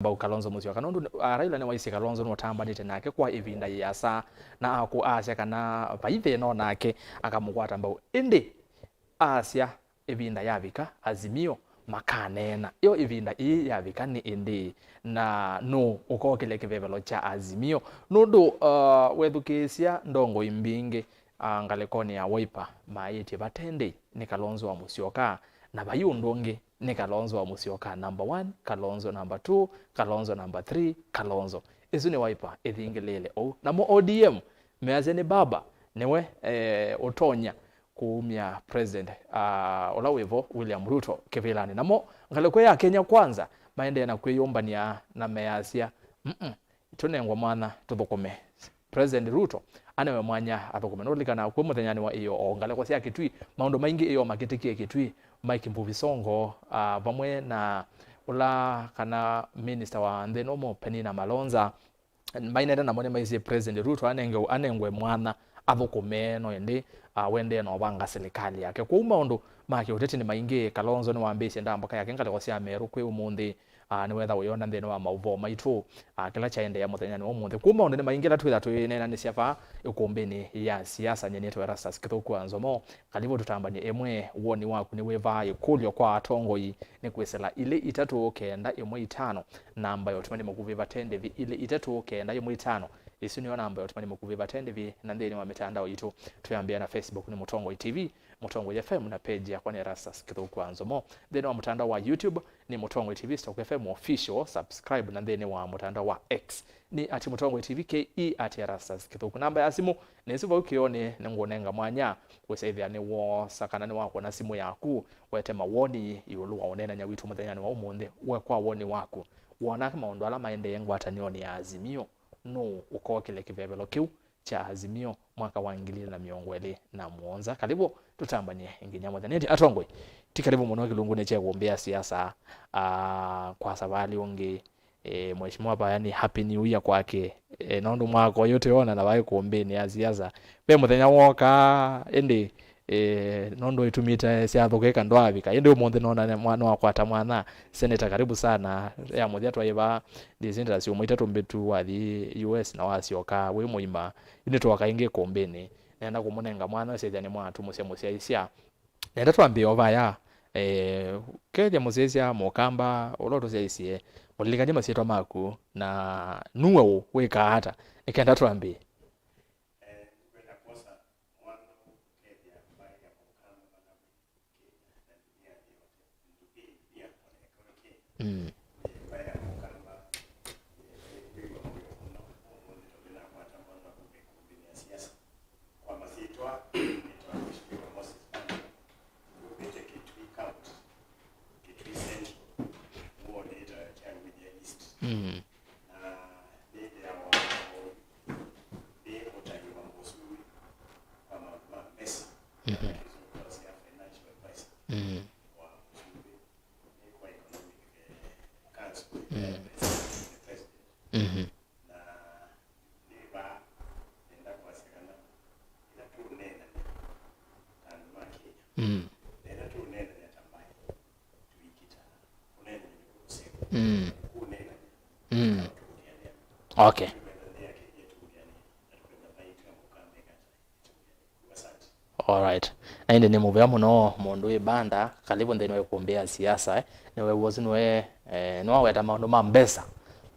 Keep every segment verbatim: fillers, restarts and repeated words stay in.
mbau Kalonzo Musyoka, nũndũ, ah, Raila nĩwaisye Kalonzo nũtambanĩte nake kwa ĩvinda yĩasa, na akũ asya kana vai thĩna o nake akamũkwata mbau. Ĩndĩ asya ĩvinda yavika, Azimio makaneena. Yo ĩvinda ĩĩ yavika nĩ ĩndĩĩ, na nũũ ũkokĩlya kĩvevelo kya Azimio? Nũndũ, uh, wethukĩĩsya ndongoi mbingĩ, uh, ngalĩkonĩ ya Wiper maĩtye vate ndĩi nĩ Kalonzo wa Musyoka, na vai ũndũ ũngĩ nĩ Kalonzo wa Musyoka number one, Kalonzo number two, Kalonzo number three, Kalonzo. Ĩsu nĩ Wiper ĩthingĩlĩĩle ũu. Namo O D M measya nĩ baba, nĩwe, eh, ũtonya kũumya President, ah, ũla wĩ vo, William Ruto, kĩvĩlanĩ. Namo ngalĩko ya Kenya Kwanza maendee na kwĩyũmbany'a na measya, "Mm-mm, tũnengwa mwanya tũthũkũme." President Ruto anewe mwanya athũkũme. Nũlilikana kwĩ mũthenyanĩ wa ĩyoo, o ngalĩko sya Kitui, maũndũ maingĩ ĩyoo makĩtĩkie Kitui, Mike Mbuvi Sonko, ah, vamwe na ũla kana minista wa nthĩ nũmũ Penina Malonza, mainete namo nĩmaisye President Ruto anenge, anengwe mwanya athũkũme, no ĩndĩ, ah, wendee na ũvanga silikalĩ yake. Kwoou maũndũ ma kĩũteti nĩ maingĩ. Kalonzo nĩwambĩĩsye ndambũka yake ngalĩko sya Meru kwĩ ũmũnthĩ, ah, nĩwetha ũyona nthĩnĩ wa maũvoo maitũ, ah, kĩla kyaendeea mũthenyanĩ wa ũmũnthĩ. Kwoou maũndũ nĩ maingĩ ĩla twĩtha twĩneenanĩsya vaa ĩkũmbĩnĩ ya siasa. Nyie nĩtwa Erastus Kĩthũku wa Nzomo. Kalivu tũtambany'e ĩmwe, woni waku nĩ wĩva? Ĩkũlyo kwa atongoi nĩ kwĩsĩla ilĩ itatũ kenda ĩmwe itano, namba ya ũtũmani mũkuvĩ vate ndĩvi, ilĩ itatũ kenda ĩmwe itano. Ĩsu nĩyo namba ya ũtũmani mũkuvĩ vate ndĩvi, na nthĩnĩ wa mĩtandao yitũ, twĩambĩa na Facebook nĩ Mũtongoi T V, Mũtongoi F M, na page yakwa nĩ Erastus Kĩthũku wa Nzomo. Nthĩnĩ wa mũtandao wa YouTube nĩ Mũtongoi T V Stock F M Official, subscribe, na nthĩnĩ wa mũtandao wa X nĩ at Mũtongoi T V K E at Erastus Kĩthũku. Namba ya simũ nĩ ĩsu vau kĩonĩ, nĩngũnenga mwanya wĩsa ĩthĩa nĩwoosa kana nĩwakwona simũ yaku, wete mawoni ĩũlũ wa ũneenany'a witũ mũthenyanĩ wa ũmũnthĩ. We kwa woni waku, wona ata maũndũ ala maendee ngwatanĩonĩ ya Azimio? Nũũ ũkokĩlya kĩvevelo kĩu kya Azimio mwaka wa ngili ilĩ na mĩongo ĩlĩ na mũonza? Kalivu tũtambany'e nginya mũthenya. Ĩndĩ atongoi, ti kalivu mũno kĩlungunĩ kya ĩkũmbĩ ya siasa, ah, kwa savalĩ ũngĩ. E, Mheshimiwa Vaya nĩ Happy New Year kwake. E, nũndũ mwaka ũyũ tũyonana vai ĩkũmbĩnĩ ya siasa. Ve mũthenya wooka, ĩndĩ, e, nũndũ ĩtumĩte syathũkĩka ndwaavika. Ĩndĩ ũmũnthĩ nona nĩ mwa-, nĩwakwata mwanya. Senator, karibu sana. Ya mũthya twaĩ vaa, ndĩsĩ nda syumwa itatũ mbĩtu wathi U S na wasyoka wĩ mũima. Yu nĩtwoka ĩngĩ ĩkũmbĩnĩ. Nenda kũmũnenga mwanya ũsethya nĩmwatũmũsya mũsyaĩĩsya. Nenda twambĩe o vaya, eh, kethya mũsyaĩĩsya Mũkamba ũla ũtũsyaĩĩsye, mũlilikany'e masyĩtwa maku na nue ũ wĩkaa ata, nĩ kenda twambĩe. Eh, nĩkwenda kwosa mwanya ũkethya mbaĩ ya Mũkamba vala wĩ Kenya na ndunia yote. Ndunia pia, ona ĩkawa Kenya. Mm. Kwa masyĩtwa, nĩtawa Mheshimiwa Moses Banda, nyumĩte Kitui County, Kitui Central, ward ĩtawa Kyagunya East. Mm. Na nĩthĩawa nĩ mũtai wa mũsumbĩ wa maũndũ ma mbesa, mhm, na kĩsũngũ twaasya financial advisor, mm, wa mũsumbĩ. Nĩ kwa Economic, eh, Council, mm, eh, President. Mhm. Na nĩ vaa nenda kwasya kana ĩla tũũneenany'a ta andũ ma Kenya, mm, na ĩla tũũneenany'a ta mbaĩ, tũikita kũneenany'a nĩ kũseo, mm, kũneenany'a, mm, tũkũthianĩa. Okay. Tũkwenda nthĩ ya Kenya ĩtũkũthianĩe, na tũkwenda mbaĩ ĩtw'e Mũkamba ĩkata. Alright. Na ĩndĩ nĩ mũvea mũno mũndũ wĩ Banda, kalivu nthĩnĩ wa ĩkũmbĩ ya siasa, eh. Nĩwew'a ũsu nĩwe, eh, nĩwaweta maũndũ ma mbesa.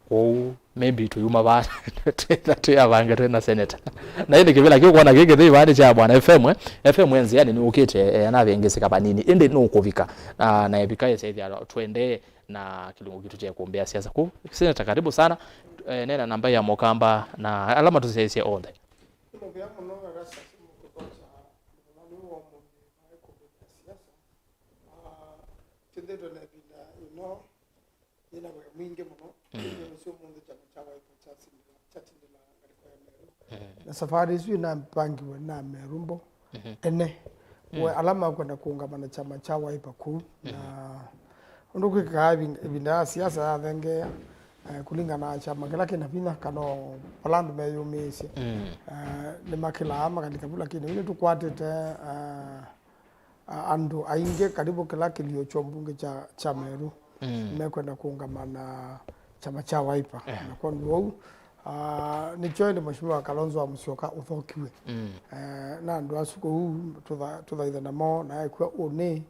Kwoou, maybe tũyuma vaa, twĩ, twĩ avange twĩ na senator. Na ĩndĩ kĩvĩla kĩu kwona kĩkĩ thĩ vaa nĩ kya Bwana F M, eh. F M e nzĩanĩ nĩũkĩte, eh, anavĩngĩsĩka vanini. Ĩndĩ nũkũvika, ah, na evika ĩsethya twendee na kĩlungu kitũ kya ĩkũmbĩ ya siasa. Kwoou, senator, karibu sana. Eh, neena namba ya Mũkamba na ala matũsyaĩĩsye onthe. Nĩ mũvea mũno Erastus mũkũthokya mũthenyanĩ wa ũmũnthĩ wa ĩkũmbĩ ya siasa. Ah, twĩthĩĩtwe na ĩvinda ĩno yĩna wĩa mwingĩ mũno. Mm. Nĩ ũsu ũmũnthĩ kyama kya Wiper kyatindĩla, kyatindĩla ngalĩko ya Meru. Mm. Na safarĩ ĩsu ĩnapangiwe na Ameru mbo, mhm, ene. Mm. We ala makwenda kũũngama na kyama kya Wiper kũu. Mm. Na ũndũ kwĩkaa ĩvin-, ĩvinda ya siasa yathengeea, eh, kũlingana na kyama kĩla kĩna vinya, kana o vala andũ meyũmĩĩsye. Mm. Eh, nĩmakĩlaa makalika vu, lakini yu nĩtũkwatĩte, eh, a-, andũ aingĩ, karibu kĩla kĩlio kya ũmbunge kya, kya Meru, mm, mekwenda kũũngama na kyama kya Wiper. Eh. Na kwondũ ũu, ah, nĩkyo ĩndĩ Mheshimiwa Kalonzo wa Musyoka ũthokiwe. Mm. Eh, na andũ asu kũu tũtha-, tũthaitha namo, na ekw'a ũnĩ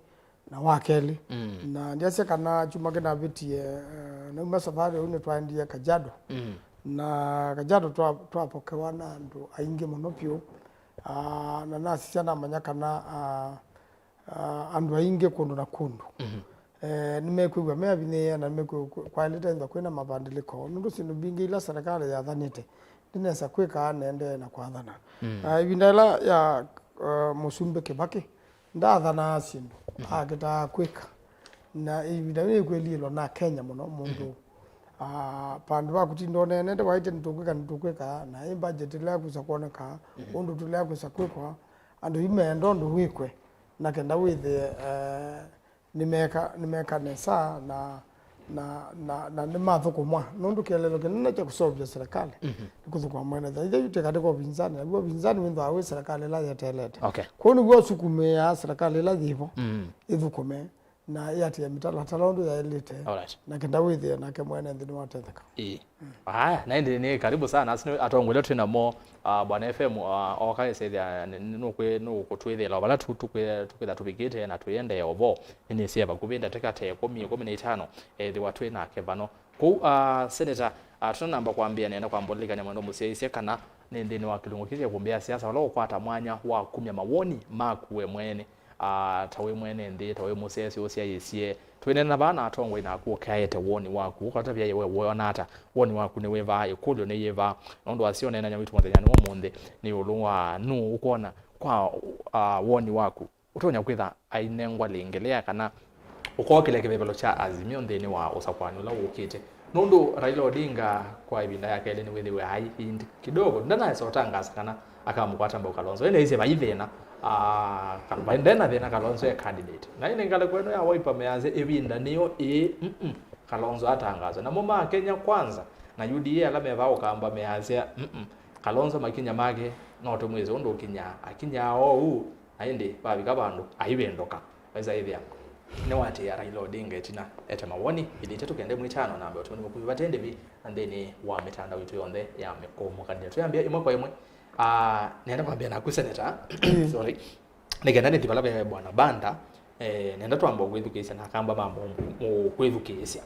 na wa kelĩ. Mm. Na ndiasya kana kyumwa kĩnavĩtie, eh, nauma safarĩ ũu nĩtwaendie Kajiado. Mm. Na Kajiado twa-, twapokewa na andũ aingĩ mũno vyũ. Ah, na nasisya namanya kana, ah, ah, andũ aingĩ kũndũ na kũndũ. Mhm. Eh, nĩmekwĩw'a meavinyĩĩa na nĩmekwĩw'a kwaĩlĩte ĩthwa kwĩna mavandĩlĩko, nũndũ syĩndũ mbingĩ ila serikali yathanĩte ndinesa kwĩka, nĩendee na kwathana. Mm. Ah, ĩvinda ĩla ya, eh, Mũsumbĩ Kĩvakĩ, ndaathanaa syĩndũ, mm, akĩtaa kwĩka. Na ĩvinda yĩu nĩkwĩliĩlwa na Kenya mũno, mũndũ, mhm, ah, vandũ va kũtinda ũneenete, waĩtye nĩtũkwĩka, nĩtũkwĩka, na ĩ budget ĩla yakwĩsa kwoneka, mhm, ũndũ tũla yakwĩsa kwĩkwa, andũ yu meenda ũndũ wĩkwe, na kenda wĩthĩe, eh, nĩmeka, nĩmeka nesa na, na, na, na nĩmathũkũmwa. Nũndũ kĩeleelo kĩnene kya kũseũvya serikali, mhm, nĩ kũthũkũma mwene nthĩ. Ithe yu twĩ katĩ ka ũvinzani, naw'o ũvinzani wĩthĩawa wĩ serikali ĩla yeteelete. Okay. Kwoou nĩw'o ũsukumĩaa serikali ĩla yĩvo, mm, ĩthũkũme na ĩatĩĩe mĩtalatala ũndũ yaĩlĩte. Alright. Na kenda wĩthĩe nake mwene nthĩ nĩwatetheka. Ĩĩ. Aya, na ĩndĩ nĩ karibu sana. Asu nĩ atongoi ala twĩ namo, ah, Bwana F M, ah, oka ĩsethĩa nĩ-, nĩ-, nũkwĩ-, nũkũtwĩthĩĩla o vala tu-, tũkwĩ-, tũkwĩtha tũvikĩte na twĩendee o vo. Nĩnĩsĩ vakuvĩ ndatĩka ta ĩkũmi, ĩkũmi na itano, ethĩwa twĩ nake vano. Kwoou, ah, Senator, ah, tũtanamba kwambĩĩa, nĩenda kwambũlĩlĩkany'a mwendwa mũsyaĩĩsya kana nĩ nthĩnĩ wa kĩlungu kĩĩ kya ĩkũmbĩ ya siasa vala ũkwata mwanya wa kumya mawoni maku we mwene. Ah, ta wĩ mwene nthĩ, ta wĩ mũsyaĩĩsya ũsyaĩĩsye. Twĩneena vaa na atongoi naku ũkeaĩte woni waku, ũkatavya we wĩona ata? Woni waku nĩ wĩva? Ĩkũlyo nĩ yĩva? Nũndũ wasya ũneenany'a witũ mũthenyanĩ wa ũmũnthĩ nĩ ĩũlũ wa nũũ ũkwona kwa, ah, woni waku ũtonya kwĩtha ainengwa lĩngĩ lĩa kana ũkookĩlya kĩvevelo kya Azimio nthĩnĩ wa ũsakũani ũla wũkĩte. Nũndũ Raila Odinga kwa ĩvinda ya kelĩ nĩwĩthĩwe aĩ ĩndĩ kidogo ndanaesa ũtangaasa kana akamũkwata mbau Kalonzo. Ĩndĩ aisye vai thĩna, ah, Kal-, vai ndena thĩna, Kalonzo e candidate. Na ĩndĩ ngalĩko ĩno ya Wiper measya ĩvinda nĩyo ĩĩ, mm, Kalonzo atangaaswe. Namo ma Kenya Kwanza na U D A ala me vaa Ũkamba measya, mm, Kalonzo makinya make no tũmwĩsĩ ũndũ ũkinyaa, akinyaa oou, na ĩndĩ vavika vandũ aivĩndũka. Wesa ĩthĩa nĩwatĩĩa Raila Odinga ĩtina ete mawoni, ilĩ itatũ kenda ĩmwe itano, namba ya ũtũmani mũkuvĩ vate ndĩvi, na nthĩnĩ wa mĩtandao itũ yonthe ya mĩkũmũkanĩlyo. Twĩambĩa ĩmwe kwa ĩmwe. Ah, nenda kwambĩa naku, Senator. Sorry. Nĩ kenda nĩthi vala ve Bwana Banda, eh, nenda twamba kwĩthukĩĩsya na Akamba mambo kwĩthukĩĩsya.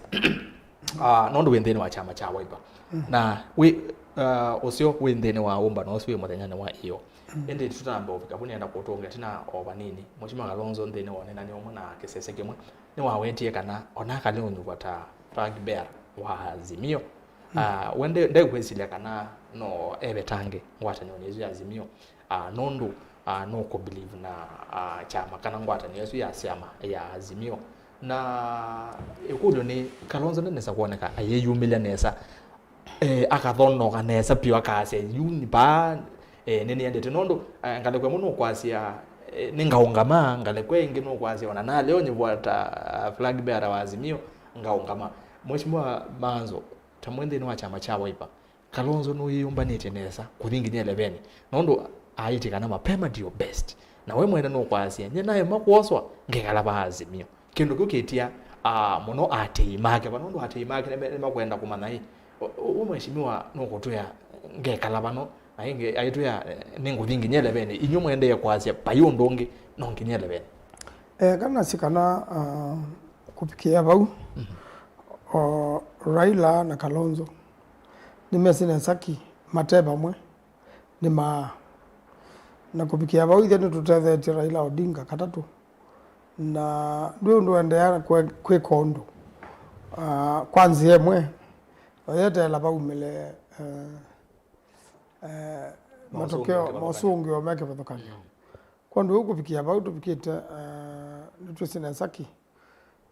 Ah, nũndũ wĩ nthĩnĩ wa kyama kya Wiper. Mm. Na wĩ, ah, ũseo wĩ nthĩnĩ wa ũmbano ũsu wĩ mũthenyanĩ wa ĩyo. Mm. Ĩndĩ tũtanamba ũvika vu, nĩenda kũtũnga ĩtina o vanini. Mheshimiwa Kalonzo nthĩnĩ wa ũneenany'a ũmwe na kĩsese kĩmwe, nĩwawetie kana ona akale ũnyuvwa ta flag bearer wa Azimio. Mm. Ah, we nde-, ndekwĩsilya kana no evetange ngwatanĩonĩ ĩsu ya Azimio. Ah, nũndũ, ah, nũkũ believe na, ah, kyama kana ngwatanĩo ĩsu ya syama ya Azimio. Na ĩkũlyo nĩ, Kalonzo ndanesa kwoneka ayĩyumĩlya nesa, eh, akathonoka nesa vyũ, akasya, "Yu nĩ vaa, eh, nĩnĩendete." Nũndũ, eh, ngalĩko ĩmwe nũkwasya, eh, "Nĩngaũngama," ngalĩko ĩngĩ nũkwasya, "Ona nalea ũnyuvwa ta, ah, flag bearer wa Azimio, ngaũngama." Mheshimiwa Maanzo, ta mwĩ nthĩnĩ wa kyama kya Wiper, Kalonzo nũyĩyũmbanĩtye nesa kũthi nginya elevenĩ, nũndũ aĩtĩkana mapema ndio best. Na we mwene nũkwasya, "Nyie naema kwoswa, ngekala va Azimio." Kĩndũ kĩu kĩtia, ah, mũno atĩi make, va nũndũ atĩi make nĩme-, nĩmakwenda kũmanya, ĩ, ũ-, ũ-, ũũ mheshimiwa nũkũtwĩa ngekala vano, na ĩngĩ aitwĩa, eh, nĩngũthi nginya elevenĩ, inyw'ĩ mũendee kwasya vai ũndũ ũngĩ, no nginya elevenĩ. Eh, kana si kana, ah, kũvikĩa vau, mhm, o Raila na Kalonzo nĩmesĩ nesa ki mate vamwe nĩ maa. Na kũvikĩa vau, ithyĩ nĩtũtethetye Raila Odinga katatũ. Na ndwĩ ũndũ endeea kwe-, kwĩka ũndũ, ah, kwa nzĩa ĩmwe, na yeteela vaumĩle, eh, eh, matokeo, mosũngĩo me kĩvathũkany'o. Kwondũ ũu kũvikĩa vau tũvikĩte, eh, nĩtwĩsĩ nesa ki.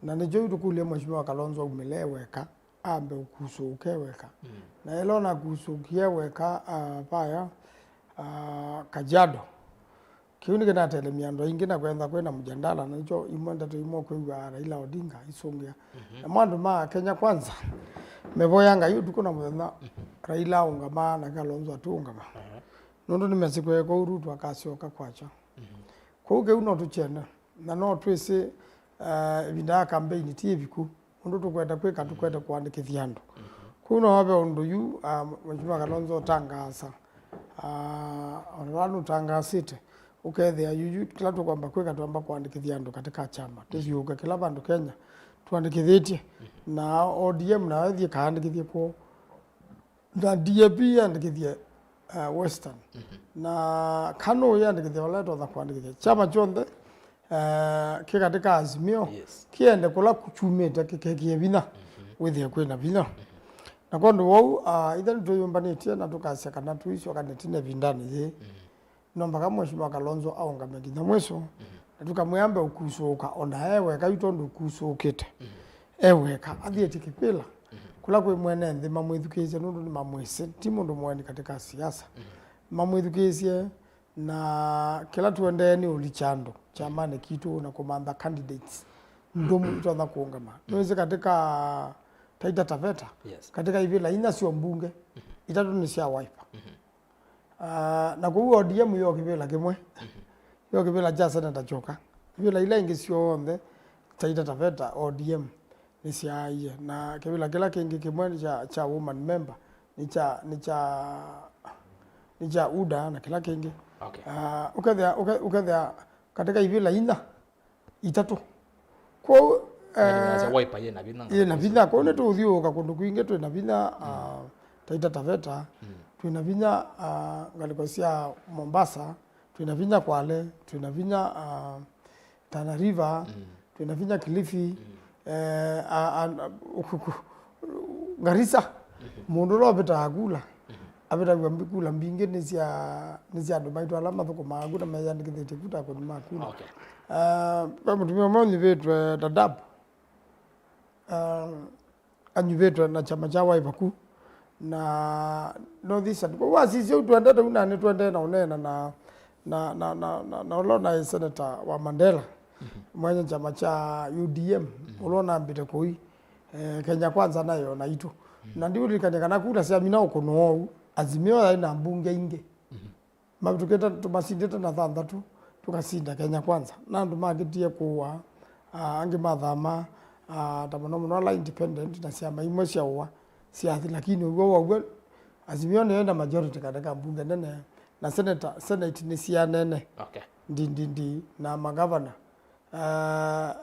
Na nĩkyo yu tũkũlya Mheshimiwa Kalonzo aumĩle e weka, ambe ũkusũũke weka. Mm. Na ĩla ũnakusũkie weka, ah, vaya, ah, Kajiado, kĩu nĩkĩnatelemya andũ aingĩ na kwenda kwĩna mjadala, na nĩkyo imwe ndeto imwe kwĩw'a Raila Odinga isũngĩa. Mhm. Namo andũ ma Kenya Kwanza mevoya Ngai ũtukũ na mũthenya, mhm, Raila aũngama na Kalonzo atiũngama. Aha. Nũndũ nĩmesĩ kweka ũu Ruto akasyoka kwakya. Mhm. Kwoou kĩu no tũkyenda, na no twĩsĩ, eh, ĩvinda ya kambeini ti ĩviku. Ũndũ tũkwenda kwĩka, tũkwenda kũandĩkĩthya andũ. Mhm. Kũu no ve ũndũ yu, ah, Mheshimiwa Kalonzo ũtangaasa. Ah, ona vala nũtangaasĩte, ũkethĩa yuyu kĩla tũkwamba kwĩka, twamba kũandĩkĩthya andũ katika chama. Tũthiũũke kĩla vandũ Kenya tũandĩkĩthĩtye. Na O D M nayo ĩthiĩ kaandĩkĩthye kwoo. Na D A P yandĩkĩthye, uh, Western. Na KANU yandĩkĩthye vala ĩtonya kũandĩkĩthya. Chama kyonthe, uh, kĩ katika Azimio, yes, kĩende kũla kyumĩte kĩkekĩe vinya, wĩthĩe kwĩna vinya. Na kwondũ wou, uh, ithe nĩtwĩyũmbanĩtye na tũkasya kana tũisyoka nĩtina ĩvindanĩ yĩĩ. No mpaka Mheshimiwa Kalonzo aũngame nginya mwiso, na tũkamwĩa ambe ũkusũũka, ona e weka, yu tondũ ũkusũũkĩte e weka, athiĩtye kĩkwĩla kũla kwĩ mwene nthĩ, mamwĩthukĩĩsye, nũndũ nĩmamwĩsĩ ti mũndũ mũeni katika siasa. Mamwĩthukĩĩsye, na kĩla tũendee nĩ ũlikya andũ kyamanĩ kitũ na kũmantha candidates ndũmu itonya kũũngama. Nĩwĩsĩ katika Taita Taveta, yes, katika ivĩla inya syo mbunge, itatũ nĩ sya Wiper. Ah, na kũu O D M yo kĩvĩla kĩmwe, yo kĩvĩla kya seneta kyoka. Ivĩla ila ingĩ syonthe, Taita Taveta, O D M nĩsyaaie, na kĩvĩla kĩla kĩngĩ kĩmwe nĩ kya, kya woman member, nĩ kya, nĩ kya, nĩ kya UDA na kĩla kĩngĩ. Okay. Ah, ũkethĩa, ũke-, ũkethĩa katika ivĩla inya, itatũ. Kwoou, eh, Wiper yĩ na vinya, yĩ na vinya. Kwoou nĩtũũthiũũka kũndũ kwingĩ twĩ na vinya, ah, Taita Taveta, twĩ na vinya, ah, ngalĩko sya Mombasa, twĩ na vinya Kwale, twĩ na vinya, ah, Tana River, twĩ na vinya Kilifi, eh, a, a, Garissa, mũndũ ũla ũvĩtaa kula, avĩtaw'a mbi-, kula mbingĩ nĩ sya, nĩ sya andũ maitũ ala mathũkũmaa ku na meyandĩkĩthĩtye ku ta akũni ma kula. Okay. Ah, ve mũtumĩa ũmwe ũnyuvĩtwe Dadaab, ah, anyuvĩtwe na kyama kya Wiper ku na North Eastern. Kwoou wasisya ũu twendete ũu, na nĩtũendee na ũneena na, na, na, na, na, na ũla ũnaĩ seneta wa Mandela, mwene kyama kya U D M, ũla ũnambĩte kũi, eh, Kenya Kwanza nayo naitũ. Na ndiũlilikany'a kana kula syamina ũkũno ũu, Azimio yaĩ na mbunge ingĩ. Mavĩtũkĩte, tũmasindĩte na thanthatũ, tũkasinda Kenya Kwanza. Na andũ makĩtie kũũa, ah, angĩ mathama, ah, ta mũno mũno ala independent na syama imwe syaũa syathi, lakini ũw'o waw'o Azimio nĩyo ĩna majority katika mbunge nene, na senator, senate nĩsianene. Okay. Ndi, ndi, ndi, na magavana. Ah,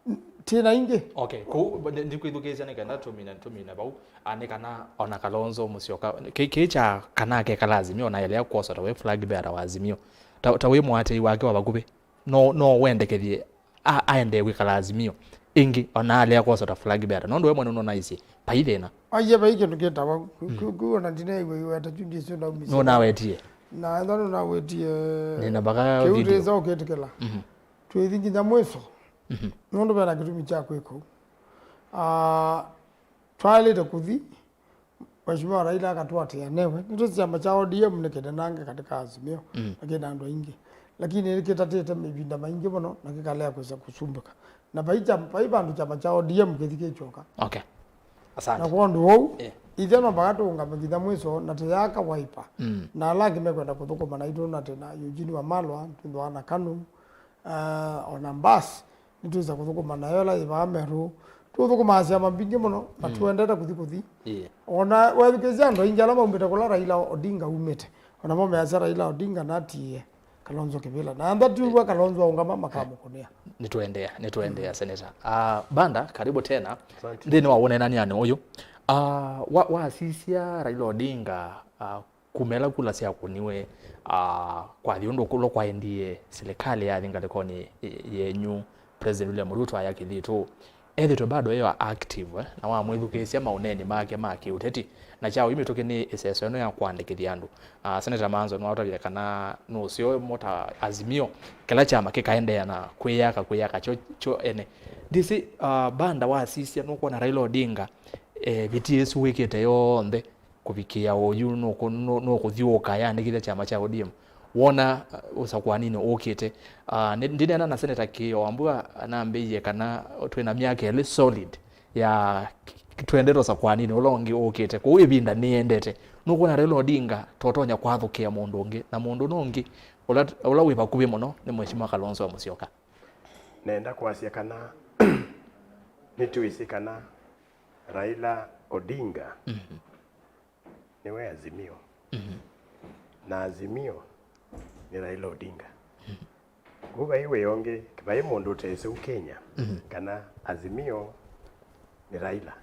N-, twĩ na ingĩ. Okay, kũu, nĩ-, ndikwĩthukĩĩsya nĩ kenda tũmine, tũmine vau. Ah, nĩ kana ona Kalonzo Musyoka, kĩ, kĩ kya kana akekala Azimio na aelea kwosota we flag bearer wa Azimio. Ta, ta wĩ mũatĩĩi wake wa vakuvĩ, no, no wendekethye a, aendee kwĩkala Azimio ĩngĩ, ona alea kwosota flag bearer. Nũndũ we mwene nũnaisye, vai thĩna. Aiye, vai kĩndũ kĩtawa, ku-, ku-, ku ona ndinaĩw'a iweta kyu ndiĩsĩ ũnaumĩsye. Nũnawetie. Na ethwa nũnawetie, nĩna mpaka kĩu video. Twĩsa ũkĩtĩkĩla. Mhm. Twĩthi nginya mwiso. Mhm. Nũndũ vena kĩtumi kya kwĩka ũu. Ah, twaĩlĩte kũthi, Mheshimiwa Raila akatũatĩĩa newe. Nĩtwĩsĩ kyama kya O D M nĩkĩnenange katika Azimio, mm, na kĩna andũ aingĩ. Lakini nĩkĩtatĩte mĩvinda maingĩ mũno, na kĩkalea kwĩsa kũsumbĩka. Na vai kyam-, vai vandũ kyama kya O D M kĩthi kĩkyoka. Okay. Asante. Na kwondũ ũu, eh, ithe no mpaka tũũngame nginya mwiso, na tũyaka Wiper. Mm. Na ala angĩ mekwenda kũthũkũma naitũ, na twĩ na Eugene Wamalwa, twĩthĩwa na KANU, ah, ona mbasi, nĩtwĩsa kũthũkũma nayo ĩla yĩvaa Meru. Tũthũkũmaa syama mbingĩ mũno, na, mm, tũendete kũthi kũthi. Yeah. Ona wethukĩĩsya andũ aingĩ ala maumĩte kũla Raila Odinga umĩte, ona mo measya Raila Odinga natiie Kalonzo kĩvĩla. Na amba tiw'a Kalonzo aũngama makamũkũnĩa. Nĩtũendeea, nĩtũendeea, mm, Senator. Ah, Banda, karibu tena. Asante. Nthĩnĩ wa ũneenany'anĩ ũyũ, ah, wa-, wasisya Raila Odinga, ah, kuma ĩla kula syakũniwe, ah, kwathi ũndũ kũla kwaendie silikalĩ yathi ngalĩkonĩ yenyu, President William Ruto aya kĩthitũ, ethĩtwe bado eyo active, eh, na wamwĩthukĩĩsya maũneeni make ma kĩũteti, na kya ũu mĩtũkĩ nĩ ĩseso ĩno ya kũandĩkĩthya andũ. Ah, Senator Manzo nĩwatavye kana nũseo mo ta Azimio, kĩla kyama kĩkaendeea na kwĩyaka, kwĩyaka kyo, kyo ene. Ndĩsĩ, ah, Banda wasisya nũkwona Raila Odinga, eh, viti ĩsu wĩkĩte yonthe, kũvikĩa oyu nũkũ-, nũ-, nũkũthyũũka yandĩkĩthya kyama kya O D M. Wona, uh, ũsakũaninĩ ũkĩte. Uh, nĩ-, ndineena na Senator Kĩo Wambua, anambĩie kana twĩ na myaka ĩlĩ solid ya k-, twendete ũsakũaninĩ ũla ũngĩ ũkĩte. Kwoou ĩvinda nĩyendete. Nũkwona Raila Odinga totonya kwathũkĩa mũndũ ũngĩ, na mũndũ ũla ũngĩ ũla, ũla wĩ vakuvĩ mũno nĩ Mheshimiwa Kalonzo wa Musyoka? Nenda kwasya kana nĩtwĩsĩ kana Raila Odinga nĩwe Azimio. Na Azimio nĩ Raila Odinga. Kũu vai wĩa ũngĩ, vai mũndũ ũtesĩ ũkenya kana Azimio nĩ Raila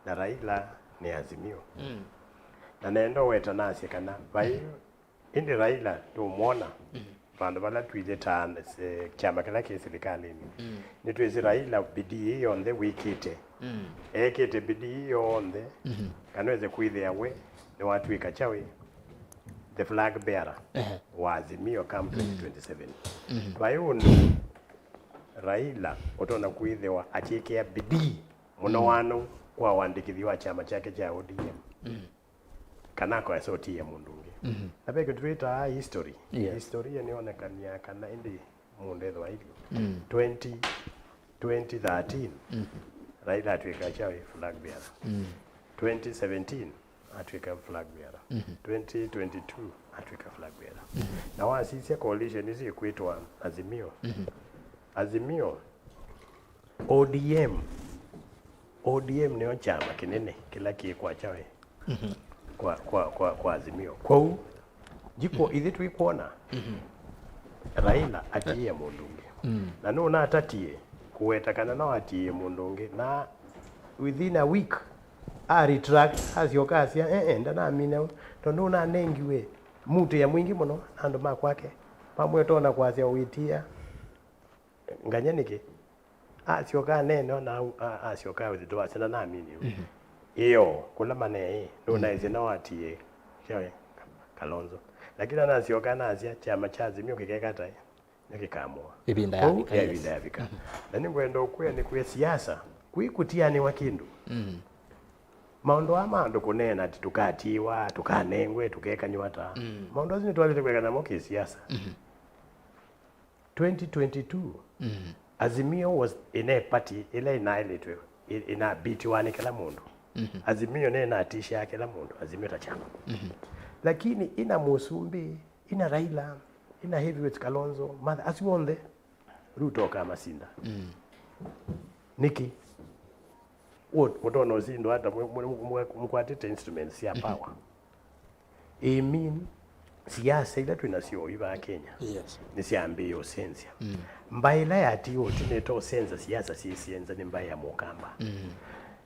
na Raila nĩ Azimio. Na nenda ũweta nasye kana vai, ĩndĩ Raila tũmwona vandũ vala twĩthĩtaa, eh, kyama kĩla kĩ silikalĩnĩ. Nĩtwĩsĩ Raila bidii ĩ yonthe wĩkĩte, ekĩte bidii ĩ yonthe kana wĩse kwĩthĩa we nĩwatw'ĩka kyaũ, the flag bearer wa Azimio come twenty twenty-seven. Vai ũndũ Raila ũtonya kwĩthĩwa akyĩkĩa bidii mũno wano kwa wandĩkĩthya wa kyama kyake kya O D M, kana akoesa ũtiĩa mũndũ ũngĩ. Na ve kĩndũ twĩtaa history. Yes. Historia nĩyonekany'a kana ĩndĩ mũndũ ethĩwa ilio. Twenty, twenty thirteen, Raila atw'ĩka kyaũ, flag bearer. Twenty seventeen, atw'ĩka flag bearer. Twenty twenty-two, atw'ĩka flag bearer. Na wasisya coalition isu ikwĩtwa Azimio. Azimio, O D M, O D M nĩyo kyama kĩnene kĩla kĩ kwa kyaũ, kwa, kwa, kwa, kwa Azimio. Kwoou, Jiko, ithyĩ twĩkwona Raila atiie mũndũ ũngĩ. Na nũnatatie kũweta kana no atiie mũndũ ũngĩ. Na within a week, a retract, asyoka asya, "Eh, eh, ndanamina ũu." Tondũ ũnanengiwe mũtĩa mwingĩ mũno na andũ ma kwake. Mamwe tona kwasya ũwĩtia nganya nĩkĩ? Asyoka aneena, ona au, a-, asyoka ũthitũ wasya, "Ndanamina ũu." Ĩyo, kũla maneĩ, nũnaĩsye no atie, syawe, Kalonzo. Lakini anasyoka anasya, kyama kya Azimio kĩkeka ata, nĩkĩkamũa. Ĩvinda yavika, yes. Ĩvinda yavika. Na nĩngwenda ũkwĩa nĩkwĩa siasa, kwĩ kũtianĩwa kĩndũ. Maũndũ aa ma andũ kũneena ati tũkatiwa, tũkanengwe, tũkekanywa ata. Maũndũ asu nĩtwaĩlĩte kwĩka namo kĩsiasa. Twenty twenty-two, Azimio was in a party ĩla ĩnaĩlĩtwe, ĩ-, ĩnabitiwa nĩ kĩla mũndũ. Azimio nĩ ĩnatishaa kĩla mũndũ, Azimio ta kyama. Lakini ĩna mũsumbĩ, ĩna Raila, ĩna Heavyweight Kalonzo, Martha, asu onthe, Ruto akamasinda. Nĩkĩ? Ũ-, ũtona ũsindwa ata mwe-, mwe-, mwe-, mũkwatĩte instruments sya power? I mean, siasa ila twĩ nasyo yu vaa Kenya, yes, nĩsyambĩĩe ũsenzya. Mbaĩ ĩla yatiwe ũtinĩte ũsenza siasa syĩsyenza nĩ mbaĩ ya Mũkamba.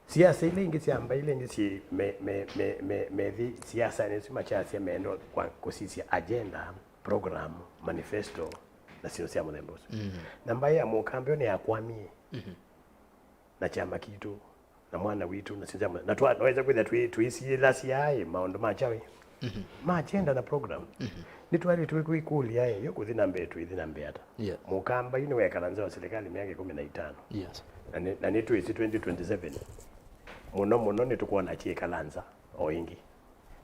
Siasa ila ingĩ sya mbaĩ ila ingĩ syĩ me, me, me, me, methi siasanĩ isu makyasya meenda kwa kũsisya agenda, program, manifesto, na syĩndũ sya mũthemba ũsu. Na mbaĩ ya Mũkamba ĩyo nĩyakwamie na kyama kitũ, na mwana witũ, na syĩndũ sya mũthemba, na twa-, twaweza kwĩthĩa twĩ-, twĩsiĩlasya ĩ maũndũ ma kyaũ, ma agenda na program. Nĩtwaĩlĩte kwĩkũlya ĩ, yo kũthi na mbee, twĩthi na mbee ata? Yeah. Mũkamba yu nĩwekala nza wa serikali myaka ĩkũmi na itano. Yes. Na nĩ-, na nĩtwĩsĩ twenty twenty-seven, mũno mũno nĩtũkwona akyĩkala nza o ĩngĩ.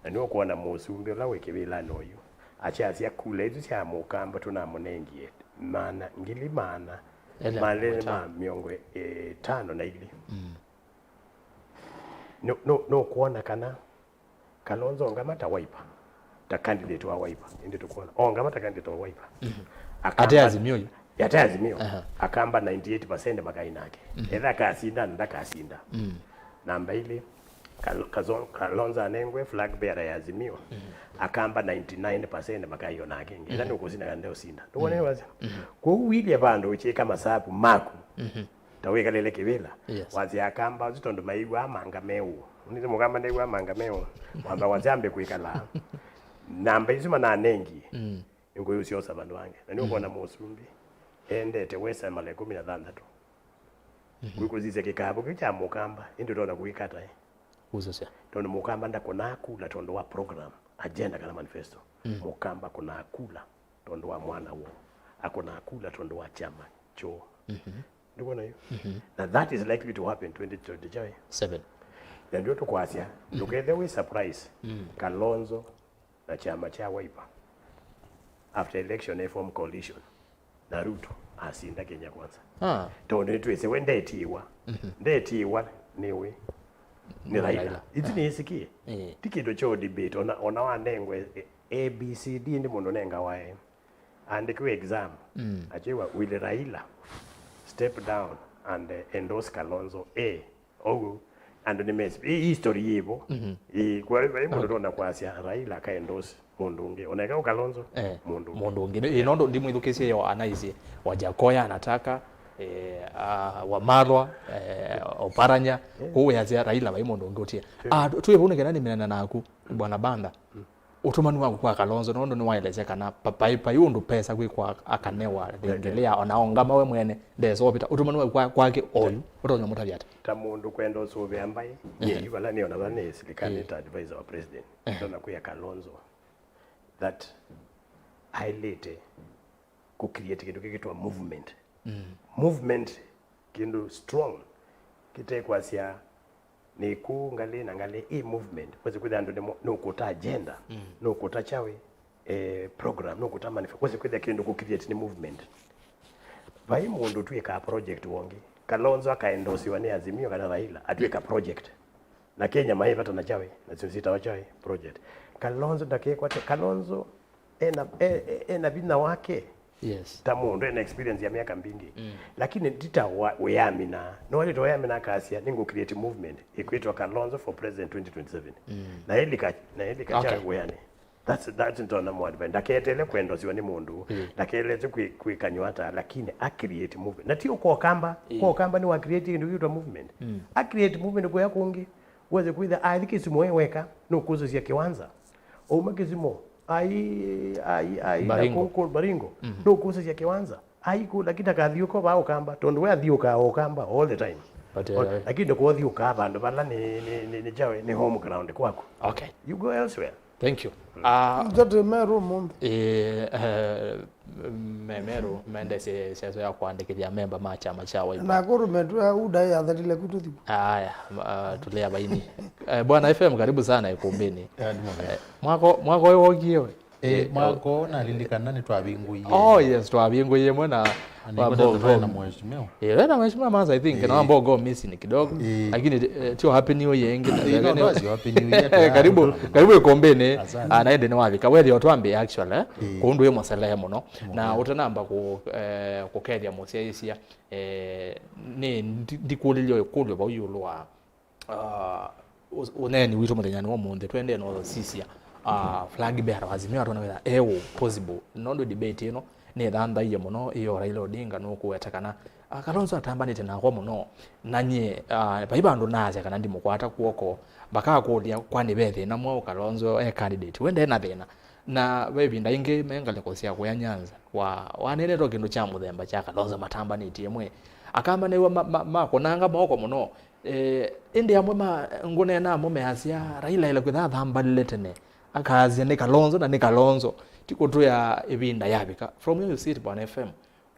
Na nĩũkwona mũsumbĩ ũla wĩ kĩvĩlanĩ oyu akyasya kula isu sya Mũkamba tũnamũnengie maana, ngili maana, elĩ na maana elĩ ma mĩongo ĩtano na ilĩ. Nũ-, nũ-, nũkwona kana Kalonzo ongama ta Wiper, ta candidate wa Wiper, ĩndĩ tũkwona ongama ta candidate wa Wiper. Akamba ate Azimio yu. Yate Azimio, aha, akamba ninety-eight percent makai nake. Etha akasinda na ndakasinda. Namba ilĩ, Kal-, Kazo-, Kalonzo anengwe flag bearer ya Azimio, akamba ninety-nine percent makai o nake. Ngetha nũkũsinda kana ndeũsinda. Ndũwone wasya? Kwoou wilie vandũ ũkyĩka masavu maku. Ta wĩkalĩle kĩvĩla. Yes. Wasya akamba asu tondũ maiw'aa manga meũ. Ũnĩsĩ Mũkamba ndaiw'aa manga meũ. Wamba wasya ambe kwĩkala. Namba isu mananengie. Nĩngũyũsyosa vandũ vangĩ. Na nĩũkwona mũsumbĩ endete Western mala ĩkũmi na thanthatũ. Kwĩkũsisya kĩkavũ kĩu kya Mũkamba, ĩndĩ ũtonya kũikata, eh? Kũsũsya. Tondũ Mũkamba ndakũnaa kula tondũ wa program, agenda kana manifesto. Mũkamba akũnaa kula tondũ wa mwana woo. Akũnaa kula tondũ wa kyama kyoo. Ndũkwona yu? Na that is likely to happen twenty twenty-seven. Seven. Na ndio tũkwasya, ndũkethe wĩ surprise. Kalonzo na kyama kya Wiper after election they form coalition na Ruto asinda Kenya Kwanza. Ah. Tondũ nĩtwĩsĩ we ndetiwa. Ndetiwa nĩwe. Nĩ Raila. Iti nĩĩsikie. Eh. Ti kĩndũ kyo debate. Ona, ona wanengwe, eh, A B C D ndi mũndũ nengawa, eh, andĩkiwe exam. Akyĩwa, "Will Raila step down and, eh, endorse Kalonzo?" Eh. Oguo, Andũ nĩmesi, ĩ history yĩvo. Mhm. Ĩ, kwa vai mũndũ tona kwasya Raila aka endorse mũndũ ũngĩ, oneka Kalonzo, eh, mũndũ ũngĩ. Mũndũ ũngĩ. Ĩ, nondũ ndimwĩthukĩsye yo anaisye Wajakoya anataka, eh, ah, Wamalwa, eh, Oparanya, kũu wĩasya Raila vai mũndũ ũngĩ ũtie. Ah, twĩ vau nĩ kenda nĩmenana naku, Bwana Banda. Ũtũmani waku kwa Kalonzo, nondũ nĩwaelesya kana pa-, pai, pai ũndũ pesa kwĩkwa akanewa thengelea, ona ongama we mwene ndesa ũvita. Ũtũmani waku kwa, kwake oyu ũtonya mũtavya ata? Ta mũndũ kwenda ũsũvĩa mbaĩ, nyie yu vala nĩ ona vala nĩ silikalĩ ta advisor wa president, ndona kwĩa Kalonzo that ailĩte kũ create kĩndũ kĩkĩtwa movement. Mm. Movement kĩndũ strong kĩtekwasya nĩ kũũ ngalĩ na ngalĩ ĩ movement. Wese kwĩthĩa andũ nĩmo nũkũta agenda, nũkũta chawe, eh, program, nũkũta manifesto. Wese kwĩthĩa kĩndũ kũ create nĩ movement. Vai mũndũ twĩkaa project wongi. Kalonzo akaendosiwa nĩ Azimio kana Raila, atwĩka project. Na Kenya maĩ vata na chawe, na sio sitawa chawe project. Kalonzo ndakekwate, Kalonzo ena, e, e, ena vinya wake. Yes. Ta mũndũ ena experience ya myaka mbingĩ. Mm. Lakini ndita wa, wĩamina. No alita wĩamina akasya, "Nĩngũ create movement ĩkwĩtwa Kalonzo for President twenty twenty-seven." Mm. Na elika, na elika okay. Chawe wĩani. That's, that's ntona mwadvise. Ndaketele kwendosiwa nĩ mũndũ. Mm. Ndakelete kwĩ, kwĩkanywa ata, lakini a create movement. Na ti ũkokamba, mm. Kokamba nĩ wa create kĩndũ kĩtwa movement. Mm. A create movement kũya kũngĩ. Weze kwĩtha athi Kisumu e weka, nũkũsũsya kĩwanza. Ouma Kisumu, ai, ai, ai, Baringo. Nakũkũ Baringo, nũkũsũsya kĩwanza. Ai kũ, lakini ndakathiũka vaa ũkamba, tondũ we athiũkaa ũkamba all the time. But, uh, lakini ndũkũthiũkaa vandũ vala nĩ, nĩ, nĩ, nĩ chawe, nĩ home ground kwaku. Okay. You go elsewhere. Thank you. Ah, Nzatĩ merũ ũmũnthĩ. Eh, eh, me merũ mendesye siasa ya kũandĩkĩthya memba ma kyama kya Wiper. Na kũrũme tu uda yathalile kututhiku. Aya, ah, tulea vaini. Eh, Bwana F M, karibu sana ikumbini. Eh, mwaka mwaka ũyũ wokie we? Eh, mwaka ũũ nalilikana nĩtwavingũie. Oh yes, twavingũie ĩmwe na Wambogo. Na mheshimiwa. Eh, na mheshimiwa Masa, I think, na Wambogo missing kidogo. Eh. Lakini, eh, tio happy new year ingi. Eh, no, no, sio happy new year. Karibu, karibu ikumbini. Asante. Ah, na ende ni wavika. Wethi otwambe actually, eh. Eh. Kundu ye moselehe muno. Na utanamba ku, eh, kukethia musyaisia, eh, ni ndi-, ndikulilia ikulio vau yulu wa ah, ũ-, ũneeni witũ mũthenyanĩ wa ũmũnthĩ, twendee no sisya, ah, flag bearer wa Azimio atwona wĩtha e ũ possible, nũndũ debate ĩno nĩthanthaie mũno, ĩyo Raila Odinga nũkũweta kana, ah, Kalonzo atambanĩte nakwa mũno, na nyie, ah, vai vandũ naasya kana ndimũkwata kw'oko, vakakũlya, kwani ve thĩna mwaũ Kalonzo e candidate? We nde na thĩna. Na ve ĩvinda ĩngĩ me ngalĩko sya kũya Nyanza, wa, waneenetwe kĩndũ kya mũthemba kya Kalonzo matambanĩtye ĩmwe. Akamba nĩw'a ma, ma, makũnanga moko mũno. Eh, ĩndĩ amwe ma ngũneena amwe measya Raila ĩla kwĩtha athambalile tene, akaasya nĩ Kalonzo na nĩ Kalonzo, ti kũtwĩa ĩvinda yavika. From where you sit, Bwana F M,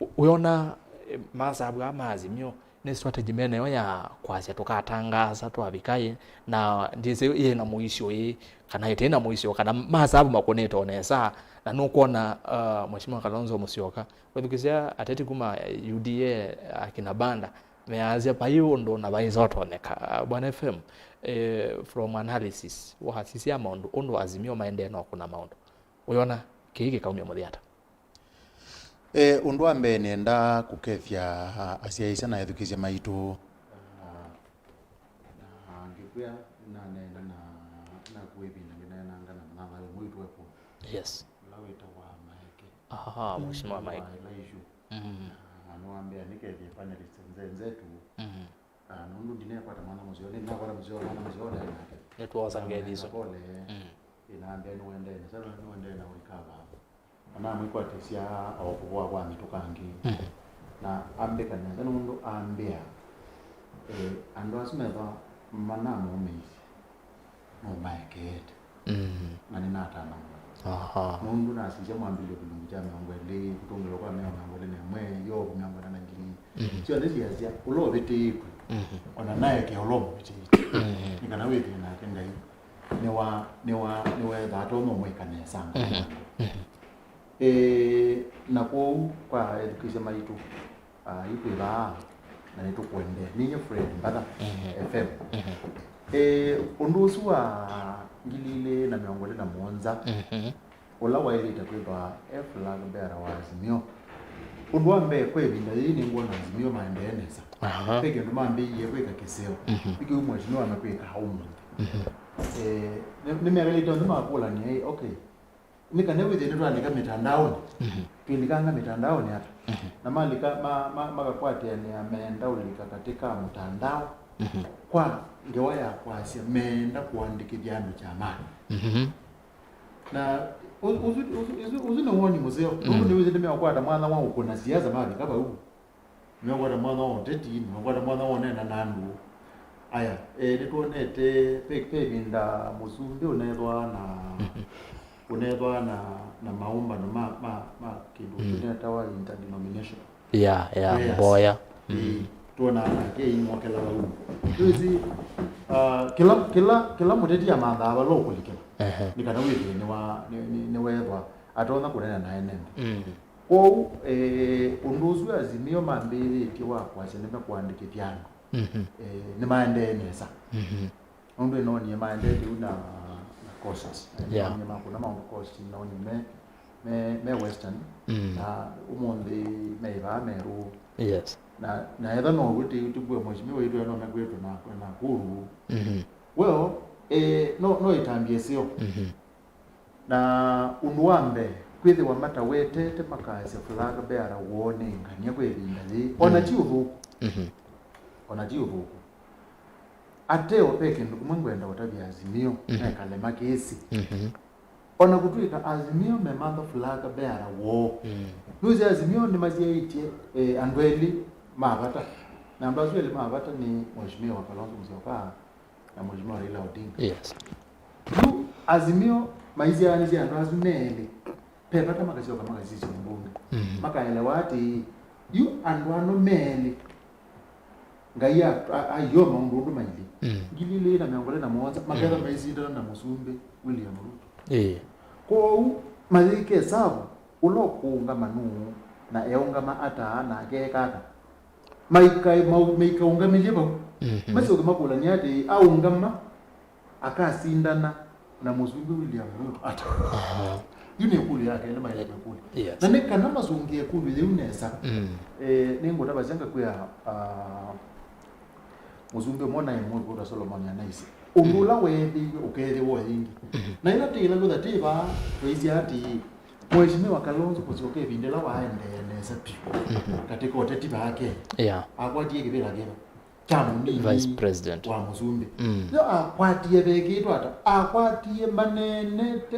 ũ-, wĩona, eh, masavu aa ma Azimio nĩ strategy menayo ya kwasya tũkatangaasa twavika ĩ, na ndyĩsĩ yĩ na mũisyo ĩ, kana ĩtĩ na mũisyo, kana masavu makũnĩte o nesa, na nũkwona, uh, Mheshimiwa Kalonzo Musyoka, wethukĩsya ateti kuma U D A, akina Banda, measya vai ũndũ na vaĩsa ũtonyeka. Bwana F M, eh, from analysis, wasisya maũndũ, ũndũ Azimio maendee no kũna maũndũ, ũyona kĩĩ kĩkaumya mũthya ata? Eh, ũndũ wa mbee nĩendaa kũkethya asyaĩĩsya na ethukĩĩsya maitũ. Na, na ngĩkwĩa, nĩnaneena na, nakuwa ĩvinda ngĩneenanga na mwana mwĩĩtu weku. Yes. Ũla wĩtawa Maeke. Aha, Mheshimiwa Maeke. Wa Elaishu. Mhm. Na nĩwambĩa nĩkethye panelist nze nzetu. Mhm. Ah, nũndũ ndinekwata mwana mũseo, nĩnakwata mũseo, mwana mũseo ndaĩ nake. Nĩtwosa ngethi isu. Pole. Mm. Ĩnambĩa nĩwendee na sana, nĩwendee na ũikava. Anamwĩkwatĩsya o kũvoa kwa mĩtũkangi. Mm. Na ambĩka nesa nũndũ ambĩa, eh, andũ asu methwa manamũũmĩisye. Nũmaekeete. Mm. Na nĩnatana mũno. Aha. Nũndũ nasisya mwambĩlĩlyo kĩlungu kya mĩongo ĩlĩ, kũtũngĩlwa kwa mĩongo ĩlĩ na ĩmwe, Yovu mĩongo ĩna na ngili. Mm. Syonthe siasya, ũla ũvĩtĩĩtwe, mm, ona naeke ũla ũmũvĩtĩĩtye. Mm. Nĩ kana wĩthĩe nake Ngai nĩwa, nĩwa, nĩwethaa atonya ũmwĩka nesa. Mm. Eh, na kwoou kwa ethukĩĩsya maitũ, ah, yu twĩ vaa, na nĩtũkũendea. Ninyie Fred Mbatha, mhm, F M. Mhm. Eh, ũndũ ũsu wa ngili ilĩ na mĩongo ĩlĩ na mũonza, mhm, ũla waĩlĩte kwĩthwa e flag bearer wa Azimio, ũndũ wa mbee, kwa ĩvinda yĩĩ nĩngwona Azimio maendee nesa. Aha. Ve kĩndũ mambĩĩie kwĩka kĩseo. Mhm. Nĩ kĩu mheshimiwa amekwĩka ũmũnthĩ. Mhm. Eh, nĩ, nĩmekalĩte onthe makũlany'a, "Ĩ, okay. Nĩ kana wĩthĩe nĩtwalika mĩtandaonĩ." Mhm. Twĩlikanga mĩtandaonĩ ata? Mhm. Na malika, ma, ma, makakwatĩanĩa meenda ũlika katĩ ka mũtandao. Mhm. Kwa ngewa ya kwasya meenda kũandĩkĩthya andũ kyamanĩ. Mhm. Na ũ-, ũsu, ũsu, ũsu, ũsu nĩ woni mũseo. Mm. Nũndũ nĩwĩsĩ nĩmeũkwata mwanya wa ũkũna siasa mavika vau. Nĩmeũkwata mwanya wa ũteti, nĩmeũkwata mwanya wa ũneena na andũ. Aya, eh, nĩtwonete ve, ve ĩvinda mũsumbĩ ũnethwa na, ũnethwa na, na maũmbano ma, ma, ma kĩndũ Mm. kĩnetawa interdenomination. Ya, ya, prayers. Mboya. Mm. Ĩĩ, tuonaa nake imwokela vau. Twĩsĩ, ah, kĩla, kĩla, kĩla mũteti amanthaa vala ũkũlikĩla. Ehe. Nĩ kana wĩthĩe nĩwa-, nĩ, nĩ, nĩweethwa atonya kũneena na ene nthĩ. Mm. Kwoou, eh, ũndũ ũsu Azimio mambĩĩthĩtye wa kwasya nĩmekũandĩkĩthya andũ, Mhm. eh, nĩmaendee nesa. Mhm. Nũndũ nĩnoonie maendee lĩu na, na cost. Yeah. Nĩnoonie makũna maũndũ cost, nĩnoonie me, me, me western. Mm. Na ũmũnthĩ me ĩvaa merũ. Yes. Na, na etha no ũguo ti, ti kuwa mheshimiwa witũ no mekwĩtwe na, na kũu. Mhm. Well, eh, no, no ĩtambya ĩseo. Mhm. Na ũndũ wa mbee, kwĩthĩwa matawetete makasya flag bearer woo nĩ ngania kwa ĩvinda yĩĩ, ona Mm. ti ũthũku. Mhm. Ona ti ũthũku. Ateo ve kĩndũ kĩmwe ngwenda ũtavya Azimio, Mhm. mekale makĩsĩ. Mhm. Ona kũtw'ĩka Azimio memantha flag bearer woo. Mm. Nũsĩ Azimio nĩmasyaĩtye, eh, andũ elĩ ma vata. Na andũ asu elĩ ma vata nĩ Mheshimiwa Kalonzo Musyoka na Mheshimiwa Raila Odinga. Yes. Yu Azimio maisyaanĩsye andũ asu me elĩ, ve vata makasyoka makasisya mbunge. Mhm. Makaelewa atĩ yu andũ ano me elĩ, Ngai a-, a-, aioo maũndũ ũndũ mailyĩ. Mm. Ngili ilĩ na mĩongo ĩlĩ na mũonza, maketha Mm. maisindana na mũsumbĩ William Ruto. Ĩĩ. Kwoou mayĩke ĩsavu ũla ũkũũngama nũũ, na eũngama ata, na akeeka ata. Maika-, mau-, maikaũngamĩlye vau. Mhm. Masyoke makũlany'a atĩĩ, aũngama akasindana na mũsumbĩ William Ruto ata? Aha. Yu nĩ ĩkũlyo ya kelĩ maĩle kwĩkũlya. Yes. Na nĩ kana masũngĩe ĩkũlyo yĩu nesa. Mm. Eh, nĩngũtavasya ngakwĩa, ah, mũsumbĩ ũmwe naĩ mũĩ kwĩtwa Solomon Anaisi. Ũndũ Mm. ũla weethĩiwe ũkeethĩwa o yĩngĩ. Mhm. Na ĩla tĩĩla lũtha tĩ vaa, twaisye atĩĩ, Mheshimiwa Kalonzo Musyoka ĩvinda ĩla waendee nesa vyũ Mhm. katika ũteti vaa Kenya, Yeah. akwatie kĩvĩla kĩva kya mũnini Vice President. wa mũsumbĩ. Mm. Yo akwatie vekĩtwe ata? Akwatie maneenete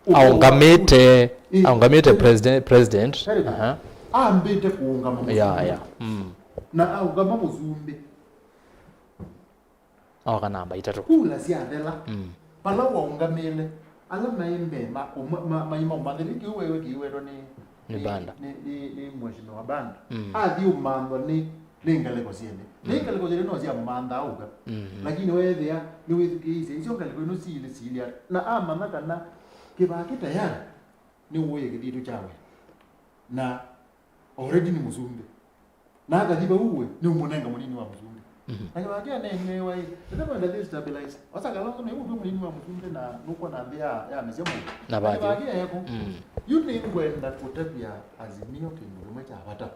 ũndũ wa Aũngamĩte, Ĩ, aũngamĩte ĩ. president, president. Very good. Aha. Ambĩte kũũngama mũsumbĩ. Yeah, yeah. Mm. Na aũngama mũsumbĩ. Oka namba itatũ. Kula syathela. Mm. Vala waũngamĩle, ala maĩ mbee ma, ma, ma, maima ũmathĩli kĩu wewe kĩwetwa nĩ, Nĩ nĩ, Banda. nĩ, nĩ, nĩ Mheshimiwa Banda. Mm. Athi ũmanthwa nĩ, nĩ ngalĩko syelĩ. Nĩ Mm. ngalĩko syelĩ no sya mũmantha ũka. Mm. Lakini weethĩa nĩwĩthukĩĩisye icio ngalĩko ino siilĩ siilya. Na amanya kana kĩvaa kĩ tayari nĩ ũũye kĩthitũ kyawe. Na already nĩ mũsumbĩ. Na akathi vau we, nĩ ũmũnenga mũnini wa mũsumbĩ. Mhm. Na kĩvaa kĩ aneenewa ĩ, ĩthe kwenda destabilize. Osa Kalonzo nĩ ũtwe mũnini wa mũsumbĩ na nũkwona nthĩ ya, ya mĩsya mũndũ. Na Na vathi. kĩvaa kĩ eko. Mm. Yu nĩ ngwenda kũtavya Azimio kĩndũ kĩmwe kya vata.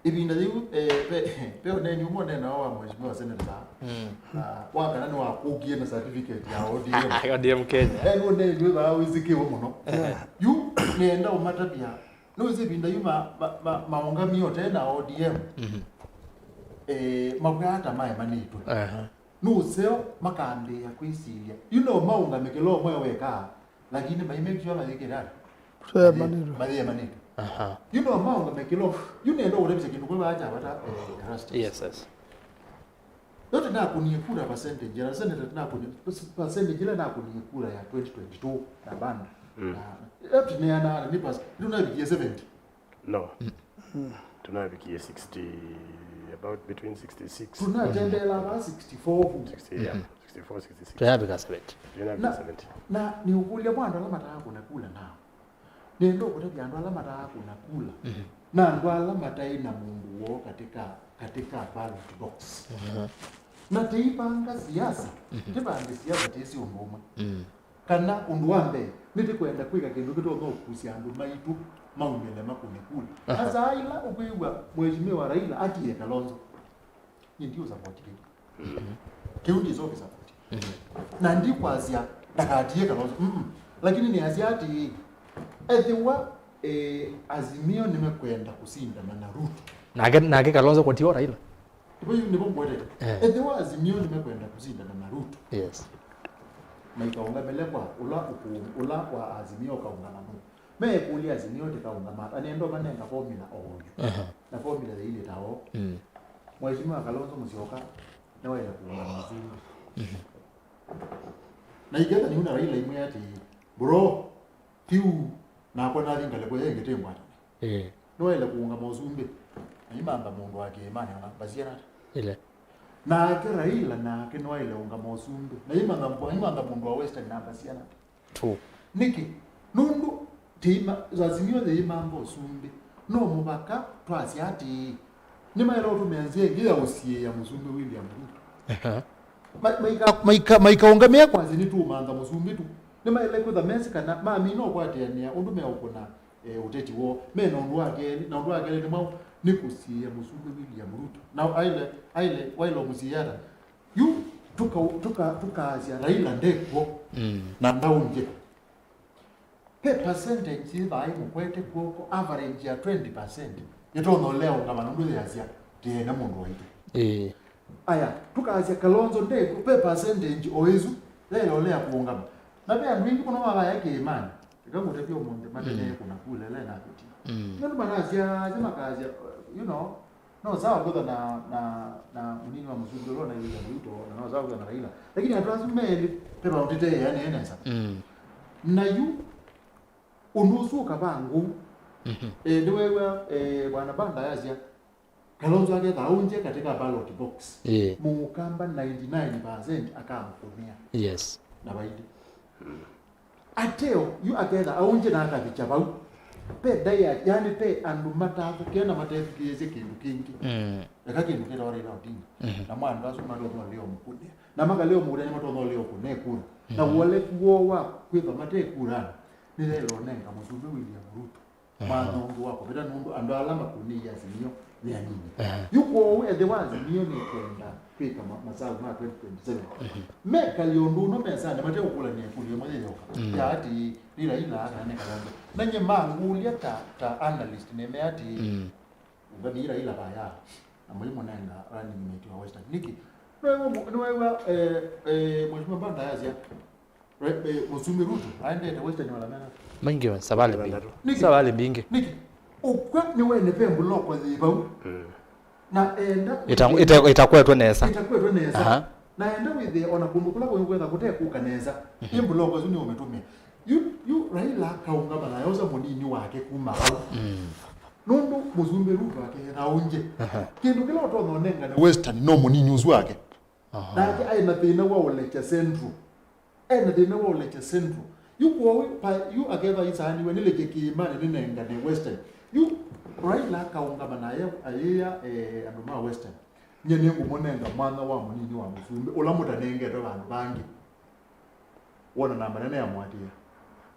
Ĩvinda yĩu, eh, pe, pe ũneeni ũmwe ũneenawa wa Mheshimiwa Senator. Mm. Na wa kana nĩ wakũkie na certificate ya O D M. O D M Kenya. Eh, nĩ ũneeni wĩthaa wĩsĩkĩwe mũno. Yeah. Yu nĩenda ũmatavya Nũsĩ ĩvinda yu ma, ma, ma, maũngamie ũtee na O D M. Mhm. Eh, mavw'aa ta maemanĩtwe. Aha. Nũseo makambĩĩa kwĩsilya. Yu no maũngame kĩla ũmwe weka, lakini mai make sure mayĩkĩte ata? Tũemanĩtwe. Mayĩemanĩtwe. Aha. Yu no maũngame kĩla ũmwe. Yu nĩenda ũtavĩsya kĩndũ kwĩ vaa kya vata, eh, Erastus. Yes, yes. Yo tũnakũnie kura percentage, ya senate tũnakũnie, percentage ĩla nakũnie kura ya twenty twenty-two na Banda. Mm. Na, yo tũneanaa nĩ pas-, tũnavikie seventy. No. Mm. Tũnavikie sixty, about between sixty-six. Tũnatendeela va sixty-four vu. Sixty, yeah. Mhm. Sixty-four, sixty-six. Tũyavika seventy. Tũnavika Na, seventy. Na nĩũkũlya kwa andũ ala mataa kũna kula nao. Nĩenda ũkũtavya andũ ala mataa kũna kula, Mhm. na andũ ala mataĩ na mũndũ woo katika, katika ballot box. Mhm. Na tĩivanga siasa, Mhm. tĩvange siasa tĩsĩ ũndũ ũmwe. Mm. Kana ũndũ wa mbee, nĩtĩkwenda kwĩka kĩndũ kĩtonya ũkusya andũ maitũ maumĩle makũne kula. Aha. Asa ila ũkwĩw'a Mheshimiwa Raila atie Kalonzo, nĩ ndiũsapoti kĩu. Kĩu ndĩsokĩsapoti. Na ndikwasya ndakatie Kalonzo. Mm-mm. Lakini nĩasya atĩĩ, ethĩwa, eh, Azimio nĩmekwenda kũsindana na Ruto. Nake, nake Kalonzo kũtio Raila. Ivo yu nĩvo ngwetete. Eh. Ethĩwa Azimio nĩmekwenda kũsindana na Ruto. Yes. Maikaũngamĩle kwa ũla ũkũ-, ũla wa Azimio ũkaũngama nũũ? Meekũlya Azimio tĩkaũngama ata? Nĩenda ũmanenga formula o oyu. Aha. Na formula yailĩ ta oo. Mm. Mheshimiwa Kalonzo Musyoka nĩwaĩle kũũngama Mũsumbĩ. Mhm. Na iketha nĩu na Raila imwe atĩĩ, bro, piu, nakwa nathi ngalĩko ya ĩngĩ tĩ ngwatane. Eh. Nĩwaĩle kũũngama Ũsumbĩ. Na imantha mũndũ wa kĩĩmanĩ ona mbasiana ata. Ile. Nake Raila nake nĩwaĩle ũngama Ũsumbĩ. Na imantha, imantha mũndũ wa Western na mbasiana ata. True. Nĩkĩ? Nũndũ tĩima, Azimio yĩimantha Ũsumbĩ. No mũvaka twasya atĩĩ, nĩmaĩle ũtũmĩa nzĩa ĩngĩ ya ũsiĩĩa Mũsumbĩ William Ruto. Aha. Ma-, maika-, maika-, maikaũngamĩa kwasya nĩtũũmantha Mũsumbĩ tu. Nĩmaĩle kwĩtha mesĩ kana mamina ũkwatĩanĩa ũndũ meũkũna, eh, ũteti woo. Me na ũndũ wa kelĩ, na ũndũ wa kelĩ nĩ mwaũ? Nĩ kũsiĩĩa Mũsumbĩ William Ruto. Na aile, aile, waĩle ũmũsiĩĩa ata? Yu tũka-, tũka-, tũkaasya Raila ndekw'o. Mm. Na ndaũngye. Pe percentage yĩthaa ĩmũkwete kw'oko, average ya twenty percent, yĩtonya ũlea ũngama nũndũ yĩasya, "Tĩena mũndũ waitũ." Ĩĩ. Aya, tũkaasya Kalonzo ndekw'o, pe percentage o ĩsu yaĩle ũlea kũũngama. Na ve andũ aingĩ mũno mavaya kĩĩmanĩ. Eka ngũtavya ũmũnthĩ, matenee, mm, kũna kula ĩla ĩnavĩtie. Mm. Nĩ andũ manasya, asya makasya, you know, no sawa kwĩthwa na, na, na mũnini wa Mũsumbĩ ũla na William Ruto, na no sawa kwĩthwa na Raila. Lakini andũ asu melĩ, pe vandũ tĩteea nesa. Mm. Na yu, ũndũ ũsu ũkavaa ngũu. Mhm. Eh, nĩweew'a, eh, Bwana Banda ayasya, Kalonzo aketha aũngye katika ballot box. Ĩĩ. Mũkamba ninety nine percent akamũkũnĩa. Yes. Na vaili. Ateo, yu aketha aũngye na akavikya vau. Pe diet, yani pe andũ matathũkĩa na matethukĩĩsye kĩndũ kĩngĩ. Mm. Eka kĩndũ kĩtawa Raila Odinga. Mhm. Na mwa andũ asu matonya ũlea ũmũkũnĩa. Na makalea ũmũkũnĩa, nĩmatonya ũlea ũkũna ekura. Na, mhm, ũoleku woo wa kwĩthwa mate kuranĩ, nĩyaĩle ũnenga Mũsumbĩ William Ruto. Aha. Mwana ũngĩ wa kũvĩta nũndũ andũ ala makũnĩie Azimio nĩ anini. Aha. Yu kwoou ethĩwa Azimio nĩkwenda kwĩka ma-, masavu ma twenty twenty-seven, mhm, mekalie ũndũ ũno mesanĩ, mate ũkũlany'a ĩkũlyo ĩmwe yĩyoka, mm, ya atĩĩ, nĩ Raila kana nĩ Kalonzo. Na nyie mangũlya ta, ta analyst, nĩmea atĩĩ, mm, ũmbe nĩ Raila vaya, na mũimũnenga running mate wa Western. Nĩkĩ? Nĩwew'a, nĩwew'a, eh, eh, Mheshimiwa Banda ayasya, Re-, eh, Mũsumbĩ Ruto aendete Western mara mena? Maingĩ, savalĩ mbingĩ. Nĩkĩ? Savalĩ mbingĩ. Nĩkĩ? Ũkw'a nĩwene ve mbuloko yĩ vau. Mm. Na enda ĩta-, wĩthĩe ĩta-, ĩtakwetwe nesa. Ĩtakwetwe nesa. Aha. Na enda wĩthĩe ona kũndũ kũla kũngĩ kwetha kũtekũka nesa. Mhm. Ĩ mbuloko ĩsu nĩũmĩtũmĩa. Yu, yu Raila akaũngama na yosa mũnini wake kuma vau. Mm. Nũndũ Mũsumbĩ Ruto aketha ũngĩ. Aha. Kĩndũ kĩla ũtonya ũnengane Western no mũnini ũsu wake. Aha. Nake aĩ na thĩna wa ũlekya Central. E na thĩna wa ũlekya Central. Yu kwoou, pa, yu aketha isaaniwe, nĩlekye kĩĩmanĩ nĩnengane Western. Yu Raila akaũngama na aya, ayĩa, eh, andũ ma Western, "Nyie nĩngũmũnenga mwana wa mũnini wa Mũsumbĩ, ũla mũtanengetwe vandũ vangĩ." Wona namba nene ya mũatĩĩa.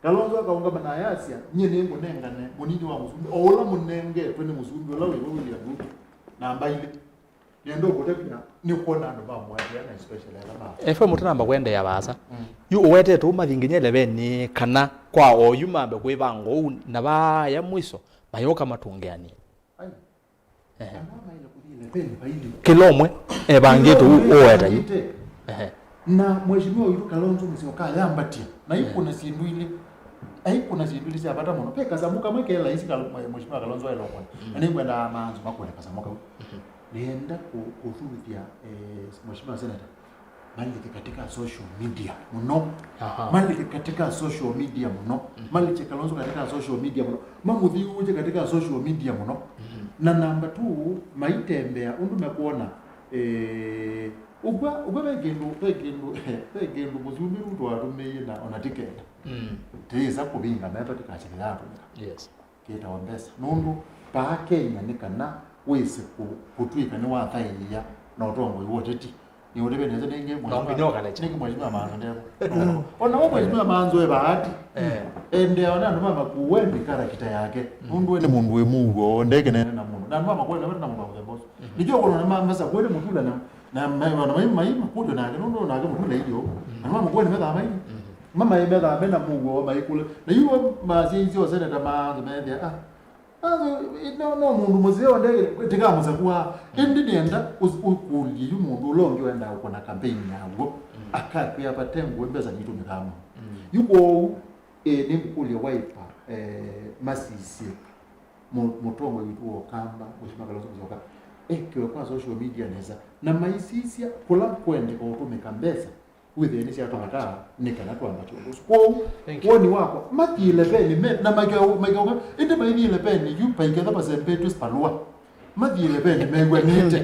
Kalonzo akaũngama na ayasya, "Nyie nĩngũnengane mũnini wa Mũsumbĩ, o ũla mũnengetwe nĩ Mũsumbĩ ũla wĩvo William Ruto, namba ilĩ." Nĩenda ũkũtavya nĩkwona andũ ma mũatĩĩa na especially ala ma F M ũtanamba kwendeea vaasa. Mm. Yu ũwetete ũmathi nginya elevenĩ kana kwa oyu mambe kwĩvanga ũu na vaya mwiso mayũka matũngĩanĩe. Ai. Ehe. Andũ aa maĩle kũthi elevenĩ vailĩ. Kĩla ũmwe evangĩte ũu ũweta yu. Ehe. Na Mheshimiwa witũ Kalonzo Musyoka ayambatya. Na, ehe, aikũna syĩndũ ilĩ. Aikũna syĩndũ ilĩ sya vata mũno. Ve kasamũ kamwe ke laisi Kal-, Mheshimiwa Kalonzo aĩle ũkũna. Mm. Na nĩngwenda maanzo makũne kasamũ kau. Mhm. Nĩenda kũ-, kũthuthya, eh, Mheshimiwa Senator, malike katika social media mũno. Aha. Malike katika social media mũno. Mhm. Malike Kalonzo katika social media mũno. Mamũthiũũkye katika social media mũno. Mhm. Na namba two, maitembea ũndũ mekwona, eh, ũkw'a, ũkw'a ve kĩndũ, ve kĩndũ, ve kĩndũ Mũsumbĩ Ruto watũmĩie na ona tikenda. Mm. Tĩĩsa kũvinga metho tikasye nĩyatũmĩka. Yes. Kĩtawa mbesa. Nũndũ vaa Kenya nĩ kana wĩse kũ-, kũtw'ĩka nĩwathaĩĩa na ũtongoi wa ũteti, Nĩũtĩve nesa nĩngĩ. No nginya ũkalecha. Nĩngĩ mheshimiwa Manzo ndevo. Ona we mheshimiwa Manzo e bahati. Eh. Endea ona andũ mamakuwe nĩ character yake. Nũndũ we nĩ mũndũ wĩ mũuo, ndekenene na mũndũ. Na andũ mamakuwe na na mũndũ wa mũthemba ũsu. Nĩkyo ũkũona ma- masakuĩte mũtula na na ma- na mai mai makũlyo nake nũndũ nake mũtula ilio. Na mamakuwe nĩ methaa mai. Mamai methaa mena mũuo maikũla. Na yu masyaisye o seneta Manzo methĩa ah Aso, no, no mũndũ mũseo ndeke, tikamũsakua. Ĩndĩ nĩenda ũs- ũkũlye yu mũndũ ũla ũngĩ wendaa ũkona campaign yaw'o, akakwĩa vate ngũĩ mbesa nitũmĩkaa mũno. Yu kwoou, eh, nĩngũkũlya Wiper, eh, masisye mũ- mũtongoi witũ wa Ũkamba, Mheshimiwa Kalonzo Musyoka, ekiwe kwa social media nesa, na maisisya kũla kwendeka ũtũmĩka mbesa, wĩthĩe nĩsyatũmĩkaa nĩ kana twambatie ũndũ ũsu. Kwoou, thank you, woni wakwa, mathiĩle veni me na maikauka, ĩndĩ maithiĩle veni yu vaiketha vasembetw'e valũa. Mathiĩle veni mew'anĩte.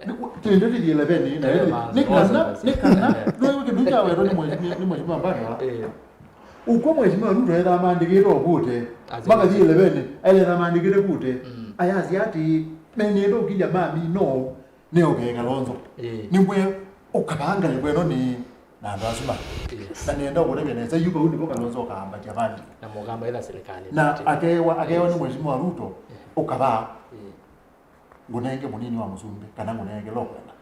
Nĩ- tĩndĩ tĩthiĩle veni na ĩndĩ nĩ kana, nĩ kana ndwĩw'e kĩndũ kyawetwa nĩ mwe- nĩ- nĩ mheshimiwa Mbadala. Eh. Ũkw'a mheshimiwa Ruto ethaa maandĩkĩte o kũte. Makathiĩle veni, aethaa maandĩkĩte kũte. Ayasya atĩ, menĩte ũkilya mami no. Nĩ ũkee Kalonzo. Ĩĩ. Nĩmwĩe ũkavaa ngalĩko ĩno nĩ na andũ asu ma. Yes. Na nĩenda ũkũtavya nesa yu vau nĩvo Kalonzo ũkaambatya vali. Na mũkamba ĩla serikali. Na akewa, akewa nĩ mheshimiwa Ruto, ũkavaa. Ĩĩ. Ngũnenge mũnini wa mũsumbĩ, kana ngũnenge kĩla ũkwenda.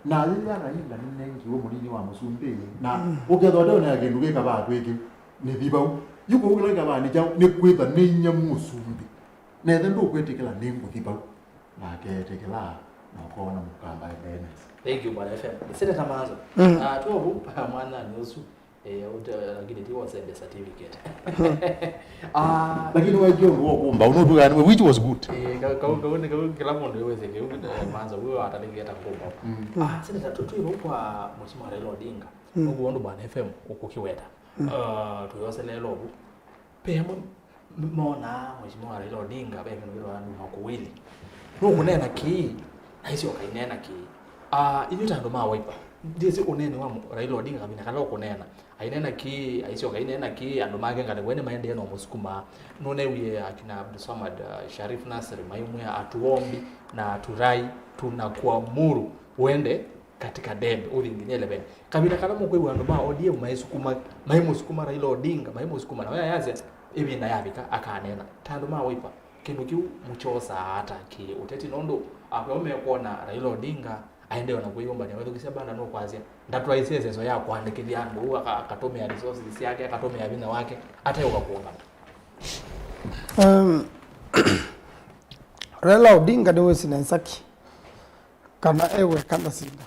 Na yĩla Raila nĩnengiwe mũnini wa mũsumbĩ, na ũkethwa ndeonea kĩndũ kĩkavaa twĩkĩ, nĩthi vau. Yu kũu kĩla kĩkavaa nĩ kyaũ, nĩ kwĩtha nĩ inya mũsumbĩ. Nethe ndũkwĩtĩkĩla nĩngũthi vau. Na akeetĩkĩla, na ũkoona mũkamba endee nesa. Thank you, Bwana F M. Senator Manzo, mm, ah, twĩ vau mwananĩ ũsu, eh, ũte- lakini ti wosembia certificate. Ah, lakini waĩkĩa ũndũ wa kũmba, ũnũtwĩkaa nĩwe, which was good. Eh, kau- kau- kau nĩ kau kĩla mũndũ wĩwĩsĩ kĩu, eh, Manzo, wĩ watalĩkie ta kũmba. Mm. Ah, Senator, tũ- twĩ vau kwa Mheshimiwa Raila Odinga, mm, ũguo ũndũ Bwana F M ũkũkĩweta. Mm. Ah, twĩyoselee lovu. Ve amwe m- monaa Mheshimiwa Raila Odinga ve kĩndũ kĩtawa nduma kuwili. Nũkũneena kĩĩ, na isyoka ineena kĩĩ. Ah, ithyĩ ta andũ ma Wiper, ndyĩsĩ ũneeni wa Mũ- Raila Odinga kavinda kala ũkũneena. Aineena kĩĩ, aisyoka aineena kĩĩ, andũ make ngalĩko nĩmaendee no mũsukuma. Nũneewie akina Abdulswamad, ah, Sharif Nasri maimwĩa hatuombi na haturai, tunakuamuru uende katika debe, ũthi nginya eleven. Kavinda kala mũkwĩw'a andũ ma O D M maisukuma, maimũsukuma Raila Odinga, maimũsukuma, na we ayasya, ĩvinda yavika, akaneena. Ta andũ ma Wiper, kĩndũ kĩu mũkyosaa ata kĩ ũteti? Nũndũ akwao mekwona Raila Odinga aendee ona kwĩyũmbany'a, wethukisya Banda nũkwasya, ndatwaisye ĩseso ya kũandĩkĩthya andũ, aka- akatũmĩa resources syake, akatũmĩa vinya wake, ateũka kũũngama. Um, Raila Odinga nĩwĩsĩ na ĩsaki kana e weka ndasinda.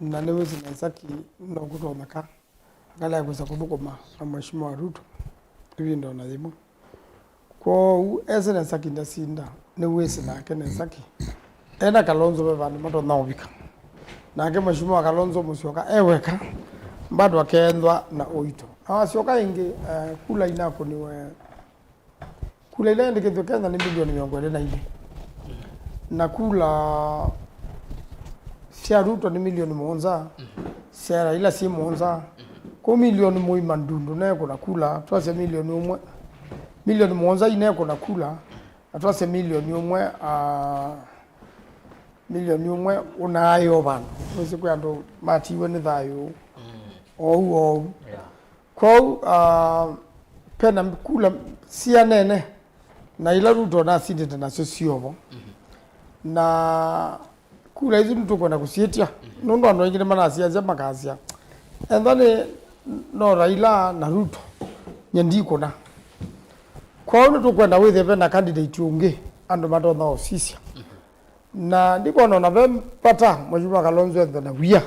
Na nĩwĩsĩ na ĩsaki no kũtonyeka akalea kwĩsa kũthũkũma na Mheshimiwa Ruto ĩvinda ona yĩmwe. Kwoou ese na ĩsaki ndasinda, nĩwĩsĩ nake na ĩsaki ena Kalonzo ve vandũ matonya ũvika. Nake Mheshimiwa Kalonzo Musyoka e weka, bado akeenthwa na ũito. Na wasyoka ĩngĩ, eh, kula inakũniwe Kula ila iandĩkĩthw'e Kenya nĩ milioni mĩongo ĩlĩ na ilĩ. Na kula sya Ruto nĩ milioni mũonza, sya Raila syĩ mũonza. Kũ milioni mũima ndundu nekũna kula, twasya milioni ũmwe. Milioni mũonza inekũna kula, na twasya milioni ũmwe, ah, milioni ũmwe ũnaaĩo vandũ. Wĩsĩ kwĩ andũ matiiwe nĩ thayũ. Oou, oou. Yeah. Kwoou, ah, pena kula sianene na ila Ruto nasindĩte nasyo syovo. Na kula isu nĩtũkwenda kũsyĩtya. Nũndũ andũ aingĩ nĩmanasiasya makasya, ethwa nĩ no Raila na Ruto, nye ndikũna. Kwoou nĩtũkwenda wĩthĩe vena candidate ũngĩ andũ matonya ũsisya. Na ndikona ona ve vata Mheshimiwa Kalonzo ethwe na wia.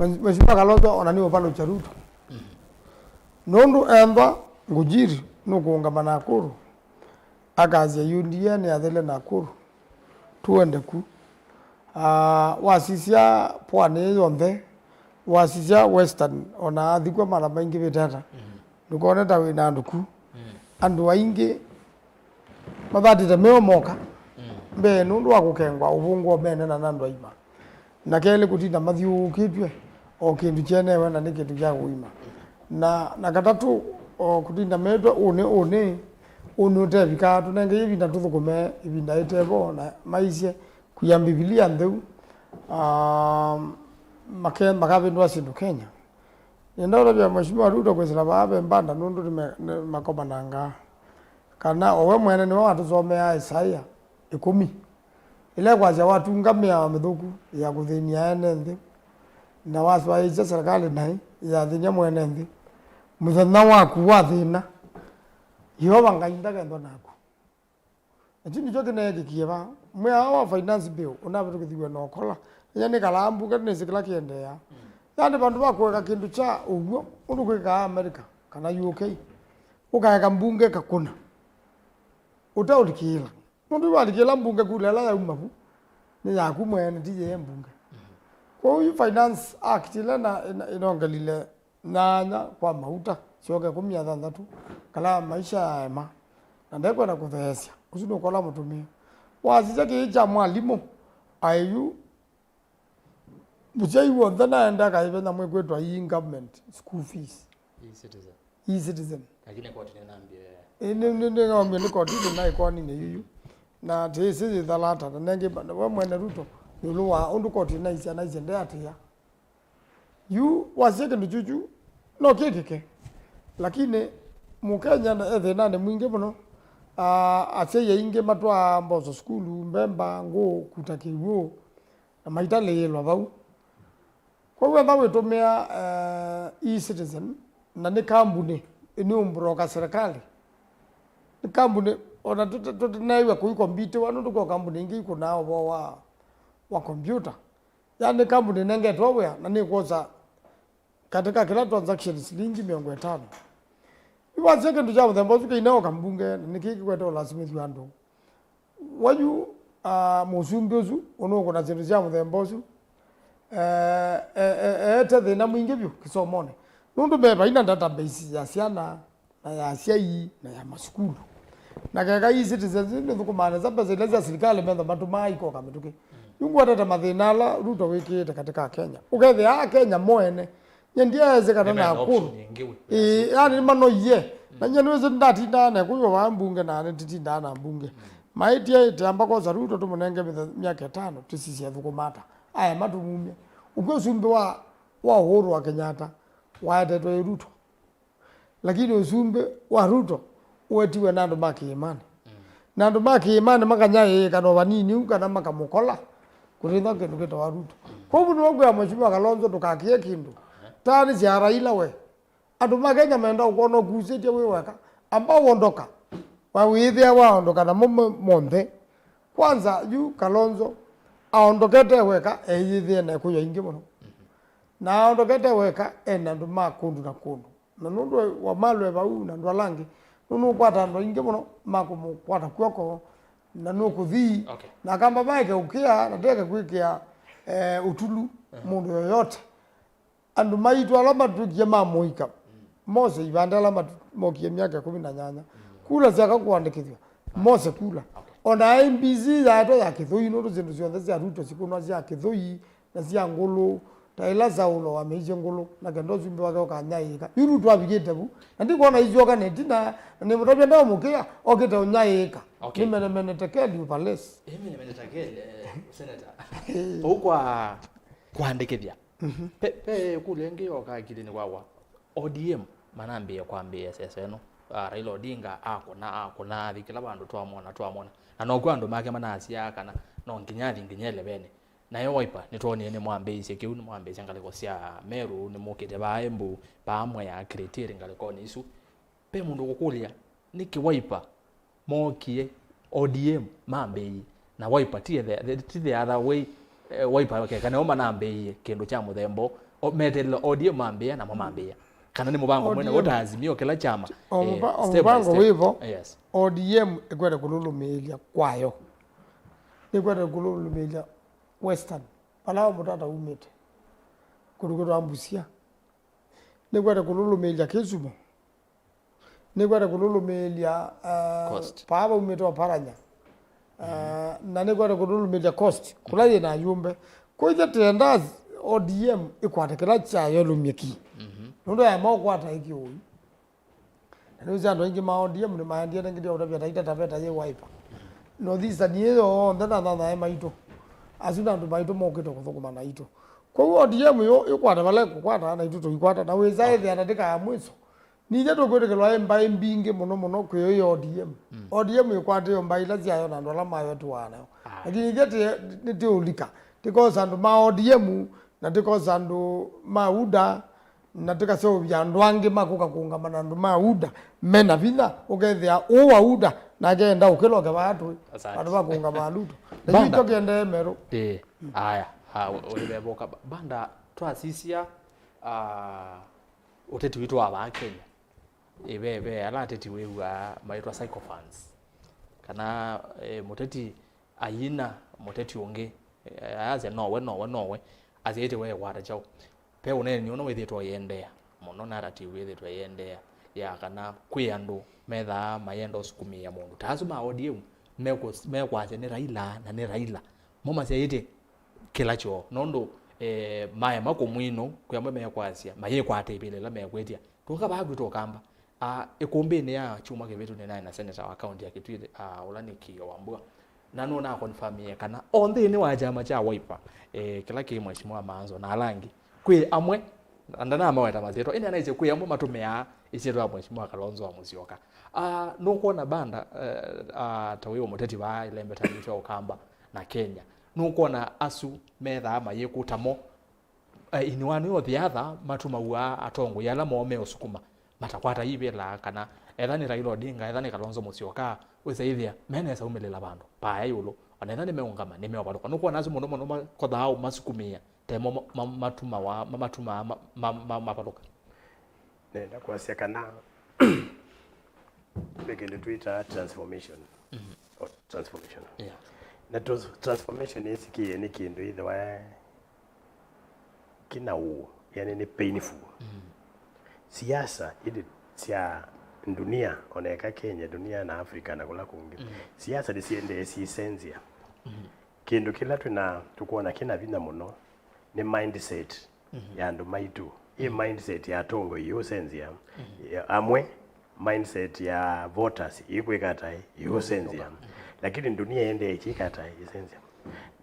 Mheshimiwa Kalonzo ona nĩũvalũkya Ruto. Nũndũ ethwa Ngunjiri nũkũũngama Nakuru, akasya, "U D A nĩyathele Nakuru, tuende ku." Ah, wasisya pwani ĩ yonthe, wasisya Western, ona athikw'a mala maingĩvĩte ata, ndũkone ta wĩ na andũ ku. Andũ aingĩ mathatĩte meo moka mbee nũndũ wa kũkengwa ũvũngũ o mene na andũ aima. Na kelĩ, kũtinda mathyũũkĩtw'e o kĩndũ kyenewe na nĩ kĩndũ kya ũima. Na, na katatũ, o kũtinda metwe ũnĩ, ũnĩ, ũnĩ ũtevikaa, tũnengei ĩvinda tũthũkũme ĩvinda ĩtevo na maisye kwia Mbivilia ntheu, um, make-, makavĩndũa syĩndũ Kenya. Nĩenda ũtavya Mheshimiwa Ruto kwĩsĩla vaa ve mbanda nũndũ nĩme-, nĩmakomanangaa. Kana o we mwene nĩwe watũsomeaa Isaia ĩkũmi, ĩla ĩkwasya, "Watunga mĩao mĩthũku ya kũthĩny'a ene nthĩ, na wasyaĩĩsya serikali naĩ yathĩny'a mwene nthĩ, mũthenya waku wa thĩna, Yeova Ngai ndakethwa naku." Na kyu nĩkyo kĩneekĩkie vaa. Mwĩao wa finance bill ũnavĩtũkĩthiw'e na ũkola. Ĩnya nĩkalaa mbunge nĩsĩ kĩla kĩendeeaa. Yaani vandũ va kũeka kĩndũ kya ũw'o ũndũ kwĩkaa America kana U K, ũkaeka mbunge ĩkakũna. Ũteũlikĩĩla. Nũndũ walikĩĩla mbunge kula ĩla yauma vu, nĩ yaku mwene, ti yĩe mbunge. Kwoou yu Finance Act ĩla ĩna-, ĩna-, ĩnongelile nyanya kwa mauta, syoka ĩkũmi na thanthatũ, kala maisha yaema, na ndekwenda kũtheesya. Ũsu nũkola mũtumie. Wasisya kĩĩ kya mwalimũ, aĩ yu mũsyai w'onthe naenda akaĩve nyamũ ĩkwĩtwa e-government school fees. E-citizen. E-citizen. Lakini koti nĩnambie. Ĩ, nĩ, nĩ, nĩnambie nĩ koti nĩnaĩkoninĩ yuyu. Na tĩĩsĩ yĩthalata, na nengĩ, we mwene Ruto, ĩũlũ wa ũndũ koti naisya, naisye ndeatĩa. Yu wasya kĩndũ kyukyu, no kĩkĩke. Lakini Mũkenya e thĩnanĩ mwingĩ mũno. Ah, asyai aingĩ matwaa mboso sukulu, mbemba, ngũ, kuta kĩw'ũ, na maitalĩĩlwa vau. Kwoou etha wĩtũmĩa, eh, e-citizen, na nĩ kambunĩ, nĩ ũmbroka serikali. Nĩ kambunĩ, ona tũte-, tũteneew'a kũikombitiwa, nũndũ kwa kambunĩ ingĩ ikũnaa ũvoo wa, wa kompyuta. Yaani kambunĩ ĩnengetwe wĩa, na nĩkwosa katika kila transaction silingi mĩongo ĩtano. Yu wasya kĩndũ kya mũthemba ũsu kĩinewa kambunge, na nĩkĩ kĩkwete ũlasimĩthw'a andũ. Wayu, ah, mũsumbĩ ũsu ũnũkũna syĩndũ sya mũthemba ũsu, eh, e-, e-, eete thĩna mwingĩ vyũ kĩsomonĩ. Nũndũ me vai na database ya syana, na ya asyai, na ya masukulu. Na keka e-citizens nĩthũkũmaa nesa mbesa ila sya silikalĩ metha matũmaa ikoka mĩtũkĩ. Yu ngwatete mathĩna ala Ruto wĩkĩĩte katika Kenya. Ũkethĩa Akenya moene, nye ndiaesĩ kana na akũrũ. Ĩĩ, yani nĩmanoie. Na nye nĩwĩsĩ ndatindaa na ĩkũyũ vaa mbunge na nĩtitindaa na mbunge. Maĩtie ĩte amba kosa Ruto tũmũnenge mĩthe-, myaka ĩtano, tũsisye thũkũma ata. Aya matũmumye. Ũkw'o ũsumbĩ wa, wa Uhuru wa Kenyatta waetetwe ĩ Ruto. Lakini ũsumbĩ wa Ruto ũetiwe na andũ ma kĩĩmanĩ. Na andũ ma kĩĩmanĩ makanyaĩĩka no vanini ũu kana makamũkola kũtĩtha kĩndũ kĩtawa Ruto. Kwoou nĩwe ngwĩa Mheshimiwa Kalonzo ndũkakĩe kĩndũ. Taa nĩ sya Raila we. Andũ ma Kenya menda ũkwona ũkusĩtye wĩ weka. Amba wondoka. Wa wĩthĩa waondoka namo mo-, monthe. Kwanza yu Kalonzo aondokete weka eyĩthĩe na ĩkũyũ aingĩ mũno. Na aondokete weka ena andũ ma kũndũ na kũndũ. Na nũndũ wa malwe vau na andũ ala angĩ, nũnũkwata andũ aingĩ mũno ma kũmũkwata kw'oko, na nũkũthi, okay, na akamba maeke ũkĩa, na teke kwĩkĩa, eh, ũtulu mũndũ yoyote. Andũ maitũ ala matwĩkie ma mũika, mose ivanda ala matu-, mokie myaka ĩkũmi na nyanya, kula syaka kũandĩkĩthw'a, mose kula. Okay. Ona M B C yaetwa ya Kĩthũi, nũndũ syĩndũ syonthe sya Ruto sikũnwa sya Kĩthũi, na sya ngũlũ, ta ĩla Saulo wameisye ngũlũ, na kenda ũsumbĩ wake ũkanyaĩĩka. Yu Ruto avikĩte vu, na ndikwona isyoka na ĩtina, na nĩmũtavya ndaũmũkĩa, okĩte ũnyaĩĩka. Okay. Nĩ menemene tekeli upalesi. Ĩĩ, menemene tekeli, eh, senator. Vau kwa kũandĩkĩthya. Mhm. Pe, pe kũlya ĩngĩ yoka akilinĩ kwakwa. O D M manambĩĩe kwambĩĩa siasa ĩno. Ah, Raila Odinga akũna, akũna, athi kĩla vandũ twamwona, twamwona. Na nokw'o andũ make manasyaa kana no nginya athi nginya elevenĩ. Nayo Wiper, nĩtwonie nĩmwambĩĩisye kĩu, nĩmwambĩĩisye ngalĩko sya Meru, nĩmũkĩte vaa Embu, vaa Mwea, Kĩrĩtĩrĩ, ngalĩkonĩ isu. Ve mũndũ ũkũkũlya, nĩkĩ Wiper mookie, O D M mambĩĩie, na Wiper ti the, the, ti the other way, eh, Wiper keka nĩo manambĩĩie kĩndũ kya mũthemba ũũ, o, meteele O D M mambĩĩa, namo mambĩĩa? Kana nĩ mũvango mwene O D M. Ũta Azimio kĩla kyama, o eh, mũva-, o step by mũvango step. Wĩvo, yes. O D M ĩkwete kũlũlũmĩĩlya kwayo. Nĩkwete kũlũlũmĩĩlya Western, vala wa mũtata umĩte, kũndũ kwĩtwa Mbusia. Nĩkwete kũlũlũmĩĩlya Kisumu. Nĩkwete kũlũlũmĩĩlya, uh, Coast. Paa vaumĩte Oparanya. Uh, na nĩkwete kũlũlũmĩĩlya Coast, kũla yĩ na ayumbe. Kwĩthya tenda O D M ĩkwate kĩla kyayolumye ki. Mhm. Nũndũ yaema ũkwata ĩkĩũi. Na nĩwĩsĩ andũ aingĩ ma O D M nĩmaendie nengĩ ndia ũtavya Taita Taveta yĩ Wiper. North Eastern yĩ yonthe na thanthae maitũ. Asu nĩ andũ maitũ mokĩte kũthũkũma naitũ. Kwoou O D M yo ĩkwata vala ĩkũkwata, naitũ tũikwata, na wĩsa ĩthĩa ndatĩka ya mwĩso. Nithe tũkwĩtĩkĩlwa ĩ mbaĩ mbingĩ mũno mũno kwĩ ĩ O D M. Mm. O D M ĩkwatĩe mbaĩ ila syayo na andũ ala mayo tũwaa nayo. Ah. Lakini ithe tĩ-, nĩtĩũlika. Tĩkosa andũ ma O D M, na tĩkosa andũ ma UDA, na tĩkaseũvya andũ angĩ makũka kũũngama na andũ ma UDA me na vinya, ũkethĩa ũũ wa UDA nake enda ũkĩloke vaa tũĩ. Asante. Andũ va kũũngama Ruto. Na Banda. Itũ kĩendee merũ. Ĩĩ. Aya. Ah, ũlĩvevoka. Banda, twasisya, ah, ũteti witũ wa vaa Kenya. Ĩ, ve, ve ala ateti wĩw'aa maitwa sycophants. Kana, eh, mũteti ayina mũteti ũngĩ, eh, ayasya nowe, nowe, nowe, asyaĩte we ĩkwata kyaũ? Ve ũneeni ũno wĩthĩtwe ũyĩendeea mũno, narrative yĩthĩtwe ĩyĩendeea ya kana kwĩ andũ methaa mayenda ũsukumĩĩa mũndũ. Ta asu ma O D M mekwasya nĩ Raila na nĩ Raila. Mo masyaĩte kĩla kyoo. Nũndũ, eh, maema kũmwinũ, kwĩ amwe mekwasya, mayĩkwata ĩvĩla ĩla mekwĩtya. Tũka vaa kwitũ Ũkamba. Ah, ĩkũmbĩnĩ ya kyumwa kĩvĩtu nĩnaĩ na seneta wa kaunti ya Kitui, ah, ũla nĩ Kĩio Wambua. Na nũnakonfamie kana o nthĩnĩ wa kyama kya Wiper, eh, kĩla kĩ Mheshimiwa Maanzo na ala angĩ, kwĩ amwe, na ndanamaweta masyĩtwa, ĩndĩ anaisye kwĩ amwe matũmĩaa ĩsyĩtwa ya Mheshimiwa Kalonzo wa Musyoka. Ah, nũkwona Banda, eh, ah, ta wĩ mũteti vaa ĩlembetanĩtwe Ũkamba na Kenya, nũkwona asu methaa mayĩkũta mo, eh, in one way or the other, matumaw'a atongoi ala moo meũsukuma matakwata ivĩla, kana etha nĩ Raila Odinga, etha nĩ Kalonzo Musyoka, wĩsaĩthĩa menesa umĩlĩla vandũ paaya ĩũlũ, ona etha nĩmeũngama, nĩmeũvalũka. Nũkwona asu mũno mũno makothaa ũmasukumĩa, temo ma-, ma-, matumawa, ma-, matumaa ma-, ma-, ma-, mavalũka. Nenda kwasya kana ve kĩndũ twĩtaa transformation. Mhm. O, transformation. Yeah. Na trans-, transformation ĩsikie nĩ kĩndũ ĩthĩwa kĩna ũũ, yani nĩ painful. Mhm. Siasa ili sya dunia, oneka Kenya, dunia na Africa na kũla kũngĩ. Mhm. Siasa nĩsiendee sisenzya. Mhm. Kĩndũ kĩla twĩna, tũkwona kĩna vinya mũno nĩ mindset. Mhm. Ya andũ maitũ. Ĩ mindset ya atongoi yĩũsenzya. Mhm. Ya amwe, mindset ya voters ĩkwĩka ata ĩ? Yĩũsenzya. Mhm. Lakini dunia ĩendee ĩkyĩka ata ĩ? Ĩsenzya.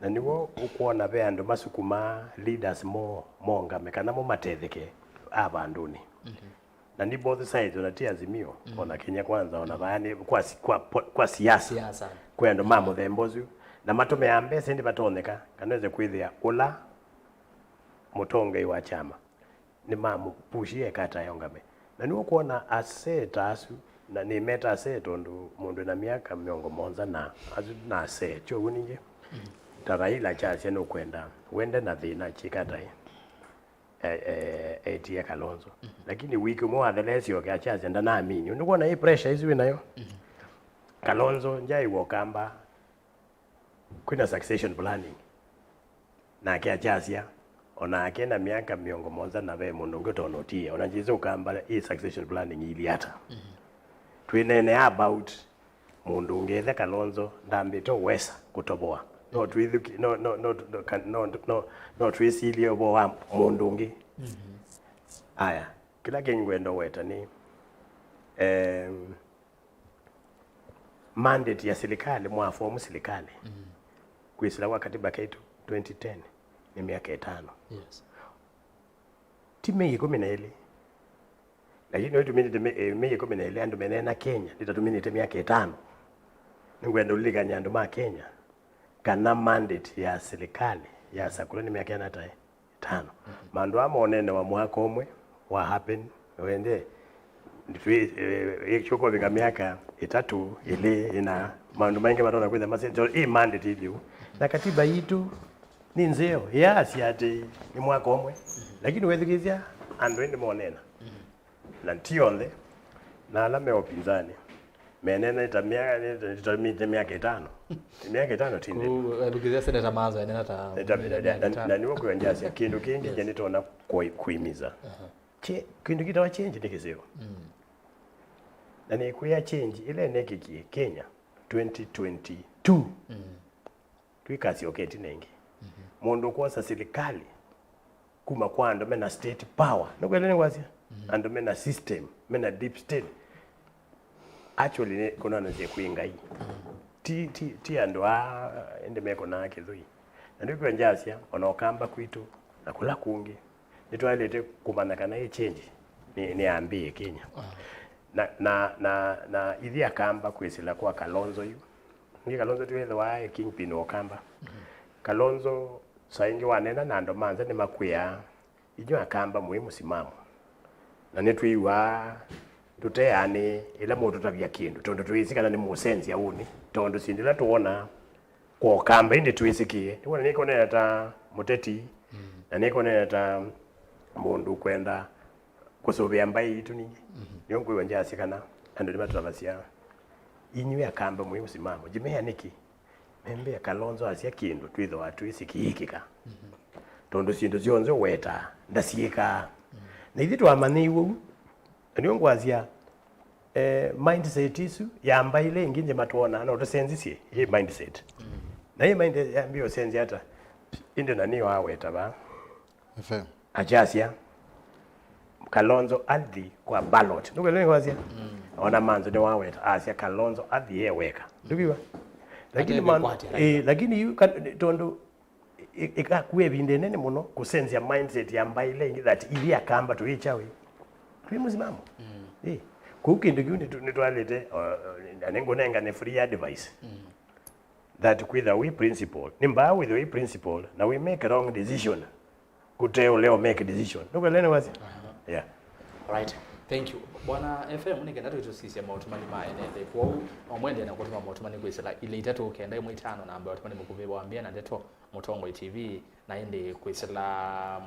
Na nĩw'o ũkwona ve andũ masukumaa leaders moo mongame kana mo matetheke a vandũnĩ. Mhm. Na nĩ both sides, ona ti Azimio, mm, ona Kenya Kwanza, ona, mm, vaya nĩ kwa si-, kwa po-, kwa siasa. Siasa. Kwĩ andũ ma, mm, mũthemba ũsu. Na matũmĩaa mbesa ĩndĩ vatonyeka, kana wĩse kwĩthĩa ũla mũtongei wa kyama nĩmamũpushie eka ata ongame. Na nĩw'o kwona asee ta asu, na nĩmeta asee tondũ mũndũ ena myaka mĩongo mũonza na asu na asee, kyoou ningĩ. Mm. Ta Raila kyasya nũkwenda, wende na thĩna kyĩka ata ĩ? E-, e-, etie Kalonzo. Mhm. Lakini wiki ũmwe watheleesyoke akyasya ndanamini. Nũkwona ĩ pressure ĩsu wĩ nayo? Mhm. Kalonzo njaĩwa Ũkamba kwĩna succession planning. Nake akyasya, onake na myaka mĩongo mũonza na ve mũndũ ũngĩ ũtonya ũtie. Ona njĩsĩ Ũkamba ĩ succession planning ili ata. Mhm. Twĩneenea about mũndũ ũngĩ ethe Kalonzo ndambĩte ũwesa kũtoboa. No twĩthũki-, no, no, no, no, ka-, no, no, no twĩsilye ũvoo wa mũndũ ũngĩ. Mhm. Aya, kĩla kĩngĩ ngwenda ũweta nĩ, em, mandate ya silikalĩ, mwafomu silikalĩ. Mhm. Kwĩsĩla kwa katiba kaitũ twenty ten nĩ myaka ĩtano. Yes. Ti mei ĩkũmi na ĩlĩ. Lakini no tũminĩte me-, eh, mei ĩkũmi na ĩlĩ andũ meneena Kenya, nĩtatũminĩte myaka ĩtano. Nĩngwenda ũlilikany'a andũ ma Kenya kana mandate ya silikalĩ ya sakũla nĩ myaka ĩana ta ĩtano. Mhm. Maũndũ aa moneenewa mwaka ũmwe wa happen, wende, twĩ, eh, eh, kyũkũvika myaka ĩtatũ, ĩlĩ, ĩna, maũndũ maingĩ matonya kwĩthĩa masenze, ĩ mandate ĩthyũ. Na katiba yitũ nĩ nzeo, yaasya atĩ nĩ mwaka ũmwe. Mhm. Lakini wethukĩĩsya andũ ĩndĩ moneena. Mhm. Na ti onthe, na ala me ũpinzani, menene ta mya-, ta, ta, ta myaka ĩtano. Myaka ĩtano ti nene. Kũ-, eh, thukĩĩsya Senator Maanzo enena ta, ta, ta, myaka na, ĩtano. Na nĩw'o kwĩwa ndyasya, kĩndũ kĩngĩ, yes, nje nĩtona kũi-, kũimiza. Aha. Kĩ-, kĩndũ kĩtawa change nĩ kĩseo. Mm. Na nĩkwĩa change ĩla ĩnekĩkie Kenya twenty twenty-two. Mm. Twĩkasyoka ĩtina ĩngĩ. Mhm. Mũndũ ũkwosa silikalĩ kuma kwa andũ mena state power. Nũkwenda nĩkwasya? Mhm. Andũ mena system, mena deep state. Actually, nĩ kũnanasya kwĩ Ngai. Mhm. Ti, ti, ti andũ aa ĩndĩ mekũnaa kĩthũi. Na nĩkw'o ngyasya, o na Ũkamba kwitũ, na kũla kũngĩ, nĩtwaĩlĩte kũmanya kana ĩ change nĩ, nĩyambĩĩe Kenya. Na, na, na, na ithyĩ Akamba kwĩsĩla kwa Kalonzo yu. Nĩ Kalonzo twĩthĩwa e kingpin wa Ũkamba. Kalonzo saa ingĩ waneena na andũ ma nza nĩmakwĩaa, "Inyw'ĩ Akamba mũi mũsimamo. Na nĩtwĩw'aa tũteanĩ ĩla mũtũtavya kĩndũ, tondũ twĩsĩ kana nĩmũsenzya ũnĩ, tondũ syĩndũ ila tũwonaa kwa Ũkamba ĩndĩ twĩsĩkĩe." Nĩwona nĩkũneena ta mũteti, na nĩkũneena ta mũndũ ũkwenda kũsũvĩa mbaĩ yitũ ningĩ. Nĩyo ngwĩw'a ngyasya kana andũ nĩmatũtavasya, "Inyw'ĩ Akamba mũi mũsimamo." Jimea nĩkĩ? Membea Kalonzo asya kĩndũ twĩthĩwa twĩsĩ kĩyĩkĩka. Tondũ syĩndũ syonthe ũwetaa, ndasyĩkaa. Na ithyĩ twamanyĩiwe ũu. Na nĩyo ngwasya, eh, mindset isu ya mbaĩ ila ingĩ nje matwonaa, no tũsenzisye yĩ mindset. Na yĩ mindset yambie ũsenzya ata? Ĩndĩ na nĩyo aweta vaa. F M. Akyasya, "Kalonzo athi kwa ballot." Nũkwelewa nĩkwasya? Ona manzo nĩwaweta, asya, "Kalonzo athi e weka." Ndũkwĩw'a? Lakini man-, ĩkwatya, eh, lakini yu ka-, tondũ ĩ-, ĩkakua ĩvinda ĩnene mũno kũsenzya mindset ya mbaĩ ila ingĩ that ithyĩ Akamba tũĩ kyaũ? Twĩ mũsimamo. Eh, kũu kĩndũ kĩu nĩtũ-, nĩtwaĩlĩte, o, o, na nĩngũnengane free advice. That kwĩthĩwa wĩ principle. Nĩ mbaa wĩthĩwe wĩ principle na wĩ make a wrong decision. Kũte ũlea ũ make decision. Nũkwelewa nĩkwasya? Yeah. Right. Thank you. Bwana F M, nĩ kenda twĩtũsisya maũtũmani ma ene nthĩ. Kwoou, no mwendeee na kũtũma maũtũmani kwĩsĩla ilĩ itatũ kenda ĩmwe itano namba ya ũtũmani mũkuvĩ wa Mbĩa na Ndeto, Mũtongoi T V, na ĩndĩ kwĩsĩla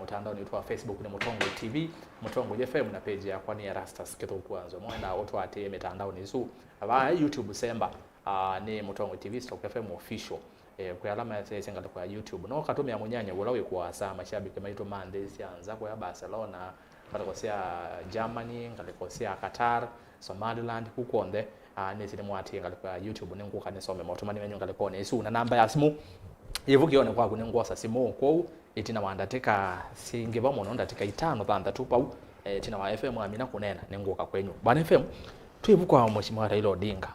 mũtandaonĩ witũ wa Facebook nĩ Mũtongoi T V, Mũtongoi F M, na page yakwa nĩ Erastus Kĩthũku Wanzwe. Mwendaa ũtũatĩĩe mĩtandaonĩ ĩsu. Vaa YouTube semba, ah, nĩ Mũtongoi T V stroke F M official. Eh, kwĩ ala maseĩsye ngalĩko ya YouTube, no katũmĩa mũnyanya ũla wĩ kũasa, mashabiki maitũ ma nthĩ sya nza, kũya Barcelona, ngalĩko sya Germany, ngalĩko sya Qatar, Somaliland, kũ kw'onthe, ah, nĩsĩ nĩmwatĩĩe ngalĩko ya YouTube, nĩngũka nĩsome maũtũmani menyu ngalĩkonĩ ĩsu. Na namba ya simũ yĩ vũkĩonĩ kwaku, nĩngwosa simũ. Kwoou, ĩtina wa ndatĩka syingĩva mũno, ndatĩka itano, thanthatũ vau, eh, ĩtina wa F M amina kũneena, nĩngũka kwenyu. Bwana F M, twĩ vu kwa Mheshimiwa Raila Odinga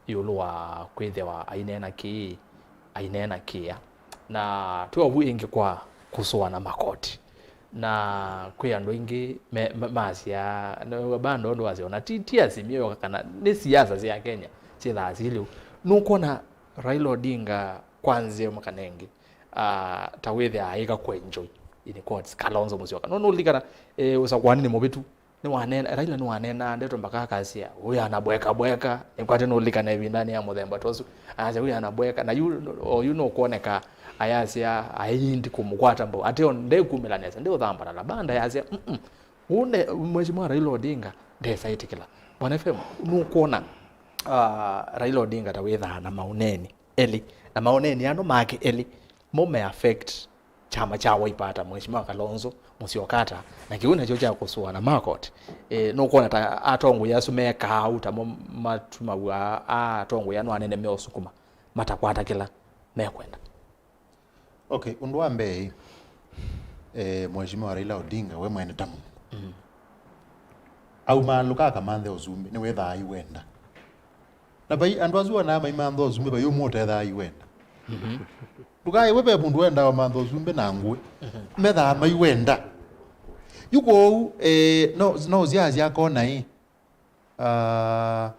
ĩũlũ wa kwĩthĩwa aineena kĩĩ, aineena kĩĩa. Na twĩ ovu ĩngĩ kwa kũsũa na makoti. Na kwĩ andũ aingĩ me-, ma-, masya, na bado ũndũ wasya, ona ti, ti Azimio yoka kana nĩ siasa sya Kenya syĩthaa syĩ lĩu. Nũkwona Raila Odinga kwa nzĩa ĩmwe kana ĩngĩ, ah, ta wĩthĩaa aĩka kũenjoy, in quotes, Kalonzo Musyoka? No nũlilikana, eh, ũsakũanĩ nĩ mũvĩtu, nĩwaneenaa, Raila nĩwaneenaa ndeto mpaka akasya, "Huyu anabweka bweka." Nĩkwate nũlikana ĩvindanĩ ya mũthemba ta ũsu. Ayasya, "Huyu anabweka." Na yu, o yu nũkwoneka ayasya, "Aĩndi kũmũkwata mbau." Ateo ndekumĩla nesa, ndeũthambalala. Banda yasya, "Mm-mm. Ũũ nde-, Mheshimiwa Raila Odinga ndesa ĩtĩkĩla." Bwana F M, nũkwona, ah, Raila Odinga ta wĩthaa na maũneeni elĩ, na maũneeni ano make elĩ mo me affect kyama kya Wiper ata Mheshimiwa Kalonzo Musyoka ata, na kĩu nakyo kya kũsũa na makoti. E, nũkwona ta atongoi asu mekaa ũu, ta mo matumaw'a a atongoi ano anene meũsukuma matakwata kĩla mekwenda? Okay, ũndũ wa mbee, eh, Mheshimiwa Raila Odinga we mwene ta mũndũ, mm, aumaalũka akamanthe ũsumbĩ, nĩwĩthaa aiwenda. Na vai andũ asu onaa maimantha ũsumbĩ, vai ũmwe ũtethaa aiwenda. Mhm. Ndũkaĩwe ve mũndũ wendaa ũmantha ũsumbĩ na ngũĩ. Mhm. Methaa maiwenda. Yu kwoou, eh, no, no ũsyasya akona ĩ, ah,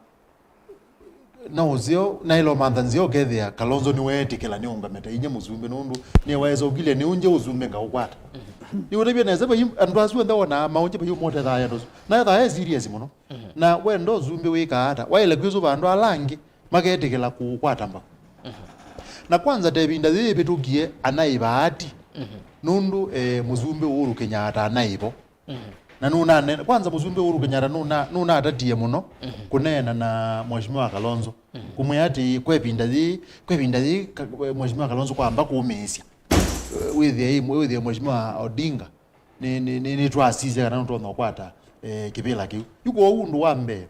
no ũseo, naĩla ũmantha nzĩa ũkethĩa Kalonzo nĩweetĩkĩla nĩũngame ta inyia mũsumbĩ, nũndũ nĩwaesa ũkilya nĩũngye ũsumbĩ ngaũkwata. Mhm. Nĩũtavye nesa, vai andũ asu onthe wonaa maũngye vai ũmwe ũtethaa andũ asu. Na ethaa e serious mũno. Mhm. Na wenda ũsumbĩ wĩkaa ata? Waĩle kwĩsũva andũ ala angĩ maketĩkĩla kũũkwata mbau. Mhm. Na kwanza, ta ĩvinda yĩĩ yĩvĩtũkie, anaĩ vaati. Mhm. Nũndũ, eh, mũsumbĩ Uhuru Kenyatta anaĩ vo. Mhm. Na nũnane-, kwanza mũsumbĩ Uhuru Kenyatta nũna-, nũnatatie mũno, mhm, kũneena na Mheshimiwa Kalonzo. Mhm. Kũmwĩa atĩ, kwa ĩvinda yĩĩ, kwa ĩvinda yĩĩ, ka-, Mheshimiwa Kalonzo kwamba kũmĩĩsya, eh, wĩthĩe, wĩthĩe Mheshimiwa Odinga nĩ, nĩ, nĩ, nĩtwasisya kana nũtonya ũkwata, eh, kĩvĩla kĩu. Yu kwoou ũndũ wa mbee,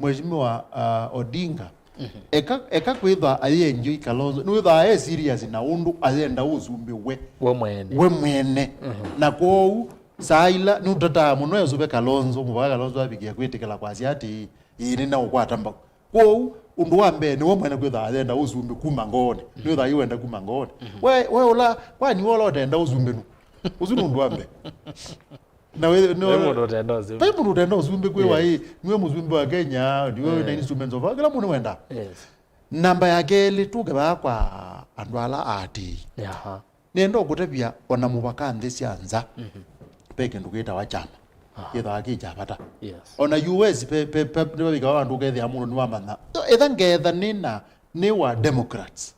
Mheshimiwa, ah, Odinga, mhm, eka, eka kwĩthwa ayĩ enjoy Kalonzo, nĩwĩthwaa e serious na ũndũ ayenda ũsumbĩ we, we mwene, we mwene. Mhm. Na kwoou saa ila nũtataa mũno esũve Kalonzo, mũvaka Kalonzo avikie kwĩtĩkĩla kwasya atĩ, "Ĩĩ, nĩnaũkwata mbau." Kwoou, Ũndũ wa mbee, nĩwe mwene kwĩthaa ayenda ũsumbĩ kuma ngoonĩ. Nĩwĩthaa yu wenda kuma ngoonĩ. We, we ũla, kwani we ũla ũtenda ũsumbĩ nu? Ũsu nĩ ũndũ wa mbee. Na we, nĩ Vai mũndũ ũtenda ũsumbĩ. Vai mũndũ ũtenda ũsumbĩ kwĩ Yes. waĩ, nĩwe mũsumbĩ wa Kenya, nĩwe wĩ na Eh. instruments of, kĩla mũndũ wenda. Yes. Namba ya kelĩ, tũke vaa kwa andũ ala aatĩĩi. Aha. Nĩenda ũkũtavya ona mũvaka nthĩ sya nza, Mhm. ve kĩndũ kĩtawa kyama. Aha. Kĩthaa kĩ kya vata. Yes. Ona U S pe, pe, pe, nĩvavikawa vandũ ũkethĩa mũndũ nĩwamanya. Etha ngetha nĩ na, nĩ wa Democrats.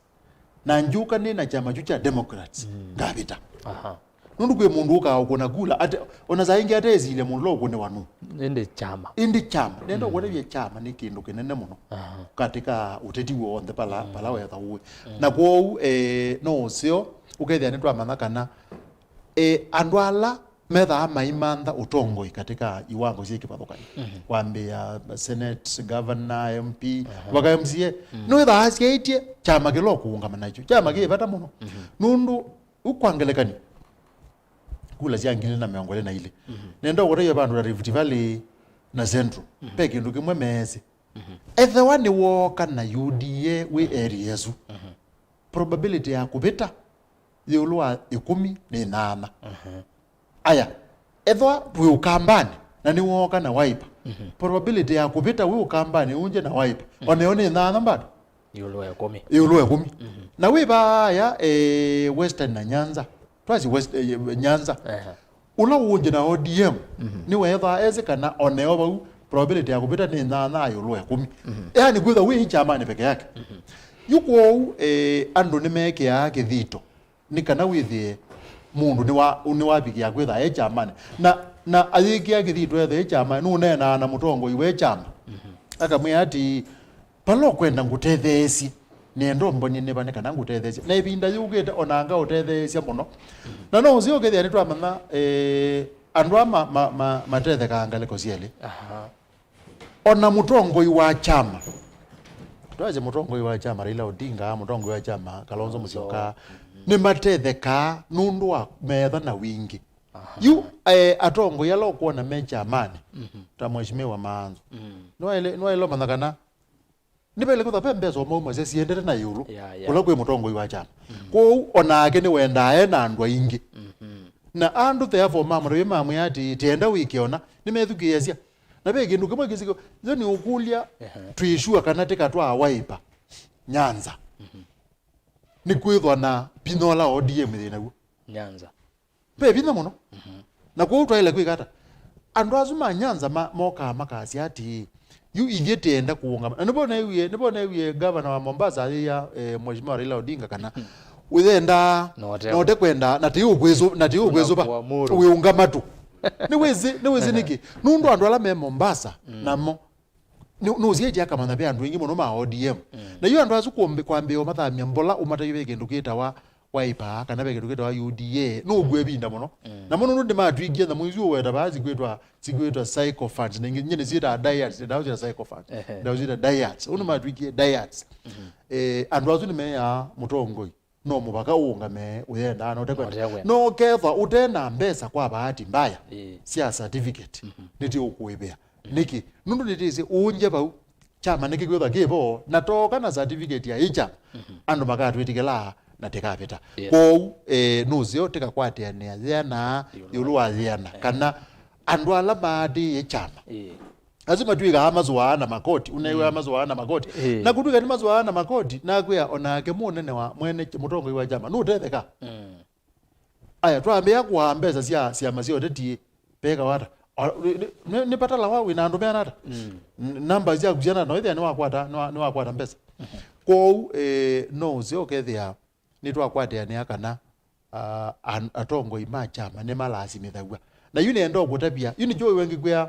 Na ngyũka nĩ na kyama kyu kya Democrats. Mm. Ngavĩta. Aha. Nũndũ kwĩ mũndũ ũkaa ũkũna kula, ate, ona saa ingĩ atesilya mũndũ ũla ũkũnĩwa nũ. Ĩndĩ kyama. Ĩndĩ kyama. Nenda Mm. ũkũtavya kyama nĩ kĩndũ kĩnene mũno Aha. katika ũteti w'onthe pala, Mm. pala wetha ũĩ. Mm. Na kwoou, eh, no ũseo, ũkethĩa nĩtwamanya kana, eh, andũ ala methaa maimantha ũtongoi katika iwango syĩ kĩvathũkany'o. Mhm. Kwambĩĩa Senate, Governor, M P, Aha. mpaka M C A. Mm. Nĩwĩthaa asyaĩtye kyama kĩla ũkũũngama nakyo. Kyama kĩ vata mũno. Mhm. Nũndũ, ũ kwa ngelekany'o, kula sya ngili na mĩongo ĩlĩ na ilĩ. Mhm. Nenda ũkũtavya vandũ ta Rift Valley na Central. Mhm. Ve kĩndũ kĩmwe meesĩ. Mhm. Ethĩwa nĩwooka na U D A wĩ area ĩsu, Mhm. probability ya kũvĩta yĩ ĩũlũ wa ĩkũmi nĩ nyaanya. Mhm. Aya, ethĩwa wĩ Ũkambanĩ na nĩwooka na Wiper, Mhm. probability ya kũvĩta wĩ Ũkambanĩ ũngye na Wiper, Mhm. onayo nĩ nyaanya bado. Ĩũlũ wa ĩkũmi. Ĩũlũ wa ĩkũmi. Mhm. Na wĩ vaya, eh, Western na Nyanza. Twasi West, eh, Nyanza. Ehe. Ũla ũngye na O D M, Mhm. nĩwethaa esĩ kana oneo vau probability ya kũvĩta nĩ nyaanya ĩũlũ wa ĩkũmi. Mhm. Yaani kwĩtha wĩ kyamanĩ peke yake. Mhm. Yu kwoou, eh, andũ nĩmekĩaa kĩthito. Nĩ kana wĩthĩe mũndũ nĩwa-, nĩwavikĩa kwĩtha e kyamanĩ. Na, na ayĩkĩa kĩthito ethe e kyamanĩ, nũneenaa na mũtongoi we kyama. Mhm. Akamwĩa atĩ, "Vala ũkwenda ngũtetheesye, nĩenda ũmbony'e nĩva nĩ kana ngũtetheesye. Na ĩvinda yũkĩte, ona ngaũtetheesya mũno." Mhm. Na no ũseo ũkethĩa nĩtwamanya, eh, andũ aa ma-, ma-, ma-, matethekaa ngalĩko syelĩ. Aha. Ona mũtongoi wa kyama, twasye mũtongoi wa kyama Raila Odinga, mũtongoi wa kyama Kalonzo Musyoka, nĩmatethekaa nũndũ wa metha na wingĩ. Aha. Yu, eh, atongoi ala ũkwona me kyamanĩ, Mhm. ta Mheshimiwa Maanzo, Mm. nĩwaĩle, nĩwaĩle ũmanya kana nĩvaĩle kwĩthwa ve mbesa ũmaumasya siendete na ĩũlũ, Yeah, yeah. kũla kwĩ mũtongoi wa kyama. Mm. Kwoou onake nĩwendaa e na andũ aingĩ. Mhm. Na andũ therefore mamũtavya mamwĩa atĩ, "Tienda wĩke ona," nĩmethukĩĩasya. Na ve kĩndũ kĩmwe kĩsiko, yo nĩ ũkũlya, Ehe. twĩ sure kana tĩka twa Wiper Nyanza. Mhm. Nĩkwĩthwa na vinya ũla O D M yĩ naw'o. Nyanza. Ve vinya mũno. Mhm. Na kwoou twaĩle kwĩka ata? Andũ asu ma Nyanza ma-, mokaa makasya atĩĩ, "Yu ithyĩ tĩenda kũũngama." Na nĩvo neewie, nĩvo neewie gavana wa Mombasa ayĩa, eh, Mheshimiwa Raila Odinga kana, Mhm. "Ũyenda, Na ũte- na ũte kwenda, na tĩũkwĩsũ-, na tĩũkwĩsũva, Ũnakuwa mũrũ. Wĩũngama tu." Nĩwĩsĩ, nĩwĩsĩ Ehe. nĩkĩ? Nũndũ andũ ala me Mombasa Mm. namo, nĩ, nũsiĩtye akamanya ve andũ aingĩ mũno ma O D M. Mm. Na yu andũ asu kũmbi-, kwambĩĩa ũmathamya mbola ũmatavye ve kĩndũ kĩtawa Wiper, kana ve kĩndũ kĩtawa U D A, nũkue ĩvinda mũno. Mm. Namo nũndũ nĩmatwikie nyamũ isu ũweta vaa sikwĩtwa, sikwĩtwa sycophants, na ingĩ nyie nĩsyĩtaa dyads, ndaũsya sycophants. Ehe. Ndaũsya dyads. Ũndũ nĩmatwikie dyads. Mhm. Eh, andũ asu nĩmeaa mũtongoi, no mũvaka ũũngame ũyendaa na ũtekwenda. Ũtekwenda. No kethwa ũte na mbesa kwa bahati mbaya Ĩĩ. sya certificate, Mhm. nĩtĩũkũĩvĩa. Mhm. Nĩkĩ? Nũndũ nĩtĩsĩ ũngye vau, kyama nĩkĩkwĩthwa kĩ vo, na tooka na certificate ya ĩ kyama, Mhm. andũ makatwĩtĩkĩla na tĩkavĩta. Yes. Kwoou, eh, nũseo tĩkakwatĩanĩa yĩana Ĩũlũ ĩũlũ wa wa yĩana, Ehe. kana andũ ala maatĩĩe kyama. Ĩĩ. Asu matw'ĩkaa masũaa na makoti, ũneew'aa Mm. masũaa na makoti. Ĩĩ. Na kũtw'ĩka nĩ masũaa na makoti, nakwĩa onake mũnene wa mwene ky-, mũtongoi wa kyama, nũtetheka. Mm. Aya, twambĩĩa kũaa mbesa sya syama sya ũteti, vekawa ata? O, nĩ, nĩ, nĩ, nĩ patalawa wĩ na andũ meana ata? Mm. N-, namba syaku syana ata? No ĩthĩa nĩwakwata, nĩwa-, nĩwakwata mbesa. Mhm. Kwoou, eh, no ũseo ũkethĩa nĩtwakwatĩanĩa kana, ah, an-, atongoi ma kyama nĩmalasimĩthaw'a. Na yu nĩenda ũkũtavya, yu nĩkyo wĩwengĩkwĩa,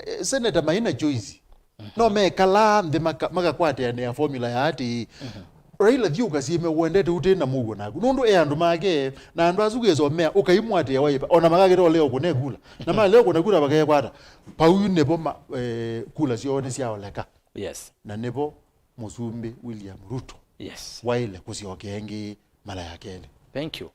eh, Senator maina choice. Mhm. No mekalaa nthĩ maka-, makakwatĩanĩa formula ya atĩĩ, Mhm. Raila, thi ũkasyĩme ũendete ũtĩ na mũuo naku. Nũndũ e andũ make, na andũ asu kwĩsomea, ũkaimwatĩa Wiper, ona makakĩta ũlea ũkũne kula. Na malea ũkũna kula makekwata. Pau nĩvo ma-, eh, kula syoo nĩsyaoleka. Yes. Na nĩvo Mũsumbĩ William Ruto Yes. waĩle kũsyokea ĩngĩ mara ya kelĩ. Thank you.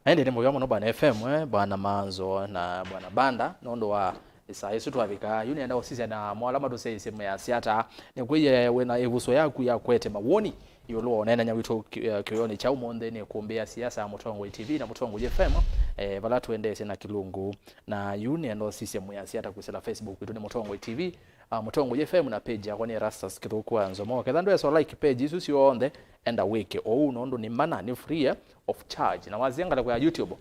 Na ĩndĩ nĩ mũvea mũno Bwana F M, eh, Bwana Manzo na Bwana Banda, nũndũ wa Ĩsaa ĩsu twavika yu, nĩenda ũsisya na mo ala matũsyaĩĩsye measya ata. Nĩkwĩie wĩna ĩvuso yaku ya kwete mawoni ĩũlũ wa ũneenany'a witũ ki-, eh, kĩwĩonĩ kya ũmũnthĩ. Nĩkũmbĩa siasa Mũtongoi T V na Mũtongoi F M, eh, vala tũendeesye na kĩlungu. Na yu nĩenda ũsisye mwĩasya ata kwĩsĩla Facebook witũ nĩ Mũtongoi T V, ah, Mũtongoi F M na page yakwa nĩ Erastus Kĩthũku wa Nzomo. Ketha ndwesa like page isu syonthe, enda wĩke ũu nũndũ nĩ mana, nĩ free, eh, of charge. Na wasya ngalĩko ya YouTube,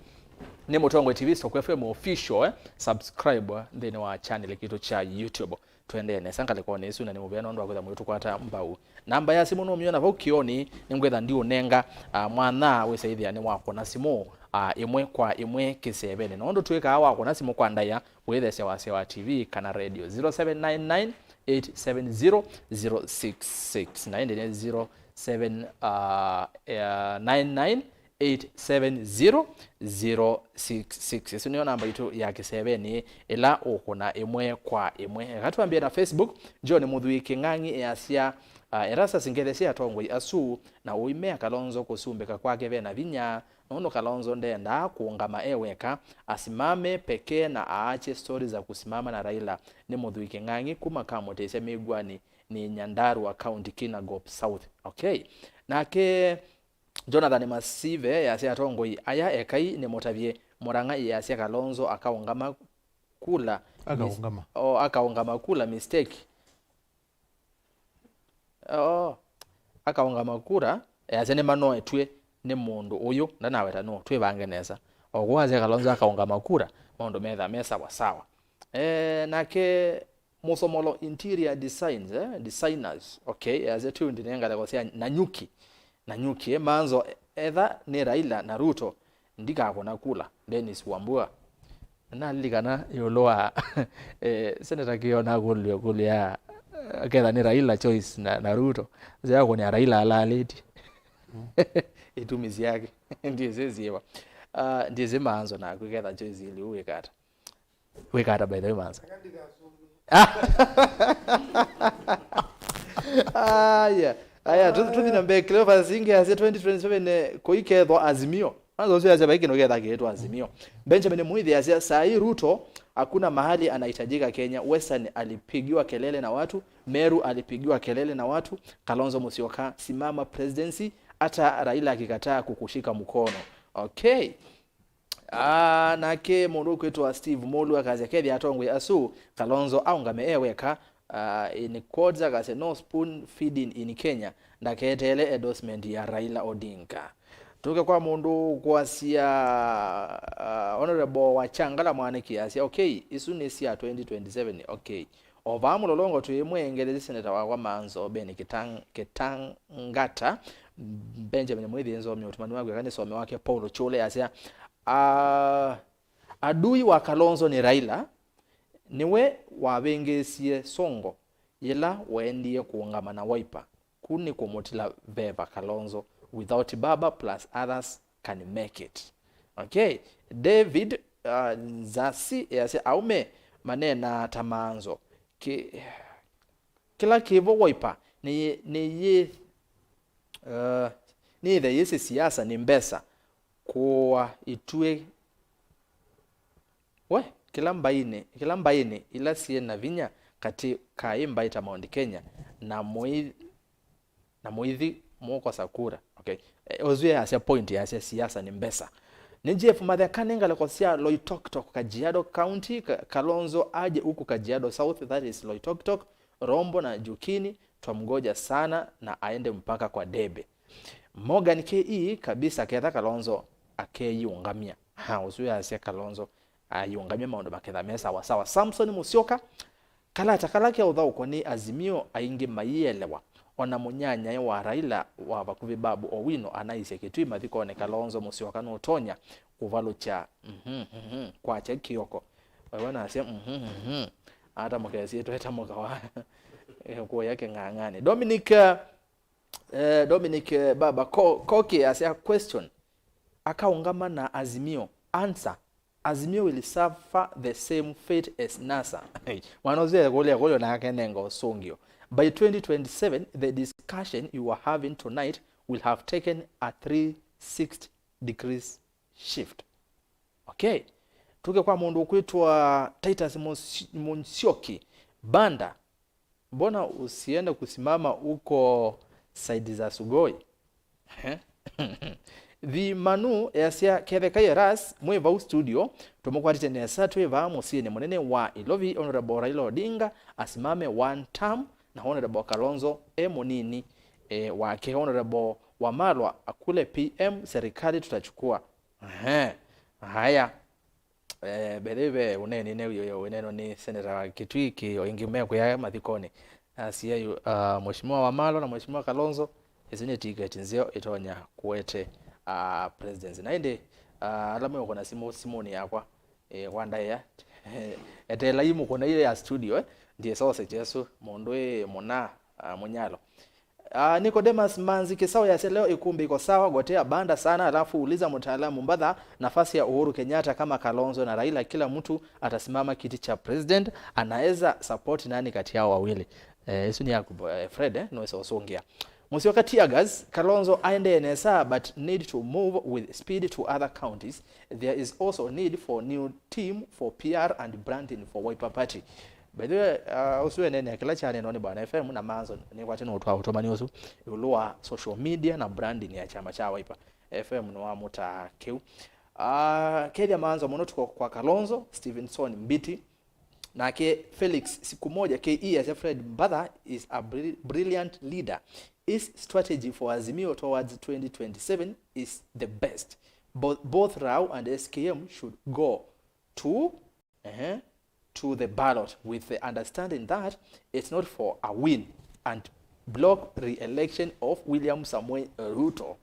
nĩ Mũtongoi T V stroke F M official, eh, subscribe, eh, nthĩnĩ wa channel kitũ kya YouTube. Tũendee nesa ngalĩkonĩ ĩsu, na nĩ mũvea nũndũ wa kwĩtha mũitũkwata mbau. Namba ya simũ nũmyona vau kĩonĩ, nĩngwĩtha ndiũnenga, ah, mwanya wĩsaĩthĩa nĩ wakũna simũ, ah, ĩmwe kwa ĩmwe kĩsevenĩ. Na ũndũ twĩkaa wakũna simũ kwa ndaĩa, wĩthesya wasya wa T V kana radio, zero seven nine nine eight seven zero zero six six. Na ĩndĩ nĩ zero seven nine nine eight seven zero zero six six. Ĩsu nĩyo namba itũ ya kĩsevenĩ ĩla ũkũna ĩmwe kwa ĩmwe. Eka twambie na Facebook. John Mũthui Kĩng'ang'i easya, ah, Erastus, ngetheesye atongoi asu na ũimea Kalonzo kũsumbĩka kwake ve na vinya, nũndũ Kalonzo ndendaa kũũngama e weka, asimame pekee na aakye stori za kusimama na Raila. Nĩ Mũthui Kĩng'ang'i kuma Kamũtĩsya Mĩĩguanĩ, nĩ Nyandarua County, Kinangop South. Okay. Nake Jonathan Masive easya atongoi aya ekai nĩmũtavye Mũrang'a easya Kalonzo akaũngama kula. Mis-, akaũngama. O, akaũngama kula mistake. O, akaũngama kula, easya nĩmanoetw'e nĩ mũndũ ũyũ, ndanaweta nũũ, twĩvange nesa. O kũu asya Kalonzo akaũngama kula, maũndũ metha me sawa sawa. Eh, nake Mũsomolo Interior Designs, eh, Designers, okay, easya twĩ ndinengaleko sya Nanyuki. Nanyuki, eh, Manzo, etha nĩ Raila na Ruto, ndikakũna kula. Dennis Wambua. Nalilikana ĩũlũ wa, eh, Senator Kĩo nakũlilwe kũlya, eh, ketha nĩ Raila choice na, na Ruto. Nzĩa kũnĩa Raila alalĩtye. Itumi syake. Ndiĩsĩ syĩva. Ah, ndiĩsĩ Manzo naku ketha choice ĩlĩ wĩkata. Wĩkata, by the way, Manzo. Aya. Aya, tu-, tuthi na mbee. Cleophas Inge asya twenty twenty-seven, eh, kũikethwa Azimio. Kwanza ũsu yasya vai kĩndũ kethakĩĩtwe Azimio. Benjamin Mwithi asya, "Saa hii Ruto hakuna mahali anahitajika Kenya. Western alipigiwa kelele na watu, Meru alipigiwa kelele na watu, Kalonzo Musyoka, simama presidency, hata Raila akikataa kukushika mkono." Okay. Ah, nake mũndũ ũkwĩtwa Steve Molu akasya, kethĩa atongoi asu, Kalonzo aũngame e weka, ah, in quotes, akasya, "No spoon feeding in Kenya," ndaketeele endorsement ya Raila Odinga. Tũke kwa mũndũ kwasya, ah, Honorable Wachangala Mwaniki asya, "Okay, isu nĩ sya twenty twenty-seven, okay." O vaa Mũlolongo twĩ ĩmwe, ngetheesye seneta wakwa Manzo Ben Kitang-, Kitangata, Benjamin Mwithi, nzomie ũtumani waku, eka nĩsome wake Paul Chule asya, ah, adui wa Kalonzo ni Raila, nĩwe wavĩngĩĩsye Sonko yĩla waendie kũũngama na Wiper. Ku nĩ kũmũtila veva Kalonzo. Without Baba plus others can make it. Okay. David, uh, Nzasi easya, aũme maneenaa ta Manzo. Ki-, kĩla kĩvo Wiper nĩ, nĩ yĩ, uh, nĩĩthe yĩsĩ siasa nĩ mbesa kũũa ituĩ. We, kĩla mbaĩnĩ, kĩla mbaĩnĩ ila syĩ na vinya katĩ ka ĩ mbaĩ ta Mount Kenya na mũi-, na mũithi mũkosa kura. Okay. Eh, ũsu yasya point yasya siasa nĩ mbesa. Nĩ Jeff Matheka nĩ ngalĩko sya Loitoktok, Kajiado County, Ka-, Kalonzo aje huku Kajiado South, that is Loitoktok, Rombo na Jukini, twamngoja sana na aende mpaka kwa debe. Morgan K E kabisa, ketha Kalonzo akeyĩũngamya. Ha, ũsu yasya Kalonzo ayĩũngamya maũndũ maketha me sawa sawa. Samson Musyoka, kalata kala keũthaũkwa nĩ Azimio aingĩ maielewa. Ona mũnyanyae wa Raila wa vakuvĩ Babu Owino anaisye kĩtui mathikonĩ, Kalonzo Musyoka nũtonya kũvalũkya, mhm, mhm, kwakya kĩoko. Wewe nasya, mhm, mhm. Ata mũkesie tweta mũkawa kuoya kĩng'ang'anĩ. Dominic, eh, Eh, Dominic, eh, Baba Ko-, Koki asya, question. Akaũngama na Azimio. Answer. Azimio will suffer the same fate as NASA. Mwana ũsu ekũlya kũlyo nake nenga ũsũngĩo. By twenty twenty-seven, the discussion you are having tonight will have taken a three sixty degrees shift. Okay. Tuke kwa mũndũ ũkwĩtwa Titus Mus- Musyoki. Banda, mbona usiende kusimama huko side za Sugoi? Eh? The Manu easya, Ketheka Yeras, mwĩ vau studio, tũmũkwatĩte nesa twĩ vaa mũsyĩnĩ mũnene wa Ilovi, Honorable Raila Odinga asimame one term, na Honorable Kalonzo e mũnini, eh, wake, Honorable Wamalwa akule P M, serikali tutachukua. Ehe. Haya. Eh, by the way, ve ũneeninĩ ũyũ wĩneenwa nĩ Senator Kitui kĩ o ĩngĩ mekwĩa mathikonĩ. Asie yu, uh, Mheshimiwa Wamalwa na Mheshimiwa Kalonzo, ĩsu nĩ tiketi nzeo ĩtonya kũete, uh, presidency. Na ĩndĩ, uh, ala meũkũna simũ simũnĩ yakwa, eh, kwa ndaĩa, eteelai mũkũna iyo ya studio, eh, ndiĩsose Jesu, mũndũ ĩ mũna, uh, mũnyalo. Ah, Nicodemus Manzi Kisao yasya leo ikumbi iko sawa, gotea banda sana, alafu uliza mtaalamu Mbatha nafasi ya Uhuru Kenyatta kama Kalonzo na Raila, kila mtu atasimama kiti cha president, anaweza support nani kati yao wawili? Eh, isu ni yaku, eh, Fred, eh, nwesa usungĩa. Musyoka Teargas, Kalonzo aendee nesa, but need to move with speed to other counties. There is also need for new team for P R and branding for Wiper Party. By the way, uh, ũsu eneenea kĩla kyaneenwa nĩ Bwana F M na Manzo nĩkwatĩ no twa ũtũmani ũsu ĩũlũ wa social media na branding ya kyama kya Wiper. F M nĩwamũtaa kĩu. Uh, kethya Manzo mũno tuko kwa Kalonzo, Stevenson Mbiti, nake Felix Sikumoja K E asya Fred Mbatha is a bri- brilliant leader. His strategy for Azimio towards twenty twenty-seven is the best. Both, both Rao and S K M should go to, uh-huh, to the ballot with the understanding that it's not for a win and block re-election of William Samoei Ruto.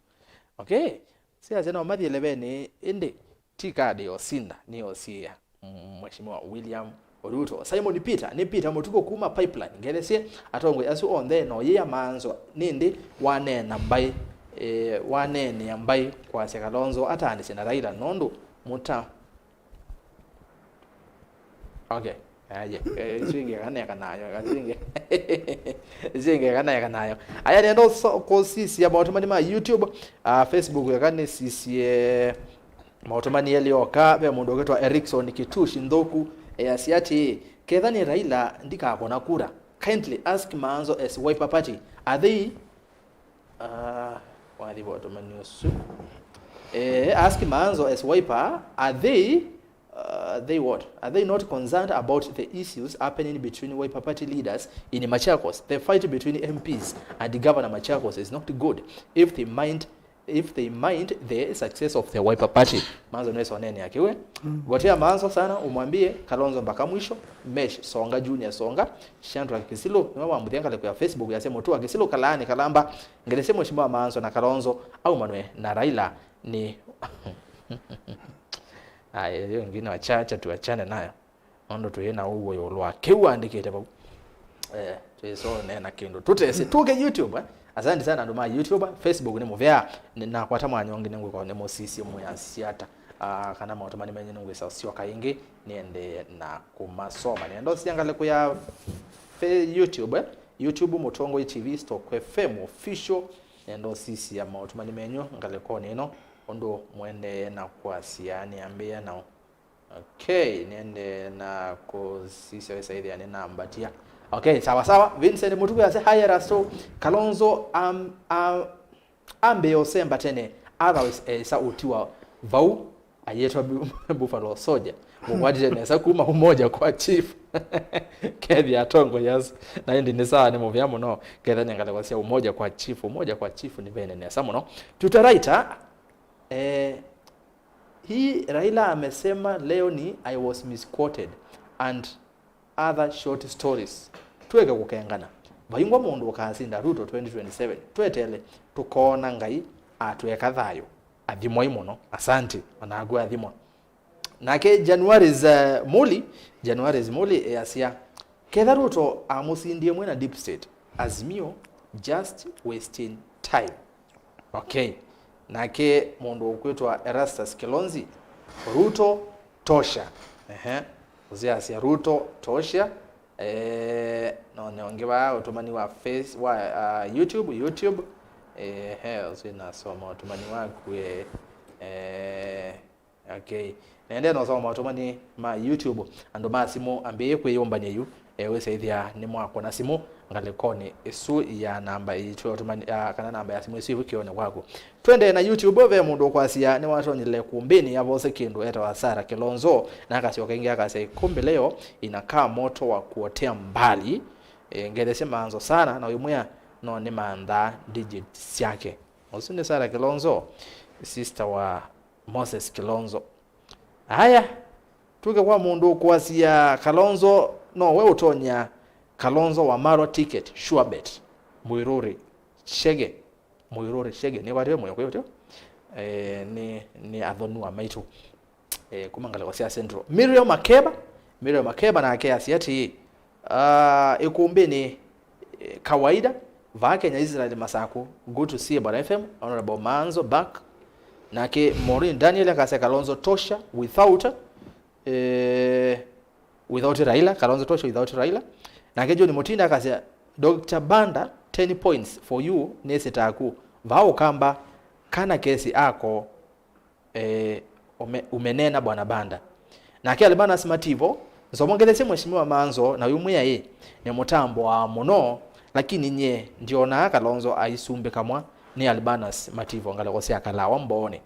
Okay? Siasya no mathi elevenĩ, ĩndĩ ti kadi yosinda, nĩ yosia. Mm, Mheshimiwa William Ruto. Simon Peter, nĩ Peter Mũtuku kuma Pipeline. Ngelesye atongoi asu onthe no yĩa Manzo nĩndĩ waneena mbaĩ, eh, waneenea mbaĩ kwasya Kalonzo ataanĩsye na Raila nũndũ mũta Okay. Aye. Eh, isu ingĩ kana eka nayo, isu ingĩ. Isu ingĩ kana eka nayo. Aya nenda so kusisia maũtũmani ma YouTube, uh, Facebook eka nĩsisie maũtũmani elĩ oka, ve mũndũ ũkwĩtwa Erickson Kitushi Nthuku, easya atĩĩ, ketha nĩ Raila ndikakũna kura. Kindly ask Manzo as Wiper Party, are they Ah, wathi wa ũtũmani ũsu. Eh, ask Manzo as Wiper, are they, uh, they what? Are they not concerned about the issues happening between Wiper Party leaders in Machakos? The fight between M Ps and Governor Machakos is not good if they mind, if they mind the success of the Wiper Party. Manzo nĩsonene akiwe. Mm. Gotea Manzo sana, umwambie Kalonzo mpaka mwisho. Mesh Songa, Junior Songa, Shandra Kisilu, nĩwe wambũthya ngalĩko ya Facebook yasya Mũtua Kisilu kalaani kalamba, ngelesye Mheshimiwa Manzo na Kalonzo aumanwe na Raila nĩ. Aya, hiyo ingine wachache tuachane nayo. Nũndũ twĩ na ũw'o ĩũlũ wa kĩu andĩkĩte vau. Eh, twĩsonena kĩndũ. Tũtesĩ, tũke YouTube, eh? Asante sana andũ ma YouTube, Facebook nĩ mũvea, nĩ nakwata mwanya ũngĩ nĩngwĩka nĩ mũsisye mũyasya ata. Ah, kana maũtũmani menyu nĩngwĩsa syoka ĩngĩ, nĩendee na kũmasoma. Nĩenda ũsia ngalĩko ya fe-, YouTube, eh? YouTube Mũtongoi T V Stock F M Official. Nĩenda ũsisya maũtũmani menyu ngalĩkonĩ ĩno, ũndũ mũendee na kwasya nĩambĩĩa nao. Okay, nĩendee na kũsisya wĩsa ĩthĩa nĩnambatia. Okay, sawa sawa. Vincent Mũtuku yasya, "Hi, Erasto, Kalonzo, am, am, ambĩĩa ũsemba tene, otherwise, eĩsa ũtiwa vau, ayĩtwa Bu-, Buffalo Soldier. Mũkwatĩte nesa kuma Umoja kwa Chief." Kethĩa atongoi asu. Na ĩndĩ nĩ sawa, nĩ mũvea mũno. Kethĩa nĩ ngalĩko sya Umoja kwa Chief. Umoja kwa Chief nĩ vene nesa mũno. Tuta writer, eh, hii Raila amesema leo ni I was misquoted and other short stories. Tweke kũkengana. Vaingwa mũndũ ũkasinda Ruto twenty twenty-seven. Twetele, tũkoona Ngai atweka thayũ. Athimwai mũno. Asante. Onaku athimwa. Nake January's, eh, Muli, January's Muli easya, ketha Ruto amũsindie mwĩ na deep state, Azimio just wasting time. Okay. Nake mũndũ ũkwĩtwa Erastus Kilonzi, Ruto tosha. Ehe. Ũsiasya Ruto tosha. Eh, no, nĩ ũngĩ wa ũtũmani wa face, wa, ah, YouTube, YouTube. Eh, he, ũsu nasoma ũtũmani waku, eh, eh, okay. Nendee nosoma maũtũmani ma YouTube. Andũ ma simũ, ambĩĩe kwĩyũmbany'a yu, e, wĩsaĩthya nĩmwakũna simũ ngalĩkonĩ ĩsu ya namba ĩitũ ya ũtũmani, ya, kana namba ya simũ ĩsu ĩvu kĩonĩ waku. Twendee na YouTube, ve mũndũ ũkwasya nĩwatonyile kumbĩnĩ avose kĩndũ etawa Sarah Kilonzo, na akasyoka ĩngĩ akasya, "Ikumbi leo inakaa moto wa kuotea mbali." E, ngethesye manzo sana na wĩmwĩa no nĩmanthaa digit syake. Ũsu nĩ Sarah Kilonzo, sister wa Moses Kilonzo. Aya, tuke kwa mũndũ ũkwasya Kalonzo, no we ũtonya Kalonzo wa Marwa ticket, sure bet. Mũirũrĩ Chege, Mũirũrĩ Chege, nĩ kwatiwe mũyo kwĩ ũtyo? Eh, nĩ, nĩ athonua maitũ. Eh, kuma ngalĩko sya Central. Miriam Makeba, Miriam Makeba nake asya atĩĩ, ah, ikumbĩnĩ, eh, kawaida, vaa Kenya Israel Masaku, good to see you, Bwana F M, Honorable Manzo back. Nake Maureen Daniel akasya Kalonzo tosha, without, eh, without Raila, Kalonzo tosha without Raila. Nake John Mutinda akasya, Doctor Banda, ten points for you, nĩsĩ taku. Vaa Ũkamba, kana kesi ako, eh, ume-, umenena Bwana Banda. Nake Albanus Mativo, nzomongelesye Mheshimiwa Manzo na wĩmwĩa ĩ, nĩmũtambũaa mũno, lakini nyie ndionaa Kalonzo aisumbĩka mwa nĩ Albanus Mativo ngalĩko sya Kalawa Mbooni.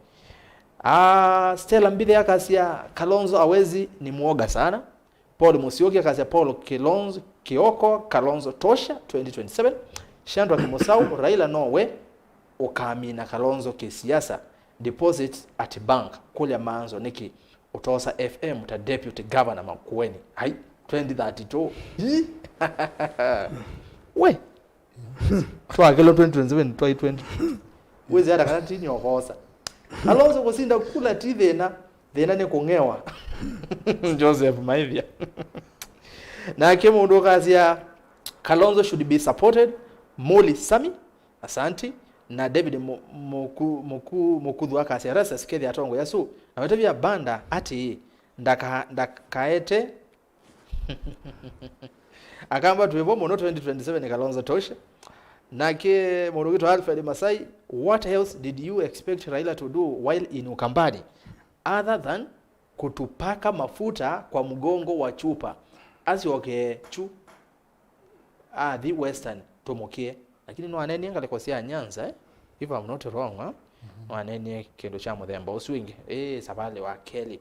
Ah, Stella Mbithe akasya, Kalonzo hawezi, ni muoga sana. Paul Musyoki akasya, Paul Kilonzo, Kioko, Kalonzo tosha, twenty twenty-seven. Shandra Kimusau, Raila no we ũkamina Kalonzo kĩsiasa. Deposit at bank, kũlya Manzo nĩkĩ ũtosa F M ta deputy governor Makueni. Ai, twenty thirty-two. Ii. We. Twakelo twenty twenty-seven, twaĩ twenty. Wĩsĩ hata kana tini okosa. Kalonzo kũsinda kula ti thĩna, thĩna nĩ kũng'ewa. Joseph Maithia. Nake mũndũ ũkasya, Kalonzo should be supported. Muli Sami, asanti. Na David Mu-, Muku-, Muku-, Mukuthu akasya, Erastus kethĩa atongoĩ asu, na wetavya Banda atĩĩ, ndaka-, ndakaete Akamba twĩ vo mũno twenty twenty-seven Kalonzo tosha. Nake mũndũ witũ Alfred Masai, what else did you expect Raila to do while in Ukambani other than kutupaka mafuta kwa mgongo wa chupa? Asyoke chu athi Western tũmũkĩe. Lakini nĩwanenie ngalĩko sya Nyanza, eh? If I'm not wrong, eh? Mhm. Nĩwanenie kĩndũ kya mũthemba ũsu ĩngĩ. Ĩĩ, savalĩ wa kelĩ.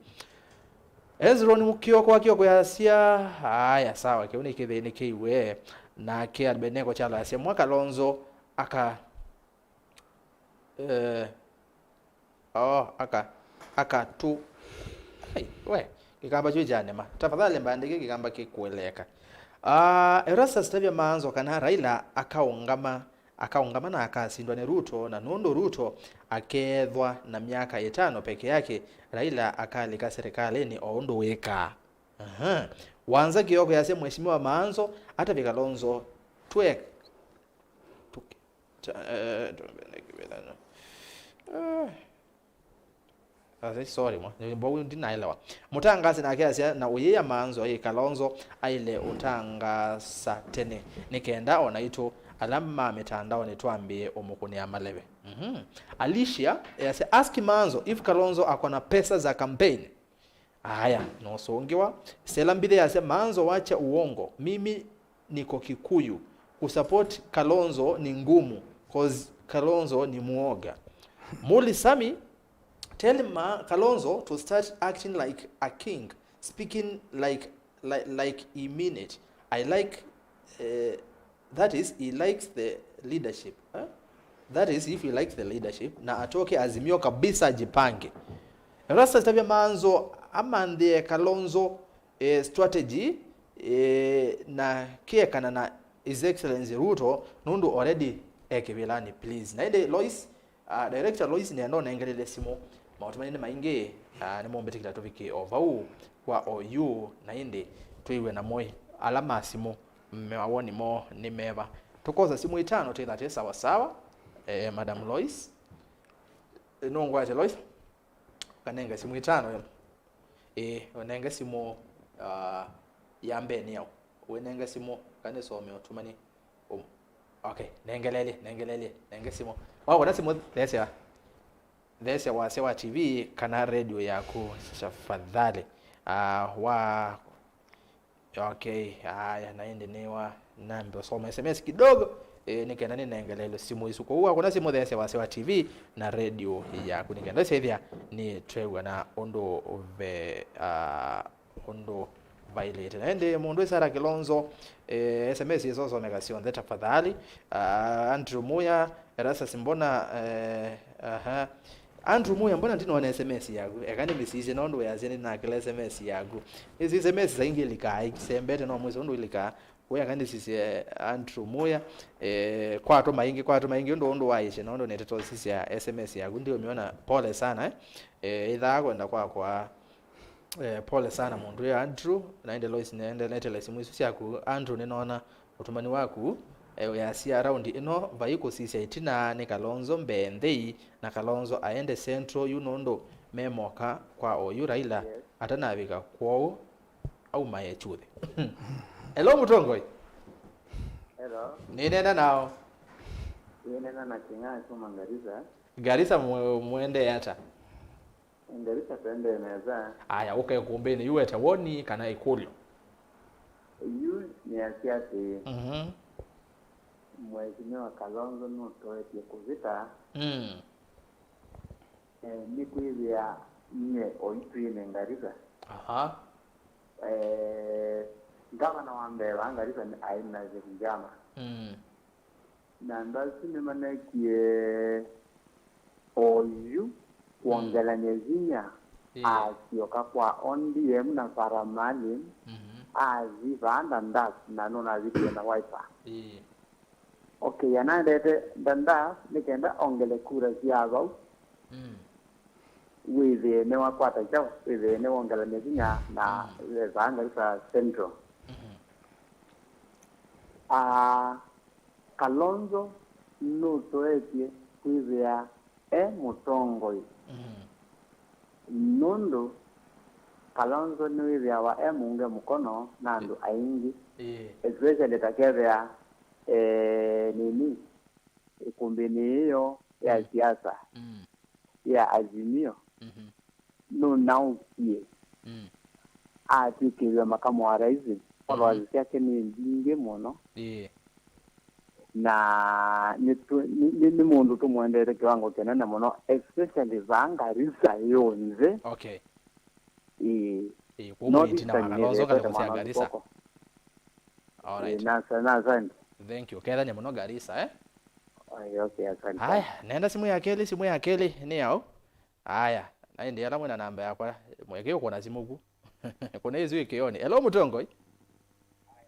Hezron Kioko wa Kioko yasya, aya, sawa, kĩu nĩ kĩthĩnĩ kĩiwe. Nake Abednego Kyalo yasya, mwa Kalonzo aka, eh, oh, aka, aka tu. Ai, we, Kĩkamba kyu kyanema. Tafadhali mbandĩke Kĩkamba kĩkũeleeka. Ah, Erastus tavya Manzo kana Raila akaũngama, akaũngama na akasindwa nĩ Ruto, na nũndũ Ruto akeethwa na myaka ĩtano peke yake, Raila akalika serikalĩnĩ o ũndũ wĩkaa. Aha. Wanza Kioko yasya Mheshimiwa Manzo atavye Kalonzo twe tuke. Cha-, eh, tumbene kĩvĩthano. Ah. Ase, sorry, mwa. Nyimbo huyu ndinaelewa. Mũtangasi nake asya, na ũyĩa Manzo ĩ Kalonzo aile ũtangasa tene. Nĩ kenda o naitũ ala ma mĩtandaonĩ twambĩe ũmũkũnĩa maleve. Mhm. Alicia, eh, asya, ask Manzo if Kalonzo ako na pesa za campaign. Aya, nosũngĩwa. Stella Mbithe yasya, Manzo wacha uongo. Mimi niko Kikuyu. Kusupport Kalonzo ni ngumu, 'cause Kalonzo ni muoga. Muli Sami, tell Ma Kalonzo to start acting like a king, speaking like, like, like he mean it. I like, eh, that is, he likes the leadership, eh? That is, if he likes the leadership, na atoke Azimio kabisa, ajipange. Erastus tavya Manzo amanthĩe Kalonzo, eh, strategy, eh, na kĩekana na His Excellency Ruto, nũndũ already e kĩvĩlanĩ, please. Na ĩndĩ Lois, ah, director Lois, nĩenda ũnengelele simũ. Maũtũmani nĩ maingĩ, ah, nĩmũmbĩtĩkĩla tũvike o vau kwa oyu, na ĩndĩ twĩw'e namo ala ma simũ, mawoni moo nĩ meva. Tũkosa simũ itano twĩtha twĩ sawa sawa. Eh, Madam Lois. Eh, nũngwate Lois. Kanenge simũ itano. Ĩĩ, ũnenge simũ, ah, ya mbee nĩ yaũ? Wĩnenge simũ, kana nĩsome ũtũmani ũmwe. Okay, nengelelye, nengelelye, nenge simũ. Wakũna simũ, thesya. theesya wasya wa T V kana radio yaku tafadhali. Ah, wa Okay, aya, na ĩndĩ nĩwa nambe ũsoma S M S kidogo, eh, nĩ kenda nĩnengelelwe simũ isu. Kwoou wakũna simũ, theesya wasya wa T V na radio yaku nĩ kenda syaĩthĩa nĩtwew'a na ũndũ ve, ah, ũndũ vailĩte. Na ĩndĩ mũndũ Isara Kilonzo, eh, S M S isosomeka syonthe tafadhali. Ah, Andrew Muya, Erastus Mbona, eh, aha. Andrew Muya, mbona ndinona S M S yaku? Eka nĩmĩsisye nũndũ wĩasya nĩnakĩla S M S yaku. Ĩsi S M S saingĩ ilikaa, isembete no mwĩsĩ ũndũ ilikaa. Wĩa eka nĩsisye, eh, Andrew Muya, eh, kwatũma ĩngĩ, kwatũma ĩngĩ ũndũ, ũndũ waisye nũndũ nĩtetosisya S M S yaku. Ndiũmĩona, pole sana, eh. Eh, ĩthaa kwenda kwakwa, eh, pole sana mũndũ ũyũ Andrew, na ĩndĩ Lois nĩendeletele simũ isu syaku. Andrew, nĩnona ũtũmani waku, eh, wĩasya raundi ĩno vai kũsisya ĩtina nĩ Kalonzo mbee nthei, na Kalonzo aende Central yu nũndũ me moka kwa oyu Raila. Yes. Atanavika kwoo aumae chuthi. Hello, mũtongoi. Hello. Nĩneena nao. Nĩneena na Kĩng'aa kuma Garissa. Garissa mwe-, mwendee ata? Ngarisa twendee nesa. Aya, ũka ĩkũmbĩnĩ yu wete woni kana ĩkũlyo. Yu nĩasya atĩĩ, mhm, Mheshimiwa Kalonzo nũtoetye kũvĩta. Mm. Eh, nĩkwĩthĩa nyie oyu twĩ nĩ Ngarisa. Aha. Eh, ngavana wa mbee wa Ngarisa nĩ aĩ Nasir Njama. Mm. Na andũ asu nĩmanekie oyu kwongelany'a vinya. Ĩĩ. Asyoka kwa O D M na Sarah Maalim, mhm, athi vaa Dundas na nũnavikie na Wiper. Ĩĩ. Okay, anaendete Dundas nĩ kenda ongele kura sya vau. Mm. Wĩthĩe nĩwakwata kyaũ, wĩthĩe nĩwongelany'a vinya na, mm, vaa Ngarisa Central. Mhm. Ah, Kalonzo nũtoetye kwĩthĩa e mũtongoi. Mm. Nũndũ Kalonzo nĩwĩthĩawa e mũunge mũkono na andũ aingĩ. Ĩĩ. Especially takethĩa, eh, nini, ĩkũmbĩnĩ ĩyo ya, mm, siasa, mm, ya Azimio, mhm, nũnaũkie, mm, atw'ĩkĩĩw'a makamu wa rais, mhm, followers syake nĩ mbingĩ mũno. Ĩĩ. Na nĩ tũ-, nĩ, nĩ, nĩ mũndũ tũmwendete kĩwango kĩnene mũno, especially vaa Garissa yonthe. Okay. Ĩĩ. Ĩĩ, kwoou mwĩ ĩtina wa Kalonzo kana mũsya Garissa? All right. Ĩĩ, nasa-, na asante. Thank you. Kethania mũno Garissa, eh? Ai, okay, asante. Haya, nenda simũ ya kelĩ, simũ ya kelĩ nĩ yaũ? Aya, na ĩndĩ ala mwĩna namba yakwa, mweke ũkũna simũ ku. Kũna ĩsu ĩkĩonĩ. Hello, mũtongoi.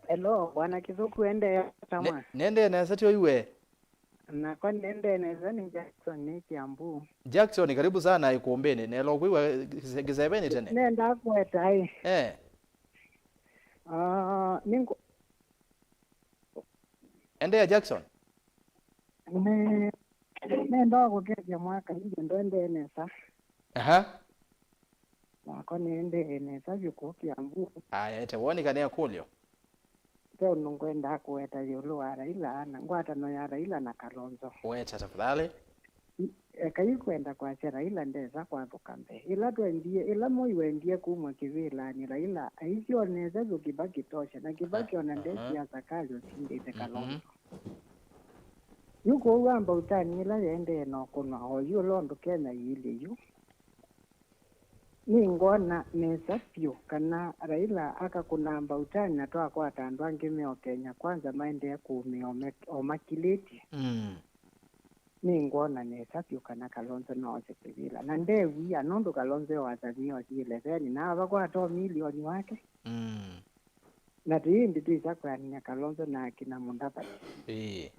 Hello, Bwana Kĩthũku, endee ata mwa? Nendee nesa, tyo iwe? Nakwa nendee nesa, nĩ Jackson, nĩ Kiambu. Jackson, karibu sana ĩkũmbĩnĩ. Nelo kwĩw'a kĩse-, kĩsevenĩ tene. Nenda kweta ĩ. Eh. Ah, nĩngũ- Endeea, Jackson. Ne-, nendaa kũkethya mwaka ingi ndwendee nesa. Aha. Nakwa nĩendee nesa vyũ kũu Kiambu. Aya, ete woni kana ĩkũlyo? Ve ũndũ ngwendaa kũweta ĩũlũ wa Raila na ngwatano ya Raila na Kalonzo. Weta tafadhali. Ekai kwenda kwasya Raila ndesa kwathũka mbee. Ĩla twendie, ĩla Moi wendie kumw'a kĩvĩlanĩ, Raila aisye o nesa vyũ Kibaki tosha, na Kibaki ona nde siasa kalĩ ũsindĩte Kalonzo. Yu kũu Ambautani ĩla yaendee na ũkũnwa, oyu ũla ũndũ Kenya yĩilye yu. Nĩngwona nesa vyũ kana Raila akakũna Ambautani na twakwata andũ angĩ me o Kenya Kwanza maendee kũũmĩa o me-, o makilĩtye. Mm. Nĩngwona nesa vyũ kana Kalonzo no ose kĩvĩla. Na nde wia, nũndũ Kalonzo e wasani osie leseni, na avakwata o milioni wake. Mm. Na tũyĩndĩ twĩsa kwĩanany'a Kalonzo na akina Mudavadi. Ĩĩ.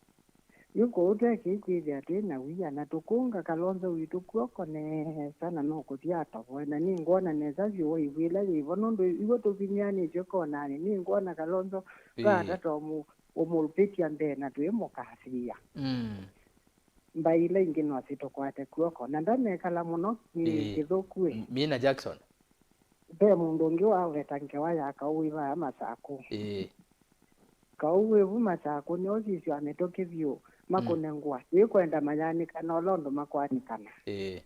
Yu kũu twekĩi kwĩthĩa twĩ na wia, na tũkũnga Kalonzo witũ kw'oko nesa, na no kũthi atovoe. Na nĩngwona nesa vyũ waivu ĩla yĩvo, nũndũ iw'o tũvimyanĩtw'e konanĩ, nĩngwona Kalonzo, ĩĩ, twatata ũmũ-, ũmũpĩtya mbee na twĩmũkasĩĩa. Mm. Mbaĩ ila ingĩ no sitũkwate kw'oko, na ndanekala mũno, ĩĩ, Kĩthũku ĩ. M-, Mina Jackson. Ve mũndũ ũngĩ waweta ngewa ya kaũ wĩ vaa Masakũ. Ĩĩ. Kaũ wĩ vu Masakũ, nĩo sisyo amĩtũkĩ vyũ, makũne ngũa. Mm. Yĩkwenda mayanĩkana ũla ũndũ makwanĩkana. Ĩĩ.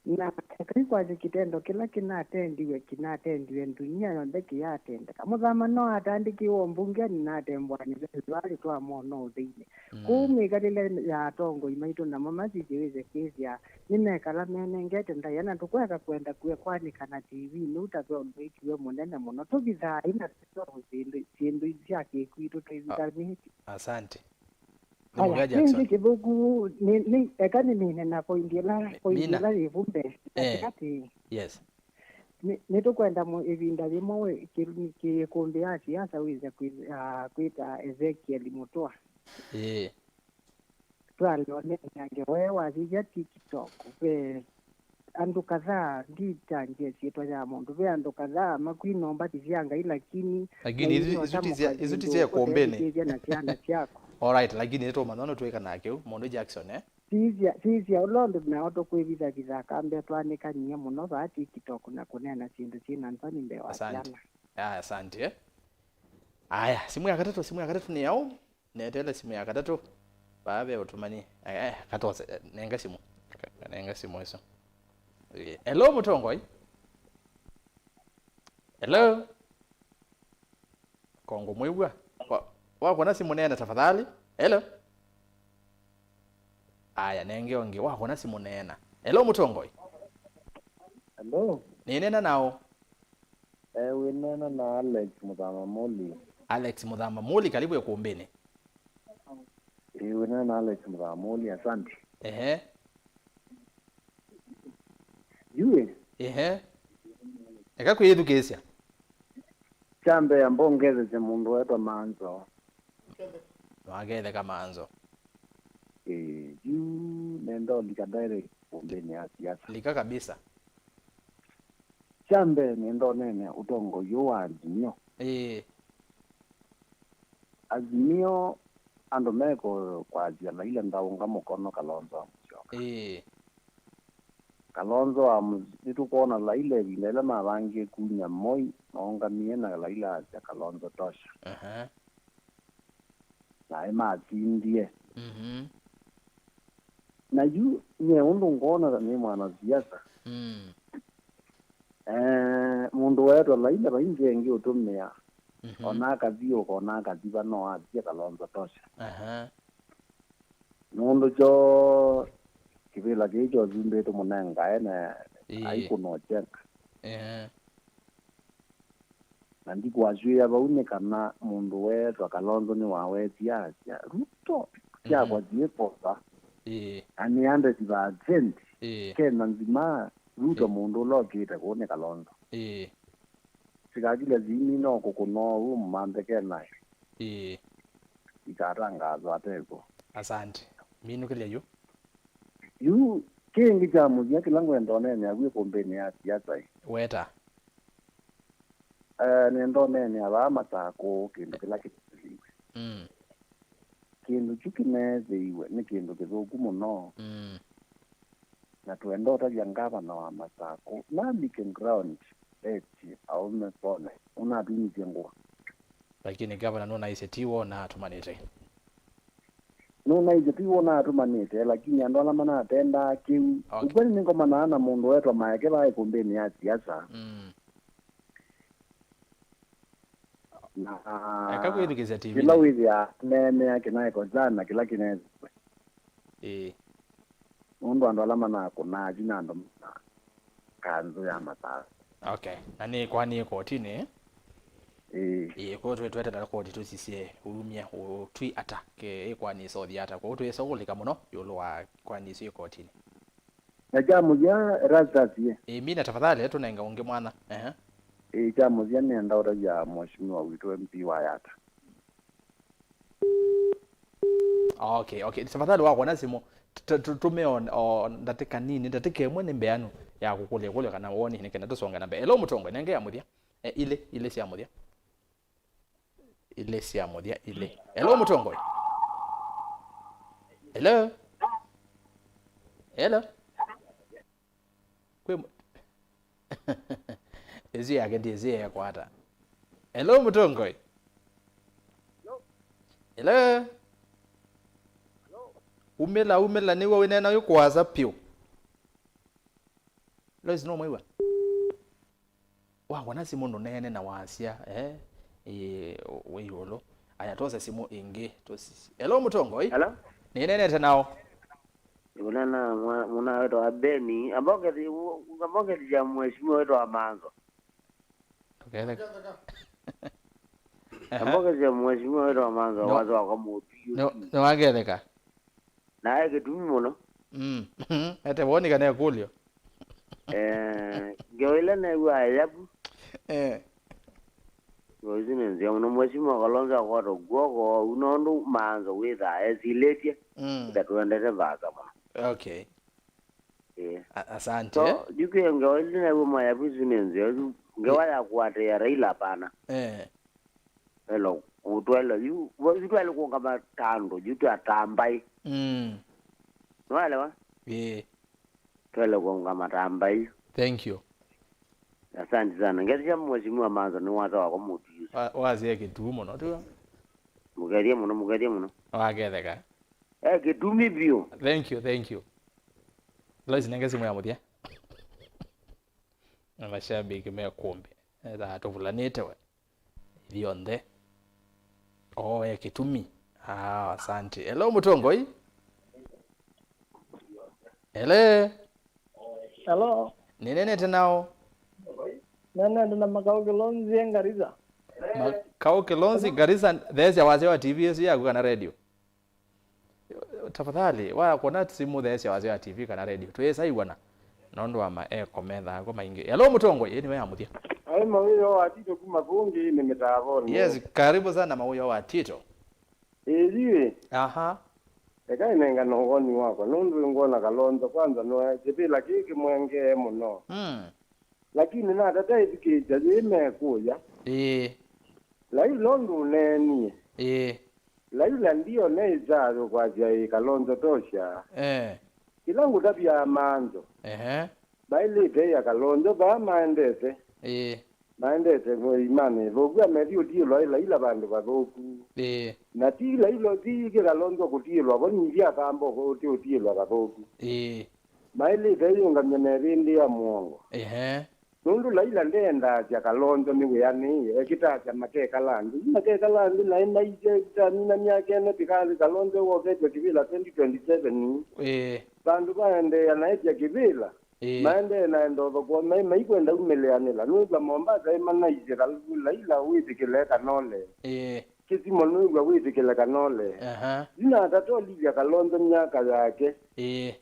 Na ekai kwasya kĩtendo kĩla kĩnatendiwe, kĩnatendiwe ndunia yonthe kĩyatendeka. Mũthama no atandĩkĩwe ũmbungenĩ na atembwa nĩ Yesu, twalĩ twamwona ũtheinĩ. Kũu mĩkalĩle ya atongoi maitũ namo masisye wĩse kwĩsya nĩmekala menengete ndaĩa, na tũkweka kwenda kũekwanĩka na T V nũu ta ve ũndũ wĩkiwe mũnene mũno. Tũvithaa ĩna syĩndũ, syĩndũ sya kĩkwitũ twĩvitanĩtye. Asante. Nĩ mũvea Jackson. Nĩngĩ kĩthũku, nĩ, nĩ, eka nĩmine na point ĩla, point ĩla yĩ vu mbee. Eh. Katikati. Yes. Nĩ, nĩtũkwenda mũ-, ĩvinda yĩmwe wĩ, kĩ-, kĩ-, ĩkũmbĩ ya siasa wĩse kwĩ-, ah, kwĩta Ezekiel Mutua. Ĩĩ. Twalonene nake we wasisya TikTok, ve andũ kadhaa, nditangie syĩtwa ya mũndũ, ve andũ kadhaa makwina mbathi sya Ngai, lakini lakini isu ti sya, isu ti sya ĩkũmbĩnĩ. Ũteethĩkĩĩsya na syana syaku. Alright, lakini nĩtũmanya ũndũ twĩka nake ũ, mũndũ Jackson, eh? Sisya, sisya ũla ũndũ nao tũkwĩvithavitha kambe twanĩkanie mũno vaa TikTok na kũneena syĩndũ syĩ na nzani mbee wa syana. Asante. Ah, asante, eh? Aya, simu ya katatũ, simu ya katatũ nĩ yaũ? Neteele simu ya katatũ. Vaa ve ũtũmani. Eh, eh, katose, eh, nenga simu. Ka-, nenga simu ĩsu. Eh, hello, mũtongoi. Hello. Kongo mwĩw'a. Wa-, wakona simu neena tafadhali. Hello. Aya, nenge ũngĩ. Wakona simu neena. Hello, mũtongoi. Hello. Nĩneena naũ? Eh, wĩneena na Alex Mũthama Muli. Alex Mũthama Muli, karibu ĩkũmbĩnĩ. Eh, wĩneena na Alex Mũthama Muli, asante. Ehe. Yu ĩ. Ehe. Eka kwĩyĩthukĩĩsya. Kya mbee, amba ũngethesye mũndũ wetwa Manzo. Nĩwaketheka Manzo. Ĩĩ, yu nenda ũlika direct ĩkũmbĩnĩ ya siasa. Lika kabisa. Kya mbee, nenda ũneene ũtongoi ũũ wa Azimio. Ĩĩ. Azimio, andũ mekũkwasya Laila ndaũnga mũkono Kalonzo wa Musyoka. Ĩĩ. Kalonzo wa Mus-, nĩtũkwona Laila ĩvinda ĩla mavangie kunya Moi, maũngamie na Laila asya Kalonzo tosha. Aha. Naĩ matindie. Mhm. Na yu nyie ũndũ ngwona ta nĩ mwanasiasa. Mm. Eh, mũndũ weetwa Laila vai nzĩa ĩngĩ ũtũmĩa. Mhm. Ona akathiũka, ona akathiva, no athie Kalonzo tosha. Aha. Nũndũ kyo kĩvĩla kĩĩ kyosumbĩtwe mũnengae na Ĩĩ. Aikũna ũkyenga. Ehe. Na ndikwasw'ĩa vau nĩ kana mũndũ weetwa Kalonzo nĩwawetie asya, Ruto syakwa Mhm. syĩ kũva. Ĩĩ. Na nĩ hundred percent. Ĩĩ. Kenya nzima, Ruto Ĩĩ. mũndũ ũla ũkĩte kũu nĩ Kalonzo. Ĩĩ. Sikakilya zimi no kũkũna ũu mũmanthe kenayo. Ĩĩ. Ikatangathwa ateko. Asante. Minũkĩlya yu. Yu, kĩngĩ kya mũthya kĩla ngwenda ũneene avu ĩkũmbĩnĩ ya siasa ĩ. Weta. Eh, nenda ũneene avaa Masakũ kĩndũ kĩla kĩneethĩiwe. Mm. Kĩndũ kyu kĩneethĩiwe nĩ kĩndũ kĩthũku mũno. Mm. Na twenda ũtavya ngavana wa Masakũ nalike ground etye aũme pole, ũnatumisye ngũa. Lakini gavana nũnaisye ti w'o ũnaatũmanĩte. Nũnaisye ti w'o ũnaatũmanĩte, lakini andũ ala manatendaa kĩu. Okay. Ũkweli nĩngomanaa na mũndũ weetwa Maeke vaa ĩkũmbĩnĩ ya siasa. Mm. Na eka kwĩthukĩĩsya T V kĩla nĩ wĩthĩaa neenea kĩnaeko sana kĩla kĩneethĩwe. Ĩĩ. Nũndũ andũ ala manakũnaa ti na andũ ma kanzũ ya Masakũ. Okay. Na nĩ ĩkwanĩe kotinĩ? Ĩĩ. Ĩĩ, kwoou twĩ tweteela koti tũsisye umya ũtwi ata ke ĩkwanĩsa ũthi ata. Kwoou twĩsa ũkũlika mũno ĩũlũ wa ĩkwanĩo isu ikotinĩ. Na kya mũthya, Erastus, ye. Ĩĩ, mina tafadhali, tũnenga ũngĩ mwanya. Ehe. Ĩĩ, kya mũthya nĩenda ũtavya mheshimiwa witũ M P wa Yatta. Okay, okay. Tafadhali wakwona simũ, t-, t-, t-, tũme o, o ndatĩka nini, ndatĩka ĩmwe nĩ mbeanu ya kũkũlya ĩkũlyo kana woni nĩ kenda tũsonge na mbee. Hello, mũtongoi, nenge ya mũthya. Eh, ilĩ, ilĩ sya mũthya. Ilĩ sya mũthya, ilĩ. Hello, mũtongoi. Hello. Hello. Kwĩ mũ-, ĩsu yake ndĩsĩ yekwata. Hello, mũtongoi. Hello. Umĩla, umĩla, nĩw'o wĩneena wĩ kũasa pyũ. Lois, no mwĩw'a? Wakona simũ ndũneene na wasya, eh, ĩ, wĩ ĩũlũ. Aya, twose simũ ĩngĩ. Tũsi-, hello, Mũtongoi? Hello? Nĩneenete nao. Nĩkũneena mwa-, mũna wĩtawa Beni. Amba ũkethĩ-, amba ũkethĩsya mheshimiwa wĩtawa Manzo. Ndũketheka. Aha. Amba ũkethĩsya mheshimiwa wĩtawa Manzo, no, wasya wakwa mũpiũ. No, nĩwaketheka? Na e kĩtumi mũno. Mm. Ete woni kana ĩkũlyo? Eh, ngewa ĩla neew'aa yavu. Eh. Ngewa isu nĩ nzeo mũno. Mheshimiwa Kalonzo akwata kw'oko ũu nũndũ Manzo wĩthaa esilĩtye. Mm. Ĩta tũendete vaasa mũno. Okay. Eh. A-, asante. So, yu kwĩ ngewa ĩla neew'aa mwa yavu isu nĩ nzeo. Yu ngewa ya kũatĩĩa Raila hapana. Eh. Elo, ũtwele yu, yu twele kũngama ta andũ, yu twa ta mbaĩ. Mm. Nĩwaelewa? Ĩĩ. Twele kũngama ta mbaĩ. Thank you. Asante sana. Ngethya mheshimiwa Manzo nĩ wasa wakwa mũtu yu. Wa-, wasya kĩtuu mũno, tiwa? Mũkethie mũno, mũkethie mũno. Waketheka. Eh, kĩtumi vyũ. Thank you, thank you. Lois, nenge simũ ya mũthya. Na mashabiki me kũmbĩ. Ethaa tũvulanĩte we. Ithyonthe. Oo, e kĩtumi. Ah, asante. Hello, Mũtongoi. Hello. Hello. Nĩneenete nao. Neenete na Makau Kĩlonzi e Garissa. Makau Kĩlonzi, Garissa, theesya wasya wa T V ĩsu yaku kana radio? Tafadhali, wakwona simũ theesya wasya wa T V kana radio. Twĩsa iwana. Nũndũ wa ma echo methaa ko maingĩ. Hello, Mũtongoi, ĩĩ nĩwe ya mũthya. Aĩ mawĩo wa Tito kuma Vungi nĩ mĩtaavonĩ. Yes, karibu sana mawĩo wa Tito. Ĩĩ, yu ĩ. Aha. Eka ĩnengana ũwoni wakwa, nũndũ ngwona Kalonzo kwanza nwe kĩvĩla kĩĩ kĩmwengee mũno. Mm. Lakini natata ĩthukĩĩsya yĩĩ mekũya. Ĩĩ. Laila ũndũ ũneenie. Ĩĩ. Laila ndiona ĩkyayo kwasya ĩ Kalonzo tosha. Eh. Kĩla ngũtavya Manzo. Ehe. Maĩlĩte ya Kalonzo vaa maendete. Ĩĩ. Maendete imanĩ ĩthũku amethi ũtiĩlwa ĩ Laila vandũ vathũku. Ĩĩ. Na ti Laila, ti kĩ Kalonzo kũtiĩlwa vo, nĩngĩ akamba ũti ũtiĩlwa kathũku. Ĩĩ. Maĩlĩte ĩyũngamya na ĩvĩndĩ ya mũongo. Ehe. Nũndũ Laila ndeendaasya Kalonzo nĩ wĩanĩĩe, ekĩtaasya makekala nthĩ. Yu makekala nthĩ naĩ maisye, tamina myaka ĩno tĩkathi Kalonzo woketwe kĩvĩla twenty twenty-seven. Ĩĩ. Vandũ vaendeea na etya kĩvĩla, ĩĩ, maendee na enda ũthokoo, mai, maikwenda umĩlĩanĩla. Nũĩthwa Mombasa ĩmanaisye Kal-, Laila wĩtĩkĩle kana ũlee. Ĩĩ. Kĩsimo nũĩw'a wĩtĩkĩle kana ũlee. Aha. Yu natata ũlilya Kalonzo myaka yake. Ĩĩ.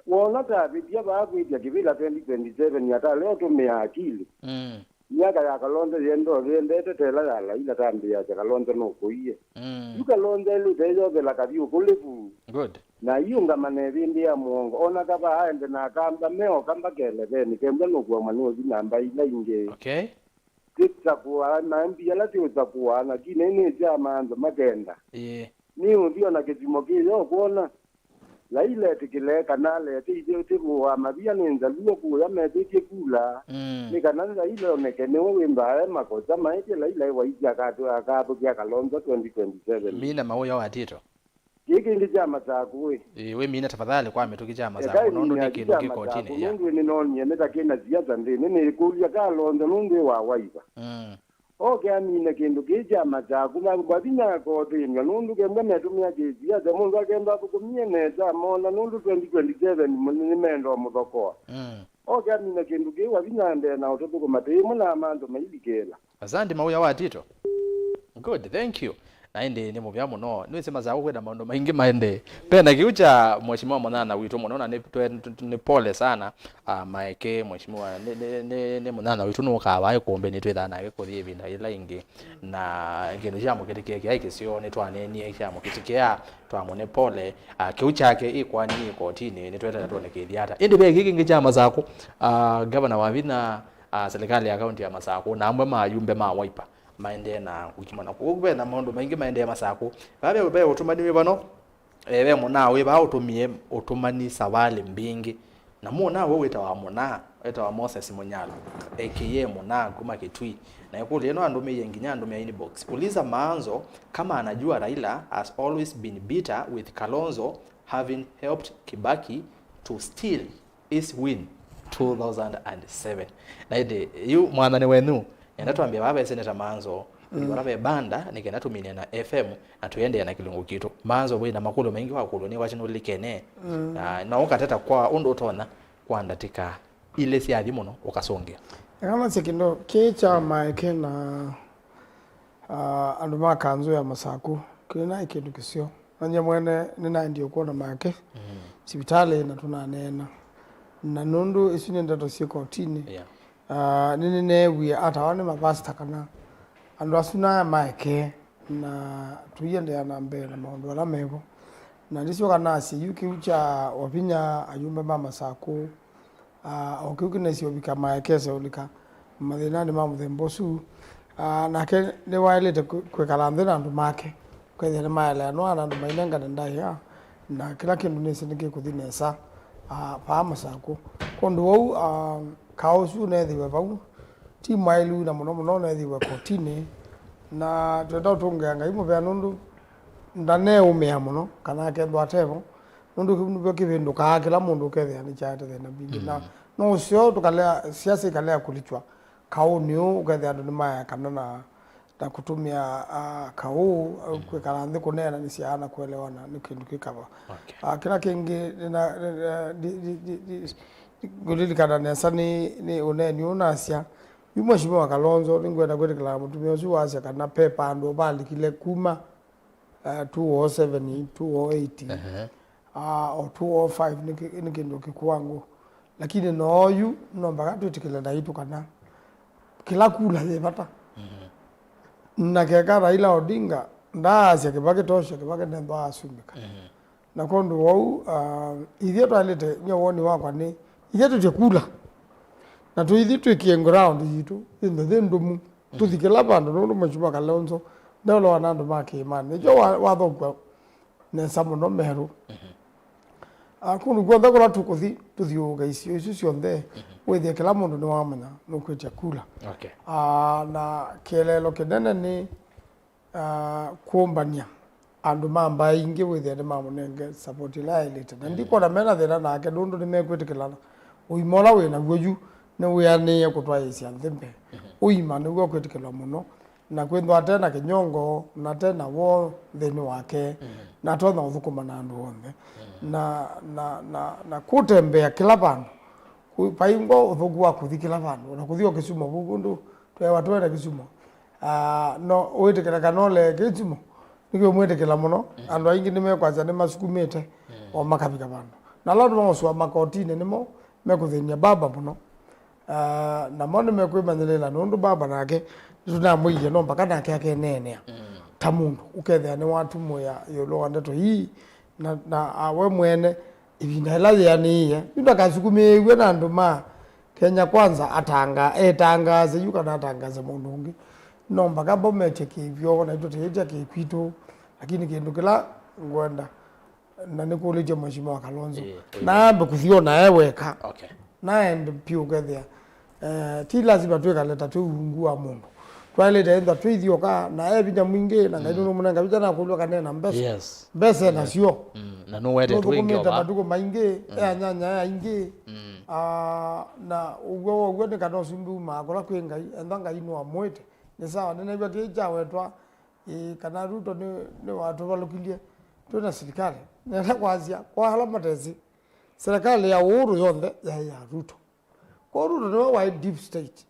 Woona tavĩtya vaa kwĩtya kĩvĩla twenty twenty-seven atale ũtũmĩa akili. Mm. Myaka ya Kalonzo yendo yendete tela ya Laila tambĩĩasya Kalonzo nũkũie. Mm. Yu Kalonzo elĩte eyovela kavyũ kũlĩ vu. Good. Na iũngamana ĩvĩndĩ ya mũongo. Ona kavaa aende na akamba meoka mbaka eleveni kembwa nũkuamwa nĩ ũthi na mbaĩ ila ingĩ. Okay. Tĩtakũaa, na mbi ala tiũtakũaa, lakini nĩ sya maanzo makenda. Ĩĩ. Nĩ ũthi ona kĩthimo kĩyo ũkwona. Laila etĩkĩle kana alete ithyĩ tĩkũaa mavia nĩ nzaluo kũya metĩtye kula. Mm. Nĩ kana Laila oneke nĩwe wĩmbaa e makosa maĩtye Laila ĩwaisye akatũ-, akathũkĩa Kalonzo twenty twenty-seven. Mina mawĩo wa Tito. Kĩĩ kĩngĩ kya Masakũ ĩ. Ĩĩ, wĩmine tafadhali kwa mĩtũkĩ kya Masakũ, nũndũ nĩ kĩndũ kĩ kotinĩ, ya. Nũndũ nĩnoonie nĩ ta kĩna siasa nthĩnĩ, nĩkũlya Kalonzo nũndũ ĩ wa Wiper. Mm. Oke amine kĩndũ kĩĩ kya Masakũ, na kwa vinya akothĩnw'a, nũndũ kembwa metũmĩa kĩsiasa, mũndũ akenda athũkũmie nesa, amona, nũndũ twenty twenty-seven nĩmenda ũmũthokoa. Mm. Oke amine kĩndũ kĩĩ wa vinya aendee na ũtũthũkũma, tĩ ĩmwe na amantũ mailikĩla. Asante, mawĩa wa Tito. Good, thank you. Na ĩndĩ nĩ mũvea mũno. Nĩwĩsĩ Masakũ kwĩna maũndũ maingĩ maendee. Pena kĩu kya Mheshimiwa mũnyanya witũ mũno, na nĩ, twe-, nĩ pole sana, ah, maeke, Mheshimiwa, nĩ, nĩ, nĩ, nĩ mũnyanya witũ nũkaa vaa ĩkũmbĩ, nĩtwĩthaa nake kũthi ĩvinda yĩla ĩngĩ. Na kĩndũ kyamũkĩtĩkĩa kĩaĩ kĩseo, nĩtwaneenie kyamũkĩtĩkĩa, twamũne pole. Ah, kĩu kyake ĩkwani ĩkotinĩ, nĩtwetana tuone kĩthi ata. Ĩndĩ ve kĩngĩ kya Masakũ, ah, gavana wa vinya, ah, serikali ya kaunti ya Masakũ, na amwe ma ayumbe ma Wiper maendee na kũkimana. Kwoou ve na maũndũ maingĩ maendee Masakũ. Vaa ve, ve ũtũmani wĩ vano, eh, ve mũnaa wĩ vaa ũtũmie ũtũmani savalĩ mbingĩ. Na mũnaa ũũ wĩtawa mũnaa, wĩtawa Moses Mũnyalu, A K A Mũnaa kuma Kitui. Na ĩkũlyo ĩno andũmĩie nginya andũmĩa inbox. Uliza Maanzo kama anajua Raila has always been bitter with Kalonzo having helped Kibaki to steal his win two thousand and seven. Na ĩndĩ yu mwathani wenyu, nenda twambie vaa ve Seneta Manzo, mm, vara ve Banda, nĩ kenda tũminie na F M, na tũendeea na kĩlungu kitũ. Manzo, wĩ na makũlyo maingĩ wa kũlwa nĩ wacha nũlikene. Mm. Na, na ũkateta kwa ũndũ ũtonya kwa ndatĩka ilĩ syathi mũno ũkasũngĩa. Eka nasye kĩndũ kĩĩ kya maeke na, ah, andũ ma kanzũ ya Masakũ, kĩĩ naĩ kĩndũ kĩseo. Na nyie mwene nĩnaendie kwona maeke, mm, sivitalĩ na tũnaneena. Na nũndũ isu nĩ ndeto syĩ kotinĩ, yeah, ah, nĩnĩneewie atawa nĩ mavasta kana andũ asu naya maeke, na tũiendeea na mbee na maũndũ ala mevo. Na ndĩsyoka nasye yu kĩu kya Wavinya, ayumbe ma Masakũ, ah, o kĩu kĩnaisye ũvika maekese ũlika mathĩnanĩ ma mũthemba ũsu. Ah, nake nĩwaĩlĩte kwĩ-, kwĩkala nthĩ na andũ make, ũkethĩa nĩmaeleanwa na andũ mainengane ndaĩa, na kĩla kĩndũ nĩsĩ nĩkĩkũthi nesa, ah, vaa Masakũ. Kwondũ wau, ah, kaũ ũsu ũneethĩiwe vau, ti mwaĩlu na mũno mũno ũneethĩiwe kotinĩ, na twenda ũtũngĩa Ngai mũvea nũndũ ndaneũmĩa mũno kana akethwa atevo, nũndũ kĩu nĩkyo kĩvĩndũkaa kĩla mũndũ ũkethĩa nĩkyaete thĩna mbingĩ. Na, mm, no ũseo tũkalea, siasa ikalea kũlikywa kaũnĩ ũũ, ũkethĩa andũ nĩmaekana na, na kũtũmĩa, ah, kaũ, ah, mm, kwĩkala nthĩ kũneenanĩsya na kũelewana nĩ kĩndũ kĩ kava. Okay. Ah, kĩla kĩngĩ nĩna-, nĩna-, ndi-, ndi-, ndi-, ndi-, ngũlilikana nesa nĩ, nĩ ũneeni ũũ nasya, yu Mheshimiwa Kalonzo, nĩngwenda kwĩtĩkĩla mũtumĩa ũsu wasya kana pepa andũ valikile kuma, uh, two oh seven, two oh eight, ehe, uh, o two oh five nĩ kĩ-, nĩ kĩndũ kĩkũangũ. Lakini nooyu no mpaka twĩtĩkĩle naitũ kana kĩla kula yĩ vata. Mhm. Na keka Raila Odinga ndaasya Kĩvakĩ tosha, Kĩvakĩ nethwa asumĩka. Mhm. Na kwondũ wou, uh, ithyĩ twaĩlĩte, nyie woni wakwa nĩ, ithyĩ tũtye kula. Na tũithi twĩkĩe ground yitũ, yĩnthe yĩ ndũmu. Tũthi kĩla vandũ, nũndũ Mheshimiwa Kalonzo ndeũlawa na andũ ma kĩĩmanĩ. Nĩkyo wa-, wathokwa nesa mũno Meru. Mhm. Ah, kũndũ kw'onthe kũla tũkũthi, tũthiũũka isio isu syonthe, mhm, wĩthĩe kĩla mũndũ nĩwamanya nũkwĩtya kula. Okay. Ah, na kĩeleelo kĩnene nĩ, ah, kũmbany'a andũ ma mbaĩ ingĩ wĩthĩa nĩmamũnenge support ĩla yaĩlĩte. Na, mm, ndikwona mena thĩna nake, nũndũ nĩmekwĩtĩkĩlana ũima ũla wĩ naw'o yu nĩwĩanĩĩe kũtwaĩĩsya nthĩ mbee. Mhm. Ũima nĩw'o kwĩtĩkĩlwa mũno, na kwĩthwa ate na kĩnyongo, na ate na woo nthĩnĩ wake, mhm, na atonya ũthũkũma na andũ onthe. Mhm. Na, na, na, na kũtembea kĩla vandũ, kũ-, vaingwa ũthũku wa kũthi kĩla vandũ, ona kũthi o Kisumu, vu ũndũ tweewa twenda Kisumu. Ah, no wĩtĩkĩla kana ũlee Kisumu, nĩkĩũmwĩtĩkĩla mũno. Mm. Andũ aingĩ nĩmekwasya nĩmasukumĩte, mm, o makavika vandũ. Na ala andũ maũsũa makotinĩ nĩmo mekũthĩny'a baba mũno. Ah, namo nĩmekwĩmanyĩlĩla nũndũ baba nake nĩtũnamwĩie no mpaka nake akeneenea, mm, ta mũndũ ũkethĩa nĩwatũmũĩa ĩũlũ wa ndeto ii, na, na, ah, we mwene ĩvinda ĩla yĩanĩie. Yu ndakasukumĩĩw'e na andũ ma Kenya Kwanza atanga-, etangaase yu kana atangaase mũndũ ũngĩ. No mpaka bo metye kĩvyoo, naitũ tũyĩtya kĩkwitũ, lakini kĩndũ kĩla ngwenda, na nĩkũlĩtye Mheshimiwa Kalonzo, ĩĩ, ĩĩ, na ambe kũthi o nae weka. Okay. Na ende piũ ũkethĩa, eh, ti lazima twĩkale ta twĩ ungu wa mũndũ. Twaĩlĩte ethwa twĩ ithyoka, na e vinya mwingĩ, na Ngai, mm, nũnũmũnenga vinya na kũlw'a kana ena mbesa. Yes. Mbesa, yeah, nasyo. Mm, na nũwetete wingĩ. Nũthũkũmĩte ova matukũ maingĩ, mm, e anyanya e aingĩ. Mm. Ah, na ũw'o wow'o nĩ kana ũsumbĩ umaa kũla kwĩ Ngai, ethwa Ngai nũamũĩte. Nĩ sawa, nĩnaĩw'a kĩĩ kyawetwa, ĩĩ, kana Ruto nĩ, nĩwatũvalũkilye twĩ na silikalĩ. Nenda kwasya, kwa ala matesĩ, silikalĩ ya Uhuru yonthe yaĩ ya Ruto. Kwa Ruto nĩwe waĩ deep state.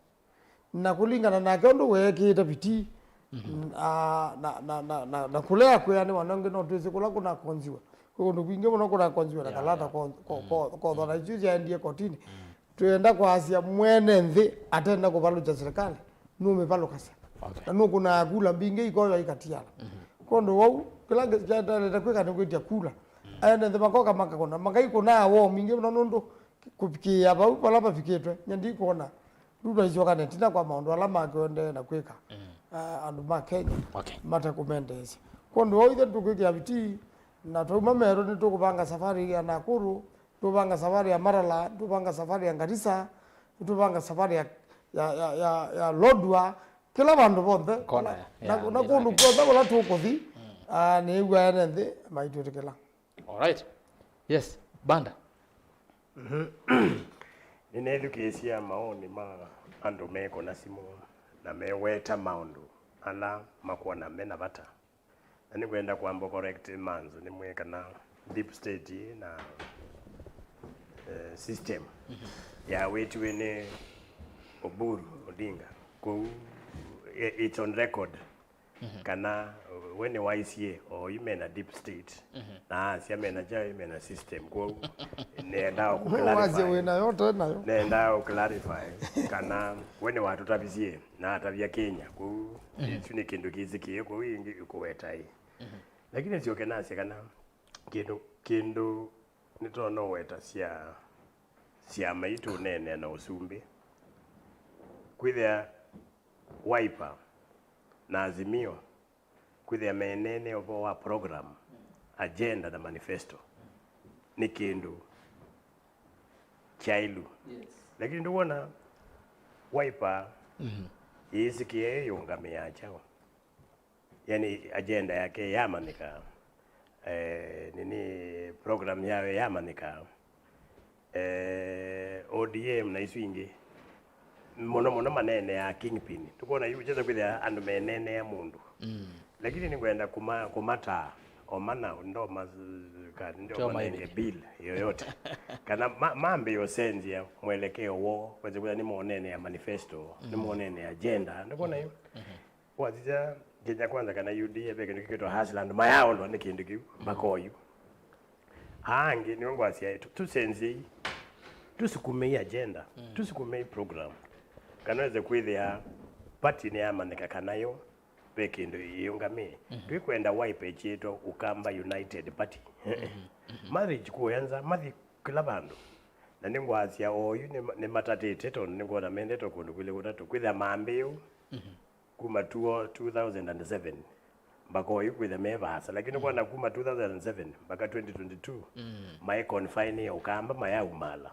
Na kũlingana nake ũndũ weekĩĩte vitii, mhm, na, na, na, na, na, na kũlea kwĩanĩwa na ũngĩ no twĩsĩ kũla kũnakonziwa. Kwĩ kũndũ kwingĩ mũno kũnakonziwa na, yeah, kalata, yeah, ko-, ko-, mm, ko-, kothwa na isu syaendie kotini. Mm. Twĩenda kwasya mwene nthĩ atenda kũvalũkya silikalĩ, nũmĩvalũkasya. Okay. Na nũkũnaa kula mbingĩ ikoywa ikatiala. Mhm. Kwondũ wau, kĩla kyaĩlĩte kwĩka nĩ kwĩtya kula. Mm. Ene nthĩ makoka makakũna, makaikũnaa woo mwingĩ mũno nũndũ kũvikĩĩa vau vala vavikĩtwe, nye ndikwona Ruto aisyoka na ĩtina kwa maũndũ ala make ũendee na kwĩka, mm, ah, andũ ma Kenya, okay, mate kũmendeesya. Kwondũ wau ithe tũkwĩkĩa vitii, na twauma Meru nĩtũkũvanga safari ya Nakuru, tũvanga safari ya Marala, tũvanga safari ya Garissa, tũvanga safari ya, ya, ya, ya, ya Lodwar, kĩla vandũ vonthe. Kona ya, na, ya, na kũndũ kw'onthe kũla tũkũthi, mm, ah, nĩĩw'a ene nthĩ maitwĩtĩkĩla. All right. Yes, Banda. Mhm. Nĩneethukĩĩsya maoni ma andũ mekũna simũ na meweta maũndũ ala makwona me na vata. Na nĩngwenda kwamba correct manzo nĩmwĩe kana deep state na eh, system yawetiwe nĩ Oburu Odinga. Kwoou i- it's on record kana uh, we nĩwaisye oyu mena deep state na asya mena kyaĩ mena system. Kwoou nĩendaa wasya wĩ kũclarify nayo ũte nayo. Nĩendaa kũclarify kana we nĩwatũtavisye na atavya Kenya. Kwoou isu nĩ kĩndũ kĩsĩkĩe, kwoou ĩngĩ ĩkũweta ĩ. Lakini syoke nasye kana kĩndũ kĩndũ nĩtonoweta sya syama itũneenea na ũsumbĩ. Kwĩthĩa Wiper na Azimio kwĩthĩa meeneenea ũvoo wa program, agenda na manifesto nĩ kĩndũ kyaĩlu. Yes. Lakini ndũwona Wiper yĩsĩkĩe yĩyũngamĩaa kyaũ? Yani agenda yake yamanyĩka, eh, nini program yayo yamanyĩka, eh, O D M na isu ingĩ mũno mũno maneeneaa kingpin. Tũkwona yu kyesa kwĩthĩa andũ meneenea mũndũ. Lakini nĩngwenda kuma, kũmataa o mana ndo ma- ka- ndo Twa manenge maivike. Bill yoyote kana ma- mambĩĩe ũsenzya mwelekeo woo, kwĩsĩ kwĩthĩa nĩmoneenea manifesto, nĩmoneenea agenda. Ndũkwona yu? Wasisya Kenya Kwanza kana U D A ve kĩndũ kĩkwĩtwa Hustler, andũ mayaondwa nĩ kĩndũ kĩu mpaka oyu. Aa angĩ nĩo ngwasya tũ- tũsenzyei, tũsukumei agenda, tũsukumei program. Kana wĩsĩ kwĩthĩa party nĩyamanyĩka kana yo ve kĩndũ yĩũngamĩe. Tũikwenda Wiper ĩkyĩtwa Ukamba United Party. Marriage kũya nza, mathi kĩla vandũ. Na nĩngwasya oyu nĩ- nĩmatatĩte tondũ nĩngwona mendete kũndũ kwĩlĩ kũtatũ. Kwĩthĩa mambĩĩe kuma two- two thousand and seven mpaka oyu kwĩthĩa me vaasa, lakini kwona kuma two thousand and seven mpaka twenty twenty-two mai confine ya Ukamba mayaumala.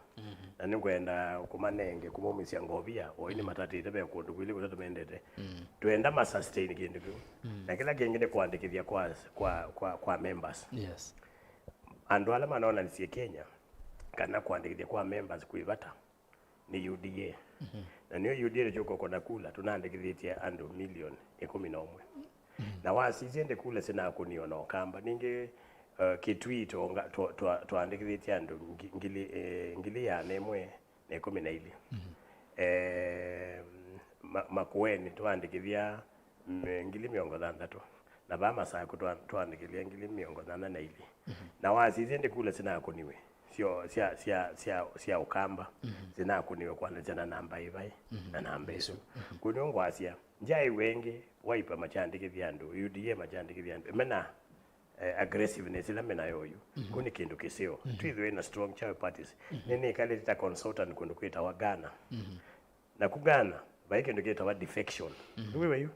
Na nĩngwenda kũmanenge kũmaumĩsya ngovia, oyu nĩmatatĩte ve kũndũ kwĩlĩ kũtatũ mendete. Twenda ma sustain kĩndũ kĩu. Na kĩla kĩngĩ nĩ kũandĩkĩthya kwa, kwa, kwa, kwa members. Yes. Andũ ala manonanisye Kenya kana kũandĩkĩthya kwa members kwĩ vata nĩ U D A. Na nĩyo U D A nĩtũkũkũna kula, tũnaandĩkĩthĩtye andũ milioni ĩkũmi na ũmwe. Na wasisya ĩndĩ kula sinakũniwe na Ũkamba. Ningĩ, uh, Kitui tũnga- twa- twa- twaandĩkĩthĩtye andũ ngi- ngili, eh, ngili ĩana ĩmwe na ĩkũmi na ilĩ. Eh, Ma- Makueni twaandĩkĩthya mm, ngili mĩongo thanthatũ. Na vaa Masakũ twa- twaandĩkĩthya ngili mĩongo nyanya na ilĩ. Na wasisya ĩndĩ kula sinakũniwe syo- sya- sya- sya- sya Ũkamba sinakũniwe kwanĩsya na namba ĩvaĩ na namba ĩsu. Kũu nĩo ngwasya, ndyaaĩw'a ĩngĩ Wiper makyandĩkĩthya andũ, U D A makyandĩkĩthya andũ. Mena eh, aggressiveness ĩla menayo oyu. Kũu nĩ kĩndũ kĩseo. Twĩthĩwe na strong chawi parties. Nĩnĩkalĩte ta consultant kũndũ kwĩtawa Ghana. Naku Ghana vai kĩndũ kĩtawa defection. Nĩwĩw'a yu?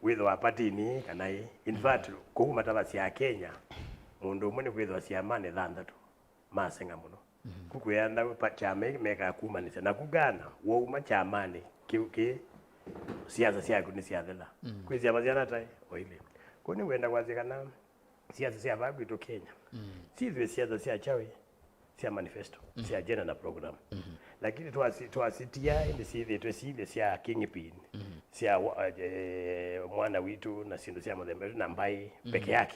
Wĩthĩwa patini kana ĩ. In fact, kũu matavasya Kenya, mũndũ ũmwe nĩkwĩthĩwa syamanĩ thanthatũ maseng'a mũno. Ku kwĩanda pa- kyama ĩkĩ mekaa kumanĩsya. Naku Ghana, wauma kyamanĩ kĩu kĩ, siasa syaku nĩsyathela. Kwĩ syama syana taĩ o ilĩ. Kũu nĩwenda kwasya kana siasa sya vaa kwitũ Kenya syĩthĩwe siasa sya chawi, sya manifesto, sya agenda na program. Lakini twasi- twasitia ĩndĩ syĩthĩtwe syĩlĩ sya kingpin, sya wa- eh, mwana witũ na syĩndũ sya mũthemba ĩsu na mbaĩ peke yake,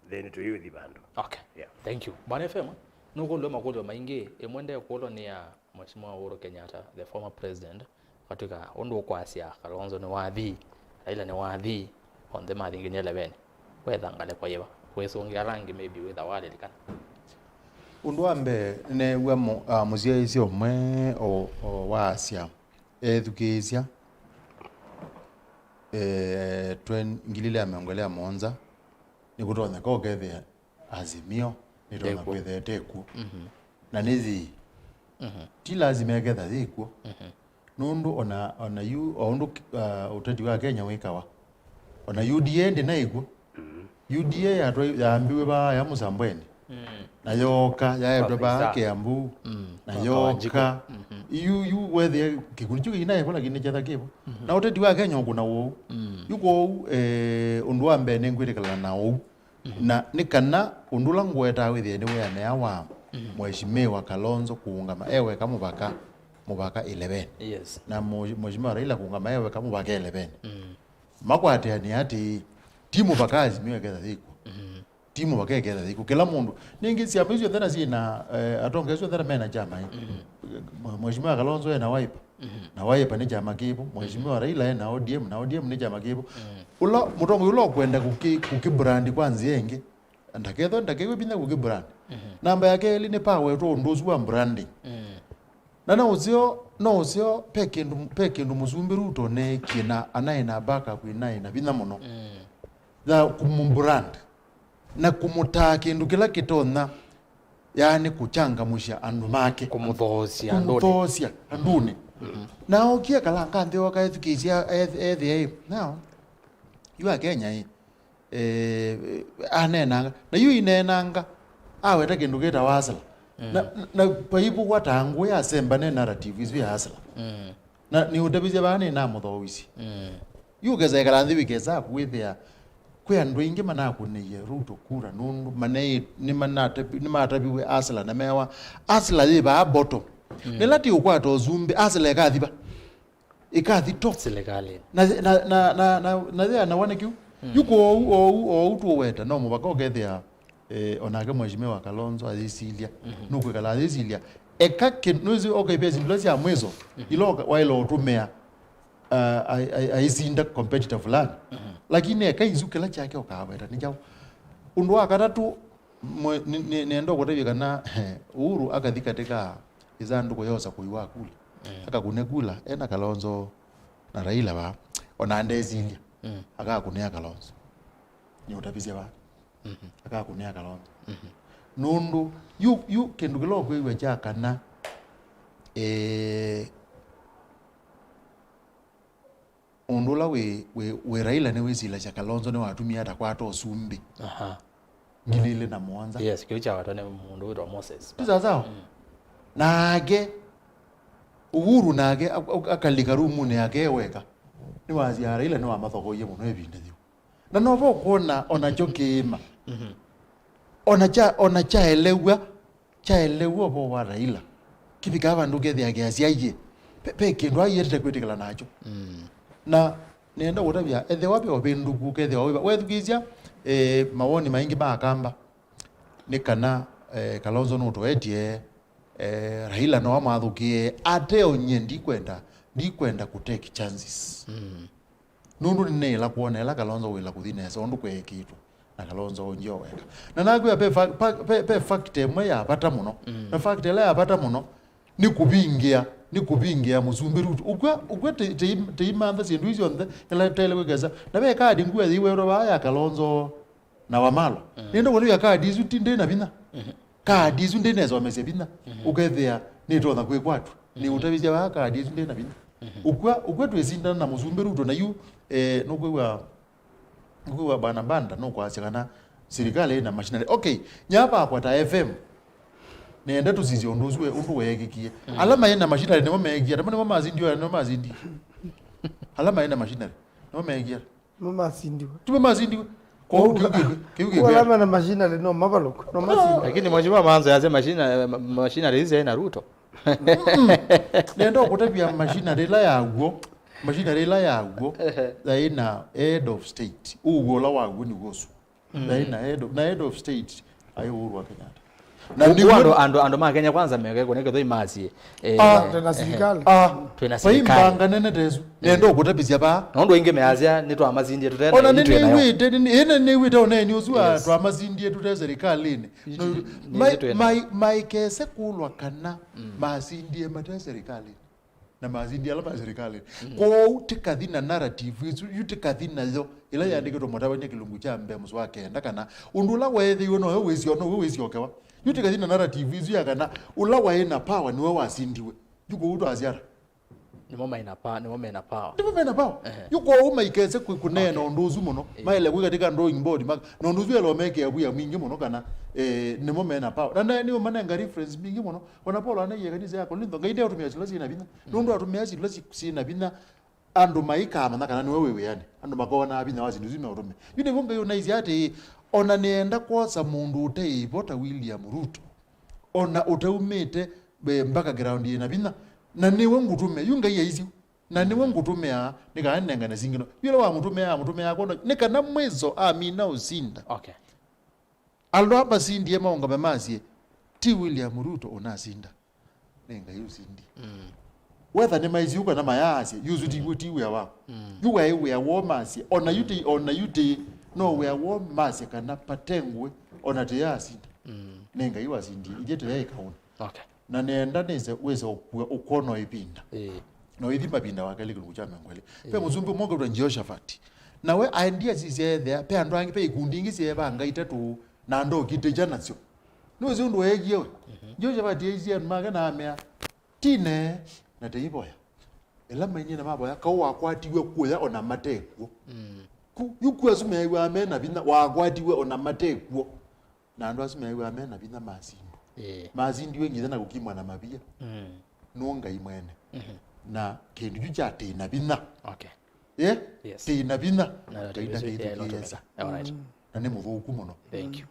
then tũyĩũthi vandũ. Okay. Yeah. Thank you. Bwana F M, nũkũlw'a makũlyo maingĩ, ĩmwe ndekũlwa nĩ ya Mheshimiwa Uhuru Kenyatta, the former president, katwĩka ũndũ ũkwasya Kalonzo nĩwathi, Raila nĩwathi, onthe mathi nginya eleven. Wetha ngalĩko yĩva? Wĩsũngĩa ala angĩ maybe wĩtha walilikana. Ũndũ wa mbee, nĩneew'a mũ- ah, mũsyaĩĩsya ũmwe o- o waasya, ethukĩĩsya, eh, twen- ngili ilĩ ya mĩongo ĩlĩ ya mũonza, nĩkũtonyeka ũkethĩa Azimio nĩtonya kwĩthĩa ĩtekw'o. Na nĩyĩĩ. Ti lazima ĩketha yĩkw'o. Nũndũ ona, ona yu, o ũndũ, uh, ũteti wa Kenya wĩkawa, ona U D A ndĩnaĩ kw'o. U D A yatwai- yaambiwe vaa ya Mũsambweni. Na yooka yaetwe vaa Kiambu. Na yooka. Yu, yu wethĩa kĩkundi kyu kĩinaĩ vo, lakini nĩkyetha kĩvo. Na ũteti wa Kenya ũkũna ũu. Yu kwoou, eh, ũndũ wa mbee nĩngwĩtĩkĩlana na ũu. Na nĩ kana ũndũ ũla ngũwetaa wĩthĩe nĩwĩanĩa wa Mheshimiwa Kalonzo kũũngama e weka mũvaka, mũvaka eleven. Yes. Na mũ-, Mheshimiwa Raila kũngama e weka mũvaka eleven. Mm. Makwatĩanĩa atĩ ti mũvaka Azimio ĩketha yĩkw'o. Mm. Ti mũvaka ĩketha yĩkw'o. Kĩla mũndũ. Ningĩ syama isu syonthe na syĩna, eh, atongoesya onthe na mena kyama ĩ. Mm. Mheshimiwa Kalonzo ena Wiper. Mm. Na Wiper nĩ kyama kĩvo. Mheshimiwa Raila ena O D M, na O D M nĩ kyama kĩvo. Mm. Ũla mũtongoi ũla ũkwenda kũkĩ-, kũkĩbrand kwa nzĩa ĩngĩ, ndakethwe, ndakew'e vinya kũkĩbrand. Mhm. Namba ya kelĩ nĩ power ĩtwa ũndũ ũsu wa branding. Mm. Na no ũseo, no ũseo, pe kĩndũ, pe kĩndũ Mũsumbĩ Ruto neekie na anaĩ na backup ĩnaĩ na vinya mũno. Mm. Ya kũmũbrand. Na kũmũtaa kĩndũ kĩla kĩtonya, yaani kũchangamũsya andũ make. Kũmũthoosya andũnĩ. Kũmũthoosya andũnĩ. Mm-hmm. Na okie kalanga nthĩ oka ethukĩĩsya eth-, ethĩa ĩ. Now, yu Akenya ĩ, eh, aneenanga. Na yu ineenanga, aweta kĩndũ kĩtawa hustler. Mm. Na, na paivũwa ta ngũĩ asemba ne narrative isu ya hustler. Mm. Na nĩũtavisye vaa nĩnamũthooisye. Mm. Yu ũkesa ĩkala nthĩ wĩkesa kwĩthĩa kwĩ andũ aingĩ manakũnĩie Ruto kura nũndũ mane-, nĩmanatavi-, nĩmataviwe hustler na mewa hustler yĩ vaa bottom. Mm. Nĩla ti ũkwata ũsumbĩ, hustler ĩkathi va? Ĩkathi top. Silikalĩ. Na, na, na, na, na, na yĩanawa nĩ kĩu. Mm. Yu kwoou, ou, ou tũweta, no mũvaka ũkethĩa, eh, onake Mheshimiwa Kalonzo ayĩsilya. Mhm. Nũkwĩkala ayĩsilya. Eka kĩ-, nũsĩ ũkaivia syĩndũ ila sya mwiso, mhm, ila ũka-, waĩle ũtũmĩa, uh, ai-, ai-, aisinda competitor fulani. Mhm. Lakini eka isu kĩla kyake ũkaweta nĩ kyaũ? Ũndũ wa katatũ, mwe-, nĩ-, nĩ-, nĩenda ũkũtavya kana Uhuru akathi katika ĩsandũkũ ya ũsakũi wa kula. Mm. Akakune kula, ena Kalonzo na Raila vaa. Ona ndesilya. Mm. Akakunĩa Kalonzo. Nĩũtavisye vaa. Mhm. Akakunĩa Kalonzo. Mhm. Nũndũ, yu, yu kĩndũ kĩla ũkwĩw'a kya kana, eh, ũndũ ũla wĩ, wĩ, wĩ Raila nĩwĩsilasya Kalonzo nĩwatumie atakwata ũsumbĩ. Aha. Ngili ilĩ na mũonza. Yes, kĩu kyawatwa nĩ mũndũ wĩtwa Moses. Ti sawa sawa? Mm. Nake, Uhuru nake, ak-, ak-, akalika rumunĩ yake e weka. Nĩwasya Raila nĩwamathokoie mũno ĩvinda yĩu. Na novo ũkwona onakyo kĩĩma. Mhm. Ona kya, ona kyaelew'a, kyaelew'a ũvoo wa Raila. Kĩvikaa vandũ kethĩa kĩasya aiye. Pe, pe kĩndũ aietete kwĩtĩkĩla nakyo. Mm. Na nĩenda kũtavya, ethĩwa ve ũvĩndũku, ũkethĩwa wĩva. Wethukĩĩsya, eh, mawoni maingĩ ma Akamba. Nĩ kana, eh, Kalonzo nũtoetye, eh, Raila no amwathũkĩe, ate o nyie ndikwenda, ndikwenda kũ take chances. Mm. Nũndũ nĩnĩĩla kwona ĩla Kalonzo wĩla kũthi nesa ũndũ kweekĩtwe, na Kalonzo ũngĩ o weka. Na nakwĩa ve fa-, pa-, ve, ve factor ĩmwe ya vata mũno. Mm. Na factor ĩla ya vata mũno nĩ kũvingĩa, nĩ kũvingĩa Mũsumbĩ Ruto. Ũkw'a, ũkw'a tĩ-, tĩ-, tĩimantha syĩndũ isu syonthe ĩla twaĩle kwĩkesa. Na ve kadi ngua yĩiwetwa vaa ya Kalonzo na Wamalwa. Mm. Nĩenda kũtavya kadi isu ti ndĩ na vinya. Mhm. Kadi isu ndĩ nesomesya vinya. Mhm. Ũkethĩa nĩtonya kwĩkwatw'a. Mhm. Nĩũtavisye vaa kadi isu ndĩ na vinya. Mhm. Ũkw'a, ũkw'a twĩsindana na Mũsumbĩ Ruto na yu, eh, nũkwĩw'a, nũkwĩw'a Bwana Banda nũkwasya kana sirikali ĩna machinery. Okay, nyavakwa ta F M. Nĩenda tũsisye ũndũ ũsu we-, ũndũ weekĩkie. Mm. Ala maĩ na machinery nĩmo meekie, nĩmo, nĩmo masindie, nĩmo masindie. Ala maĩ na machinery nĩmo meekie. Nĩmo masindiwe. Timo masindiwe. Kwoou kĩu kĩu, kĩu kĩu kĩu. Ala mena machinery no mavalũku, no masindwe. Lakini mheshimiwa Manzo yasya machine, ma-, machinery isu ina Ruto. Mm-mm. Nenda ũkũtavya machinery ĩla yaw'o, machinery ĩla yaw'o, ehe, yaĩ na head of state. Ũw'o ũla waw'o nĩ w'o ũsu. Mm. Yaĩ na head of, na head of state aĩ Uhuru wa Kenyatta. Na ũu nĩw'o andũ, andũ, andũ ma Kenya Kwanza meke kũnekethwa imasie. Eh, ah, twĩna sirikali. Ah, twĩna sirikali. Vai mbanga nene ta ĩsu. Nenda ũkũtavisya vaa. Na ũndũ aingĩ measya nĩtwamasindie tũte na ona itwĩ nayo. Nĩnĩw'ĩte, nĩ-, ĩĩ nĩnĩw'ĩte ũneeni ũsu wa, yes, twamasindie tũte serikalini. Itwĩ, no, nĩ-, mai-, itwĩ nayo. Mai-, maikese kũlwa kana, mm, masindie mate serikalini. Na masindi ala ma serikali. Mm. Kwoou tĩkathi na narrative ĩsu, yu tĩkathi nayo, ĩla, mm, yandĩkĩtwe Mũtavany'a kĩlungu kya mbee mũsoa wa kenda, kana ũndũ ũla weethĩiwe nowe wĩsyo, nowe wĩsyokewa. Yu tĩkathi na narrative ĩsu ya kana ũla waĩ na power nĩwe wasindiwe. Yu kwoou twasya ata? Nĩmo maĩ na pa-, nĩmo me na power. Nĩmo me na power. Ehe. Yu kwoou maikese kwĩ-, kũneena, okay, ũndũ ũsu mũno. Ĩĩ. Maĩle kwĩ katika drawing board, ma-, na ũndũ ũsu elo mekĩa wĩa mwingĩ mũno kana, eh, nĩmo me na power. Na, na nĩũmanenga reference mbingĩ mũno. Ona Paulo aneie kanisa ya Korintho, Ngai ndeũtũmĩa syĩndũ syĩ na vinya. Mm. Nũndũ atũmĩa syĩndũ syĩ, syĩ na vinya, andũ maikamanya kana nĩwe wĩ wĩanĩ. Andũ makonaa vinya wa syĩndũ isu meũtũmĩa. Yu nĩw'o Ngai ũnaisye atĩĩ, ona nĩenda kwosa mũndũ ũteĩ vo ta William Ruto, ona ũtaumĩte, eh, background yĩ na vinya, Na nĩwe ngũtũmĩa, yu Ngai aisye, na nĩwe ngũtũmĩa, nĩ kana nengane singĩ no. Yu ĩla wamũtũmĩa, amũtũmĩa akona, nĩ kana mwĩso amina ũsinda. Okay. Andũ aa masindie maũngame masye, ti William Ruto ũnasinda. Nĩ Ngai ũsindie. Mm. Wetha nĩmaisye ũ kana mayaasye, yu ũsu ti, ti wĩa wao. Mm. Yu waĩ wĩa woo masye, ona yu ti, ona yu ti, no wĩa woo masye kana pate ngũĩ, ona tĩyaasinda. Mm. Nĩ Ngai wasindie, ithyĩ tũyaĩ kaũnĩ. Okay. Na nenda nĩse wĩse ũkua, ũkwona ĩvinda. Ĩĩ. Na ũithi mavinda wa kelĩ kĩlungu kya mĩongo ĩlĩ. Ve mũsumbĩ ũmwe ũketwa Jehoshaphat. Nawe aendie asisya ethĩa, ve andũ angĩ, ve ikundi ingĩ syeevanga itatũ, na ndokitĩkya nasyo. Nĩwĩsĩ ũndũ weekie we? Mhm. Jehoshaphat eisye andũ make na amea, tine, na teivoya. Ĩla mainie na mavoya, kaũ wakwatiwe kũya ona matekw'o. Mm. Ku, yu ku asu meew'aa me na vinya, wakwatiwe ona matekw'o. Na andũ asu meew'aa me na vinya masindwa. Ĩĩ. Masindiwe nginya na kũkimwa na mavia. Mm. Nũ Ngai mwene. Mhm. Na kĩndũ kyu kya tĩ na vinya. Okay. Ye? Yes. Tĩ na vinya. Na Ngai ndakĩthukĩĩsa. All right. Na nĩ mũthũku mũno. Thank you.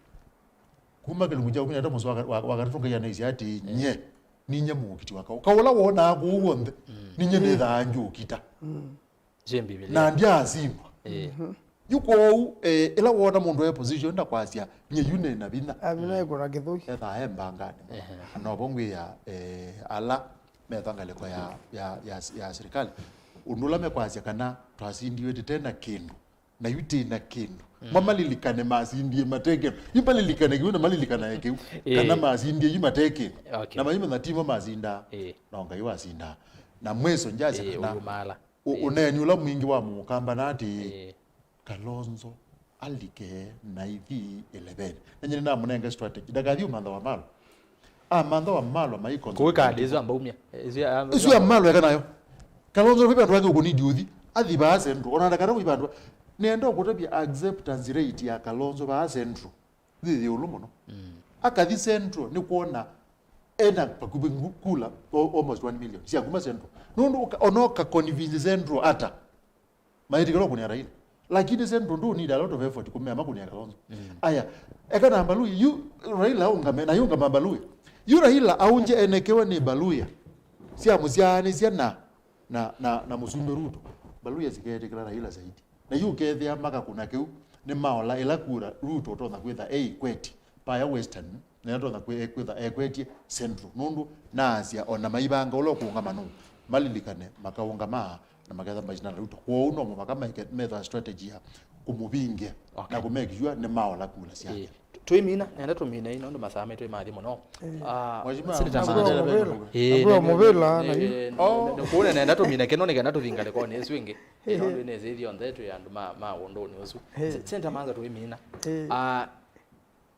Kuma kĩlungu kya kũmi na ĩtatũ mũsoa wa, wa, wa katatũ Ngai anaisye atĩ, eh, nye, ninye mũũkiti wa kaũ. Kaũ ũla wonaa kũu w'onthe, mm, ninye nĩthaa njũkita. Mm. Sio Biblia. Na ndyaasindwa. Eh. Mhm. Yu kwoou, eh, ĩla woona mũndũ e position ndakwasya, nye yu nĩ na vinya. Amina ĩkũna kĩthũi. Ethaa e mbanganĩ. Ehe. Na novo ngwĩa, eh, ala metha ngalĩko ya, ya, ya, ya serikali. Ũndũ ũla mekwasya kana twasindiwe tĩte na kĩndũ. Na yu tĩ na kĩndũ. Mm. Mamalilikane masindie mate kĩndũ. Yu malilikane kĩu na malilikanae kĩu. Eh. Kana masindie yu mate kĩndũ. Okay. Na mayumanya timo masindaa. Eh. No Ngai wasindaa. Na mwĩso ngyasya, eh, kana ũyumala. Ũ-, ũneeni ũla mwingĩ wa mũkamba na atĩ, ĩĩ, Kalonzo alike na ithi ĩleveni. Na nyie nĩnamũnenge strategy. Ndakathi ũmantha wa malwa. Amantha wa malwa mai concentrate. Kũwĩka andũ isu ambaumia. Isu ya, isu ya malwa eka nayo. Kalonzo viva ndwange ũkũnidi ũthi. Athi vaa Central. Ona ndakata kũiva andũ. Nĩenda ũkũtavya acceptance rate ya Kalonzo vaa Central. Yĩ ĩũlũ mũno. Mm. Akathi Central nĩ kwona ena vakuvĩ ngu-, kula o-, almost one million sya kuma Central. Nũndũ ũka-, ona ũka convince Central ata, maĩtĩkĩla ũkũnĩa Raila. Lakini Central ndũ need a lot of effort kũmea makũnĩa Kalonzo. Mm. Aya, eka na Mbaluya, yu Raila aũngame, na yũngama Mbaluya. Yu Raila aũngye enekewe nĩ Mbaluya sya mũsyaanĩsya na, na, na, na mũsumbĩ Ruto. Mbaluya sikeetĩkĩla Raila zaidi. Na yu ũkethĩa makakũna kĩu, nĩmaola ĩla kura Ruto ũtonya kwĩtha eikwetye. Paya Western, nĩatonya kwĩ-, kwĩtha ekwetye Central. Nũndũ naasya, ona maivanga ũla ũkũũngama nũũ, malilikane, makaũngama na maketha maisindana na Ruto. Kwoou no mũvaka maike, metha strategy ya kũmũvingĩa, okay, na kũmake sure nĩmaola kura syake. Ĩĩ. Tũimina, nenda tũminei, nũndũ masaa maitũ nĩ mathi mũno. Ĩĩ. Ah, Mheshimiwa, Senator Mheshimiwa Manga. Mũvĩla. Ĩĩ, Mheshimiwa nĩ, Mũvĩla, nĩ, na yu. Nĩ, nĩ, kũu nenda tũmine kĩno nĩ kenda tũthi ngalĩkonĩ ĩsu ĩngĩ. Ĩĩ. Nũndũ nĩsĩ ithyonthe twĩ andũ ma, ma ũndũnĩ ũsu. Ĩĩ. Se-, Senator Manga tũimina. Ĩĩ. Ah,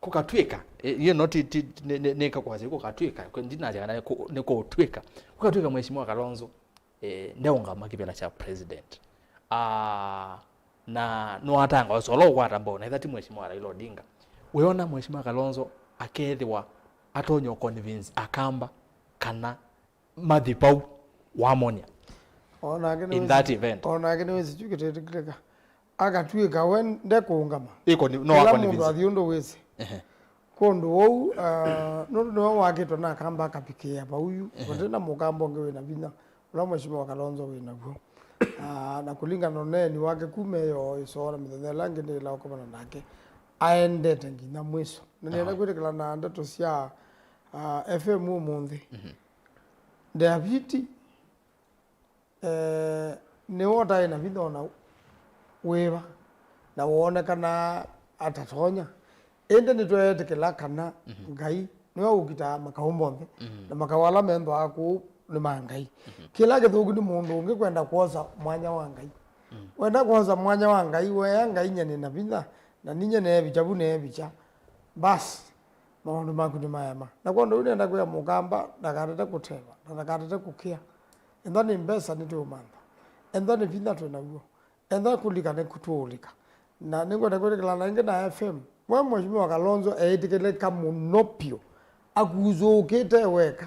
kũkatw'ĩka, eh, you know, ti, ti, nĩ, nĩ, nĩ kakwasya kũkatw'ĩka, kwe-, ndinasya kana nĩ kũ-, nĩ kũtw'ĩka. Kũkatw'ĩka Mheshimiwa Kalonzo, eh, ndeũngama kĩvĩla kya president. Ah, na nĩwatanga ũsolo ũkwata mbau, na ĩtha ti Mheshimiwa Raila Odinga. Wĩona Mheshimiwa Kalonzo akethĩwa atonya ũconvince Akamba kana mathi vau wamonia? Onake in nĩwĩsĩ-, that event. Onake nĩwĩsĩ kyu kĩtetĩkĩlĩka. Akatw'ĩka we ndekũũngama. Ĩko nĩ, no kĩla mũndũ aconvince. Athi ũndũ wĩsĩ. Ehe. Kũndũ ũu, ah, nũndũ nĩwe wakĩtwe na Akamba akapikĩĩa vau yu. Ehe. Vate na mũkamba ũngĩ wĩ na vinya. Ũla Mheshimiwa Kalonzo wĩ naw'o. Ah, na kũlingana na ũneeni wake kuma ĩyoo ĩsoo na mĩthenya ĩla ĩngĩ nĩla ũkomana nake, aendete nginya mwĩso. Na nĩenda kwĩtĩkĩla na ndeto sya, ah, F M ũmũnthĩ. Mhm. Ndaviti, eh, nĩwe ũtaĩ na vinya ona wĩva, na woonekana atatonya. Ĩndĩ nĩtweetĩkĩla kana, mhm, Ngai nĩwe ũkitaa makaũ monthe, mhm, na makaũ ala menthwaa kũu nĩ ma Ngai. Mhm. Kĩla kĩthũku nĩ mũndũ ũngĩ kwenda kwosa mwanya wa Ngai. Mhm. Wenda kwosa mwanya wa Ngai, wea Ngai, nye nĩ na vinya, na ninyie neevikya vu neevikya. Basi, maũndũ maku nĩmaema. Na kwondũ ũu nĩenda kwĩa mũkamba ndakatate kũteva, na ndakatate kũkĩa. Ethwa nĩ mbesa nĩtũũmantha. Ethwa nĩ vinya twĩ naw'o. Ethwa kũlika nĩkũtũũlika. Na nĩngwenda kwĩtĩkĩla na ĩngĩ na F M. We Mheshimiwa Kalonzo eĩtĩkĩlĩka mũno vyũ. Akusũũkĩte weka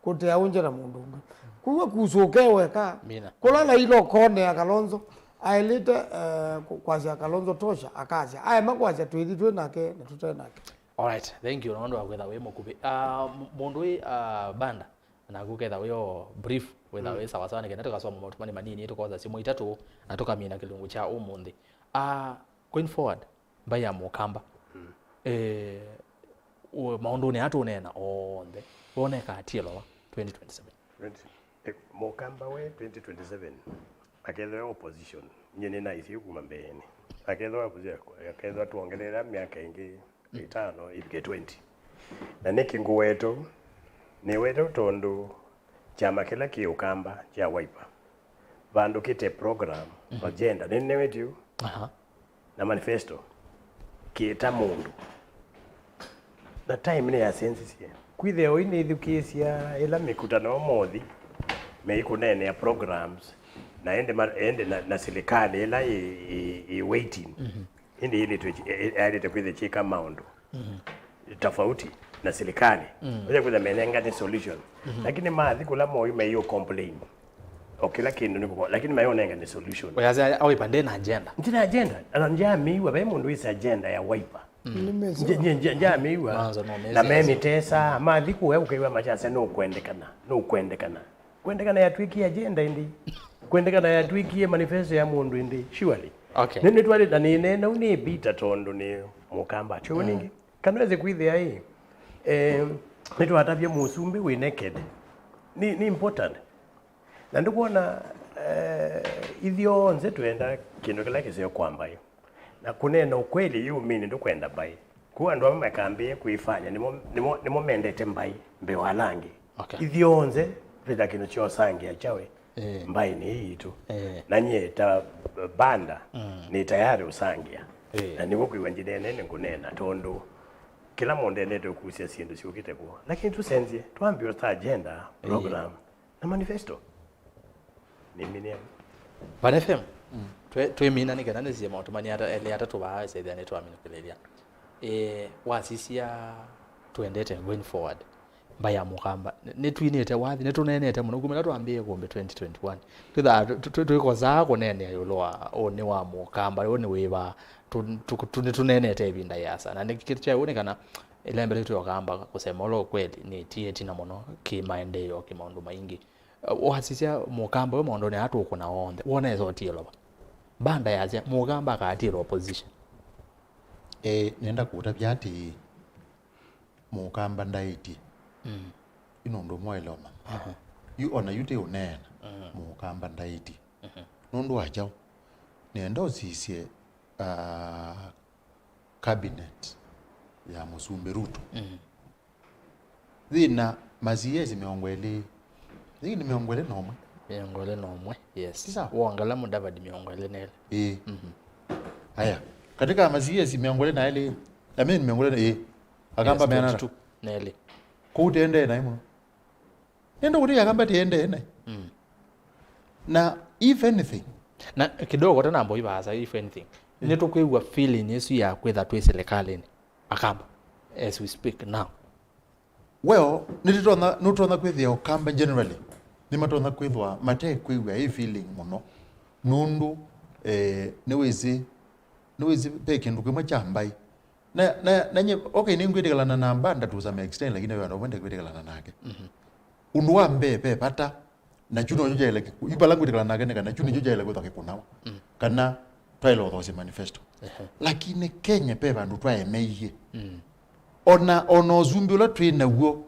kũtea ũngye na mũndũ ũngĩ. Kwoou akusũũke weka. Mina. Kũla Raila ũkonea Kalonzo, aĩlĩte, eh, kũ-, kwasya Kalonzo tosha, akasya. Aema kwasya twĩthi twĩ nake na tũte nake. All right, thank you, nũndũ wa kwĩtha wĩ mũkuvĩ. Ah, m-, mũndũ wĩ, ah, Banda. Naku ketha wĩ o brief, wĩtha wĩ sawa sawa, nĩ kenda tũkasoma maũtũmani manini, tũkosa simũ itatũ, na tũkamina kĩlungu kya ũmũnthĩ. Ah, going forward, mbaĩ ya Mũkamba. Eh, ũ-, maũndũnĩ aa tũneena onthe, wona ĩkaatiĩlwa va twenty twenty-seven? Twenty, eh, Mũkamba we twenty twenty-seven, akethĩwa opposition, nyie nĩnaisye kuma mbeenĩ. Akethĩwa opposition, akethĩwa twongeleela myaka ĩngĩ ĩtano ivike twenty. Na nĩkĩ ngũweta ũu? Nĩweta ũu tondũ kyama kĩla kĩ Ũkamba kya Wiper vandũkĩte program, agenda, nĩnĩwĩtye ũu? Aha. Na manifesto, kĩta mũndũ. Na time nĩyasenzisye. Kwĩthĩa ũi nĩthukĩĩsya ĩla mĩkutano mothi meikũneenea programs, na ende ma-, ende na, na silikalĩ ĩla ĩ, ĩ, ĩ waiting. Ĩndĩ ĩlĩtwe, ĩ-, ĩ-, yaĩlĩte kwĩthĩa kyĩka maũndũ tofauti na silikalĩ. Ũye kwĩthĩa menengane solution. Lakini mathi kũla moyu meiyo complain. O kĩla kĩndũ nĩ kũko, lakini mayonengane solution. Oyasya Wiper ndĩ na agenda. Ndĩ na agenda. Ana njamĩiwa, ve mũndũ wĩsĩ agenda ya Wiper. Nje, nje, nje, njamĩiwa. Manzo no na mezi memĩtesa, mathi kũya ũkaiwa machasya nũkwendekana, nũkwendekana. Kwendekana yatwĩkie agenda ĩndĩ. Kwendekana yatwĩkie manifesto ya mũndũ ĩndĩ, surely. Okay. Nĩ, nĩtwalĩ na nĩneena ũu nĩ Peter tondũ nĩ Mũkamba. Kyo nĩngĩ. Kana weze kwĩthĩa ĩ, eh, nĩtwatavya mũsumbĩ wĩ naked. Nĩ, nĩ important. Na ndũkwona, eh, ithyonthe twenda kĩndũ kĩla kĩseo kwa mbaĩ. Na kũneena ũkweli, yu mini ndũkwenda mbaĩ. Kũu andũ amwe makambĩĩe kwĩfanya, nĩmo, nĩmo, nĩmo mendete mbaĩ mbee wa ala angĩ. Okay. Ithyonthe twĩta kĩndũ kyosangĩa kyawe. Eh. Mbaĩ nĩ yitũ. Eh. Na nyie ta banda, nĩ tayari ũsangĩa. Eh. Na nĩw'o kwĩw'a njinene nĩ ngũneena, tondũ kĩla mũndũ endete ũkusya syĩndũ syũkĩte kwoo. Lakini tũsenzye, twambie ta agenda, program, na manifesto. Nĩmine. Van F M, twe-, twĩmina nĩ kana nĩsie maũtũmani ata, elĩ atatũ vaa ĩsethĩa nĩtwaminũkĩlĩlya. Eh, wasisya tũendete going forward. Mbaĩ ya Mũkamba. Nĩ-, nĩtwinĩte wathi, nĩtũneenete mũno. Kuma ĩla twambĩĩe kũmbe twenty twenty-one. Twĩthaa tũ-, tũ-, tũ-, twĩkosaa kũneenea ĩũlũ wa ũnĩ wa Mũkamba. Ũnĩ wĩva, tũ-, tũ-, tũ-, nĩtũneenete ĩvinda yĩasa. Na nĩ kĩndũ kya ũnĩ kana ĩla mbele twĩ Akamba, kusema ule ukweli, nĩtie ĩtina mũno kĩmaendeeo, kĩmaũndũ maingĩ. Wasisya Mũkamba we maũndũnĩ aa tũkũna onthe, wona esa ũtiĩlwa va? Banda yasya, Mũkamba akaatiĩlwa opposition. Eh, nenda kũtavya atĩĩ, Mũkamba ndaĩtye. Mm. Yu nũndũ ũmwe waĩle ũmanya. Aha. Yu ona yu tĩ ũneena, Mũkamba ndaĩtye. Mhm. Nũndũ wa kyaũ? Nĩenda ũsisye, ah, cabinet ya Mũsumbĩ Ruto. Mm. Yĩna ma C S mĩongo ĩlĩ. Yĩĩ nĩ mĩongo ĩlĩ na ũmwe. Mĩongo ĩlĩ na ũmwe, yes. Ti sawa? Wongela Mudavadi mĩongo ĩlĩ na ĩlĩ. Ĩĩ. Mhm. Aya. Katika ma C S mĩongo ĩlĩ na ĩlĩ, I mean, mĩongo ĩlĩ na ĩlĩ. Akamba meana ata? Yes, twenty-two na ĩlĩ. Kũu tendee naĩ mũno. Nĩndĩ kũtĩ Akamba tendee naĩ. Mm. Na if anything. Na kidogo tena mboi vaasa, if anything. Mm. Nĩtũkwĩw'a feeling ĩsu ya kwĩtha twĩ silikalĩnĩ. Akamba, as we speak now. Well, nĩtũtonya, nũtonya kwĩthĩa Ũkamba generally, nĩmatonya kwĩthwa matekwĩw'a ĩ feeling mũno, nũndũ, eh, nĩwĩsĩ, nĩwĩsĩ ve kĩndũ kĩmwe kya mbaĩ. Na, na, na nye, okay, nĩngwĩtĩkĩlana na Mbanda to some extent, lakini ve vandũ vamwe ndekwĩtĩkĩlana nake. Mhm. Ũndũ wa mbee, ve vata, na kyu nokyo kyaĩle kĩku-, yu vala ngwĩtĩkĩlana nake nĩ kana kyu nĩkyo kyaĩle kwĩthwa kĩkũnawa. Mm. Kana twaĩle ũthoosya manifesto. Ehe. Lakini Kenya ve vandũ twaemeie. Mm. Ona, ona ũsumbĩ ũla twĩ naw'o,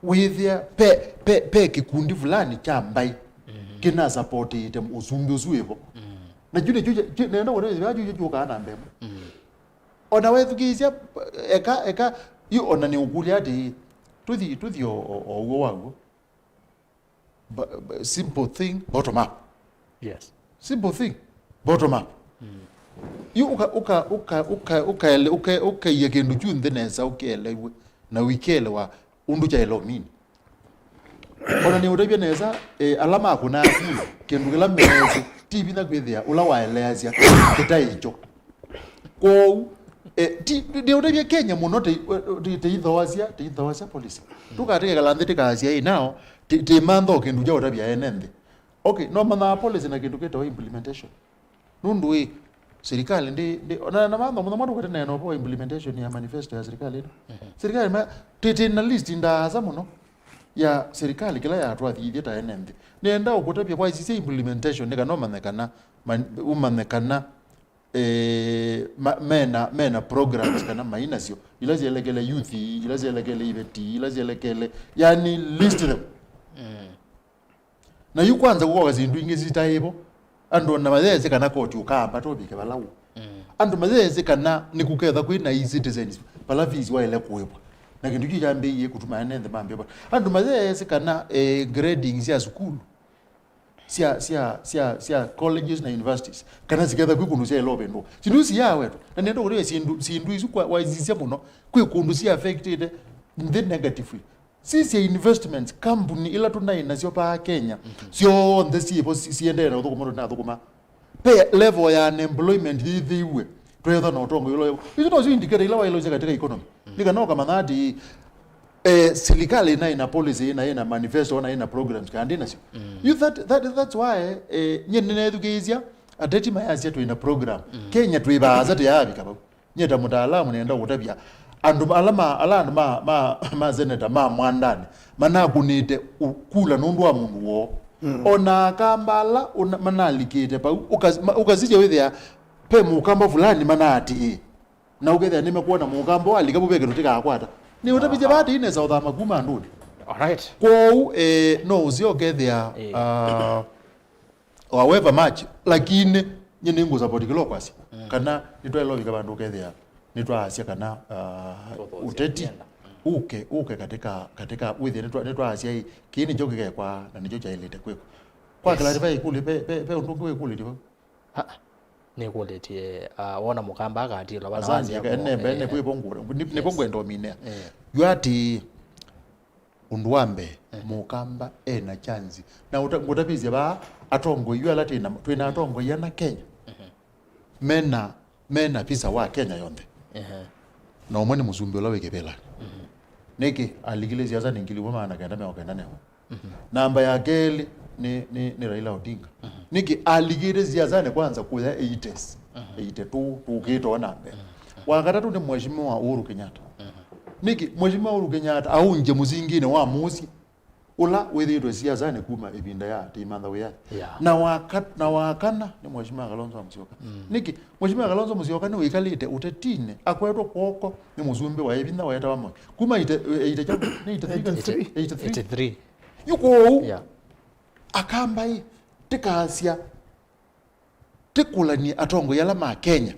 wĩthĩa ve, ve, ve kĩkundi fulani kya mbaĩ, mhm, kĩnasapotĩte ũsumbĩ ũsu wĩvo. Mm. Na kyu nĩkyo kya-, kyu, nenda kũtavya kyu kyũkaa namba ĩmwe. Mm. Ona wethukĩĩsya, eka, eka, yu ona nĩũkũlya atĩĩ, tũthi, tũthi o, o, o w'o wa w'o. Ba-, ba-, simple thing, bottom up. Yes. Simple thing, bottom up. Mm. Yu ũka, ũka, ũka, ũka, ũkaele-, ũka, ũkaia kĩndũ kyu nthĩ nesa, ũkĩelewe, na ũikelewa ũndũ kyaĩle ũmini. Ona nĩũtavya nesa, eh, ala makũnaa kula, kĩndũ kĩla meesĩ, ti vinya kwĩthĩa ũla waeleasya kĩtaĩ kyo. Kwoou, eh, ti, nĩũtavya Kenya mũno, tĩ-, tĩ-, tĩithoasya, tĩithoasya policy. Tũkatĩkekala nthĩ tĩkaasya ĩ nao, tĩ-, tĩmantha o kĩndũ kya ũtavya ene nthĩ. Okay, no manyaa policy na kĩndũ kĩtawa implementation. Nũndũ ĩ, serikali ndĩ, ndĩ, ona na mantha mũno mwa tũkatĩnena ũvoo wa implementation ya manifesto ya serikali ĩno. Mhm. Serikali ma, tĩ, tĩ na list ndaasa mũno. ya serikali kĩla yatwathĩĩthye ta ene nthĩ. Nĩenda ũkũtavya kwa sisya implementation nĩ kana ũmanye kana, ma- ũmanye kana eh, ma- mena, mena programs kana mainasyo, ila syelekele youth, ila syelekele iveti, ila syelekele, yani list them. Na yu kwanza kũkoka syĩndũ ingĩ sitaĩvo, andũ na mayesĩ kana koti ũkaamba tũvike vala ũ. Andũ mayesĩ kana nĩkũketha kwĩ na e-citizens vala fees waĩle kũĩvwa. Na kĩndũ kĩu kyambĩĩie kũtuma ene nthĩ mambĩva. Andũ mayesĩ kana eh, grading sya sukulu sya, sya, sya, sya colleges na universities, kana siketha kwĩ kũndũ syaĩle ũvĩndũa. Syĩndũ isu siyawetwa, na nĩenda kũtavya syĩndũ, syĩndũ isu kwa waisisya mũno, kwĩ kũndũ si affectĩte nthĩ negatively. Sisya investments, kambuni ila tũnaĩ nasyo vaa Kenya, syonthe syĩvo si- siendee na ũthũkũma tũnathũkũma. Ve level ya unemployment yĩthĩiwe, twethwa na ũtongoi ũla wĩvo. Isu nosyo indicator ila waĩle ũsya katika economy. Nĩ kana ũkamanya atĩ eh, silikalĩ ĩnaĩ na policy, ĩnaĩ na manifesto, ĩnaĩ na programs, kana ndĩ nasyo. You that, that, that's why eh, nyie nĩneethukĩĩsya ateti mayasya twĩ na program. Kenya twĩ vaasa tĩyaavika vau. Nyie ta mũtaalamu nĩenda kũtavya andũ ala ma, ala andũ ma, ma, ma seneta ma mwandanĩ manakũnĩte u- kula nũndũ wa mũndũ woo. O na akamba ala ũna- manalikĩte vau, ũkas- ma- ũkasisya wĩthĩa ve mũkamba fulani manaatĩĩe. Na ũkethĩa nĩmekwona mũkamba walika vau ve kĩndũ tĩkakwata. Nĩ ũtavĩtye vaa tĩinesa ũthama kuma andũnĩ. Alright. Kwoou eh, no ũseo ũkethĩa Eh. ah, however much, lakini nyie nĩngũsupport kĩla ũkwasya. Kana nĩtwaĩle ũvika vandũ ũkethĩa nĩtwaasya kana ah, Tũthũsya ũteti nĩenda. Ũke, ũke katika, katika wĩthĩa nĩtwa- nĩtwaasya ĩ, kĩĩ nĩkyo kĩkekwa na nĩkyo kyaĩlĩte kwĩkwa. Kwa Yes. Clarify ĩkũlyo, ve, ve, ve ũndũ ũngĩ wĩkũlĩtye vau? Ah, nĩkũlĩtye, ah, wona mũkamba akatilwa vana Asante, wasia ene mo- mbene eh, kwĩvo ngũ- nĩ- nĩvo Yes. ngwenda ũminĩa. Eh. Yu atĩ ũndũ wa mbee, mũkamba ena chance. Na ũta- ngũtavĩsye vaa atongoi yu ala twĩna, twĩna atongoi ana Kenya. Mena, mena visa wa Kenya yonthe. Ehe. Na ũmwe nĩ mũsumbĩ ũla wĩ kĩvĩlanĩ. Nĩkĩ alikile siasa nĩ ngili ĩmwe maana kenda mĩongo kenda na ĩmwe? Namba ya kelĩ nĩ, nĩ, nĩ Raila Odinga. Nĩkĩ alikĩte siasanĩ kwanza kũya eighties, eighty-two, tũkĩte o na mbee. Wa katatũ nĩ Mheshimiwa Uhuru Kenyatta. Nĩkĩ Mheshimiwa Uhuru Kenyatta aũngye mũsinginĩ wa mũsyĩ ũla wĩthĩĩtwe siasanĩ kuma ĩvinda ya tĩimantha wĩyaĩ. Yeah. Na wa ka- na wa kana nĩ Mheshimiwa Kalonzo wa Musyoka. Nĩkĩ Mheshimiwa Kalonzo Musyoka nĩwĩkalĩte ũtetinĩ akwetwe kw'oko nĩ mũsumbĩ wa ĩvinya weetawa Moi. Kuma ite- ĩite kyaũ? Nĩ eighty-three kana eighty-three? Eighty-three. Yu kwoou, Yeah. Akamba ĩ, tĩkaasya, tĩkũlanie atongoi ala ma Kenya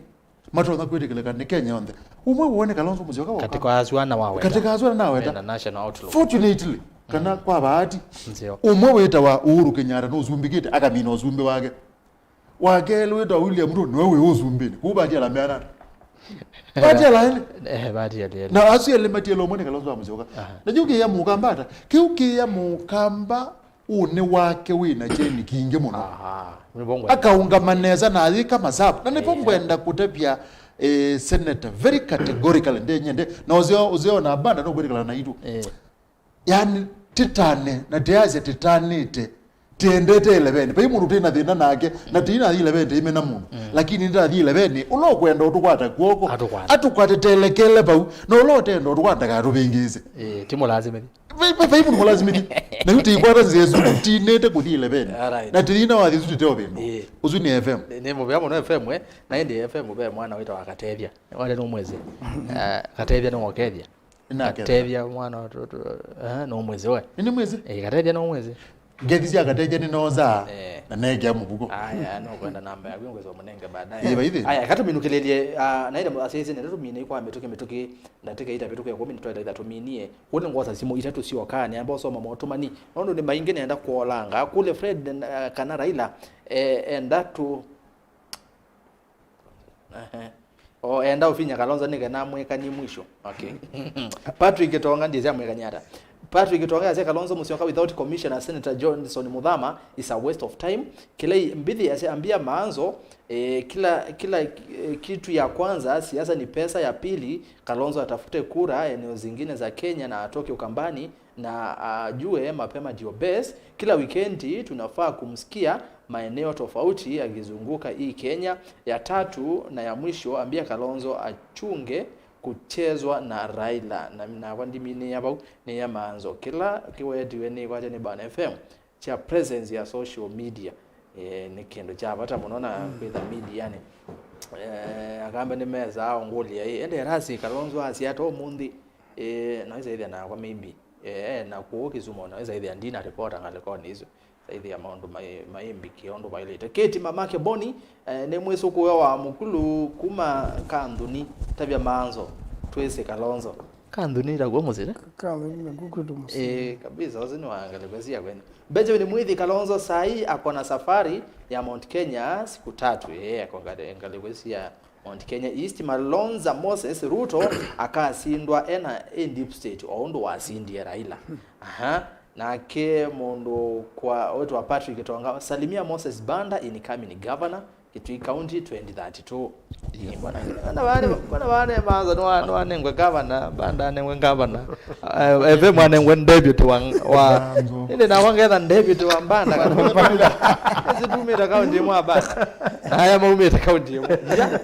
matonya kwĩtĩkĩlĩka nĩ Kenya yonthe. Ũmwe woo nĩ Kalonzo Musyoka woka. Katika asu ana waweta. Katika asu ana naweta. Ena national outlook. Fortunately, kana kwa bahati, Nzeo. Ũmwe wĩtawa Uhuru Kenyatta nũsumbĩkĩte, akamina ũsumbĩ wake. Wa kelĩ wĩtawa William Ruto, nĩwe wĩ ũsumbĩnĩ. Kũu vatiala meana. Vatiala elĩ. Eh, vatiala elĩ. Na asu elĩ matiele ũmwe nĩ Kalonzo wa Musyoka. Aha. Na kĩu kĩya mũkamba ata? Kĩu kĩya mũkamba ũnĩ wake wĩ na kyeni kingĩ mũno. Aha. Nĩvo ngwenda. Akaũngama nesa na ayĩka masavu. Na nĩvo Eh. ngwenda kũtavya eh, senator very categorically, ndenyende. Na ũzeo, ũzeo na banda no kwĩtĩkĩla naitũ. Eh. Yani, tĩtane, na tĩasya tĩtanĩte, tĩendete elevenĩ. Vai mũndũ twĩ na thĩna nake, na tĩinathi elevenĩ tĩimena mũndũ. Lakini nĩtathi elevenĩ, ũla ũkwenda ũtũkwata kw'oko, Atũkwate. Atũkwate telekele vau, na ũla ũtenda ũtũkwata ndakatũvĩngĩĩse. Eh, ti mũlasimĩthi. Vai, vai, vai mũndũ mũlasimĩthi. Na yu tĩikwata nzĩa ĩsu, tĩinĩte kũthi elevenĩ. Alright. Na tĩthina wathi ĩsu tĩteo vĩndũ. Eh. Ũsu nĩ F M. Nĩ, nĩ mũvea mũno F M, eh. Na ĩndĩ F M ve mwana wĩtawa Katethya. Wale nũmwĩsĩ. Eh, Katethya nĩwokethya. Nĩnaketha. Katethya mwana wa tũtũ, eh, nũmwĩsĩ we. Nĩnĩmwĩsĩ. Eh, Katethya nũmwĩsĩ. Ngethi sya Katethya nĩnoosaa, Eh. na nekĩa mũvuko. Aya, nũkwenda namba yaku ngwĩsa mũnenge baadaye. Ĩĩ, vaithi. Aya, katũminũkĩlĩlye, ah, naĩle asyaĩsye nĩ tũtũmine kwa mĩtũkĩ mĩtũkĩ, ndatĩka ita mĩtũkĩ ĩkũmi nĩtwaĩle itha tũminie. Kũlĩ ngosa simũ itatũ syokaa, nĩamba ũsoma motumani. Nũndũ nĩ maingĩ nenda kuolanga. Kũlĩ Fred, eh, kana Raila, eh, enda tũ- Ehe. O, enda ũvinya Kalonzo nĩ kana amwĩkanie mwisho. Okay. Patrick Gitonga ndiĩsĩ amwĩkanie ata. Patrick Gitonga yasya Kalonzo Musyoka without Commissioner Senator Johnson Muthama is a waste of time. Kĩla i- mbithi yasya ambia maanzo, eh, kila, kila eh, kitu ya kwanza siasa ni pesa, ya pili Kalonzo atafute kura eneo zingine za Kenya na atoke Ukambani na ajue mapema ndio best. Kila wikendi tunafaa kumsikia maeneo tofauti akizunguka hii Kenya. Ya tatu na ya mwisho, ambia Kalonzo achunge kuchezwa na Raila, na nakwa ndiminĩa vau, nĩ ya manzo. Kĩla kĩwetiwe nĩ kwakya nĩ Bana F M kya presence ya social media, eh, nĩ kĩndũ kya vata mũno na kwĩtha medianĩ. Eh, Akambe nĩmesaa ũngũlya ĩ, ende Erasi Kalonzo asya ata ũmũnthĩ, eh, na ĩsaĩthĩa nakwa maybe, eh, na kũũ Kisumu na ĩsaĩthĩa ndina reporter ngalĩkonĩ isu. Saithia maũndũ mai, mai mbikĩ ũndũ mailĩte. Kĩti mamake Boni, eh, nĩ mwĩsũkũĩwa wa Mũkulu kuma Kanthuni, tavya manzo, twĩsĩ Kalonzo. Kanthuni ĩtaw'o mũsyĩ? Kanthuni naku kwitũ mũsyĩ. Eh, kabisa, ũsu nĩ wa ngalĩko sia kwenyu. Benjamin Mwithi Kalonzo sahi ako na safari ya Mount Kenya siku tatu. Eh, ako ngalĩ-, ngalĩko sia Mount Kenya East. Malonza Moses, Ruto akasindwa ena ĩ deep state o ũndũ wasindie Raila. Aha. Nake mũndũ kwa wĩtwa Patrick Tonga, salimia Moses Banda, incoming governor, Kitui County twenty thirty-two. Ii, mbona, mbona vane, mbona vane manza, nwa-, nwanengwe governor, Banda anengwe governor. Eh, F M anengwe deputy wa, wa, Manzo. Ĩndĩ nakwa ngetha deputy wa Banda, kana ĩsitumĩte county ĩmwe ya Banda. Na aya maumĩte county ĩmwe. Ya.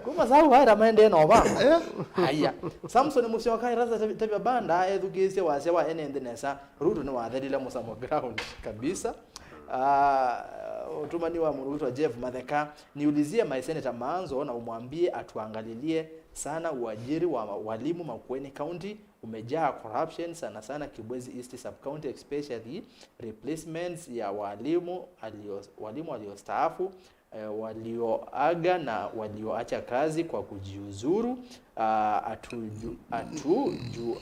Kuma sau vaira maendee na Obama. Aya. Samson Musyoka, Erasa Tavya Banda, ethukĩĩsye wasya wa ene nthĩ nesa. Ruto nĩwathelile mũsamo ground kabisa. Ah, ũtũmani wa mũndũ wĩtwa Jeff Matheka, niulizie my senator Manzo na umwambie atuangalilie sana uajiri wa walimu Makueni County, umejaa corruption sana sana Kibwezi East sub county, especially replacements ya walimu alio-, walimu waliostaafu, eh, walioaga na walioacha kazi kwa kujiuzuru. Ah, atuju-, atuju-,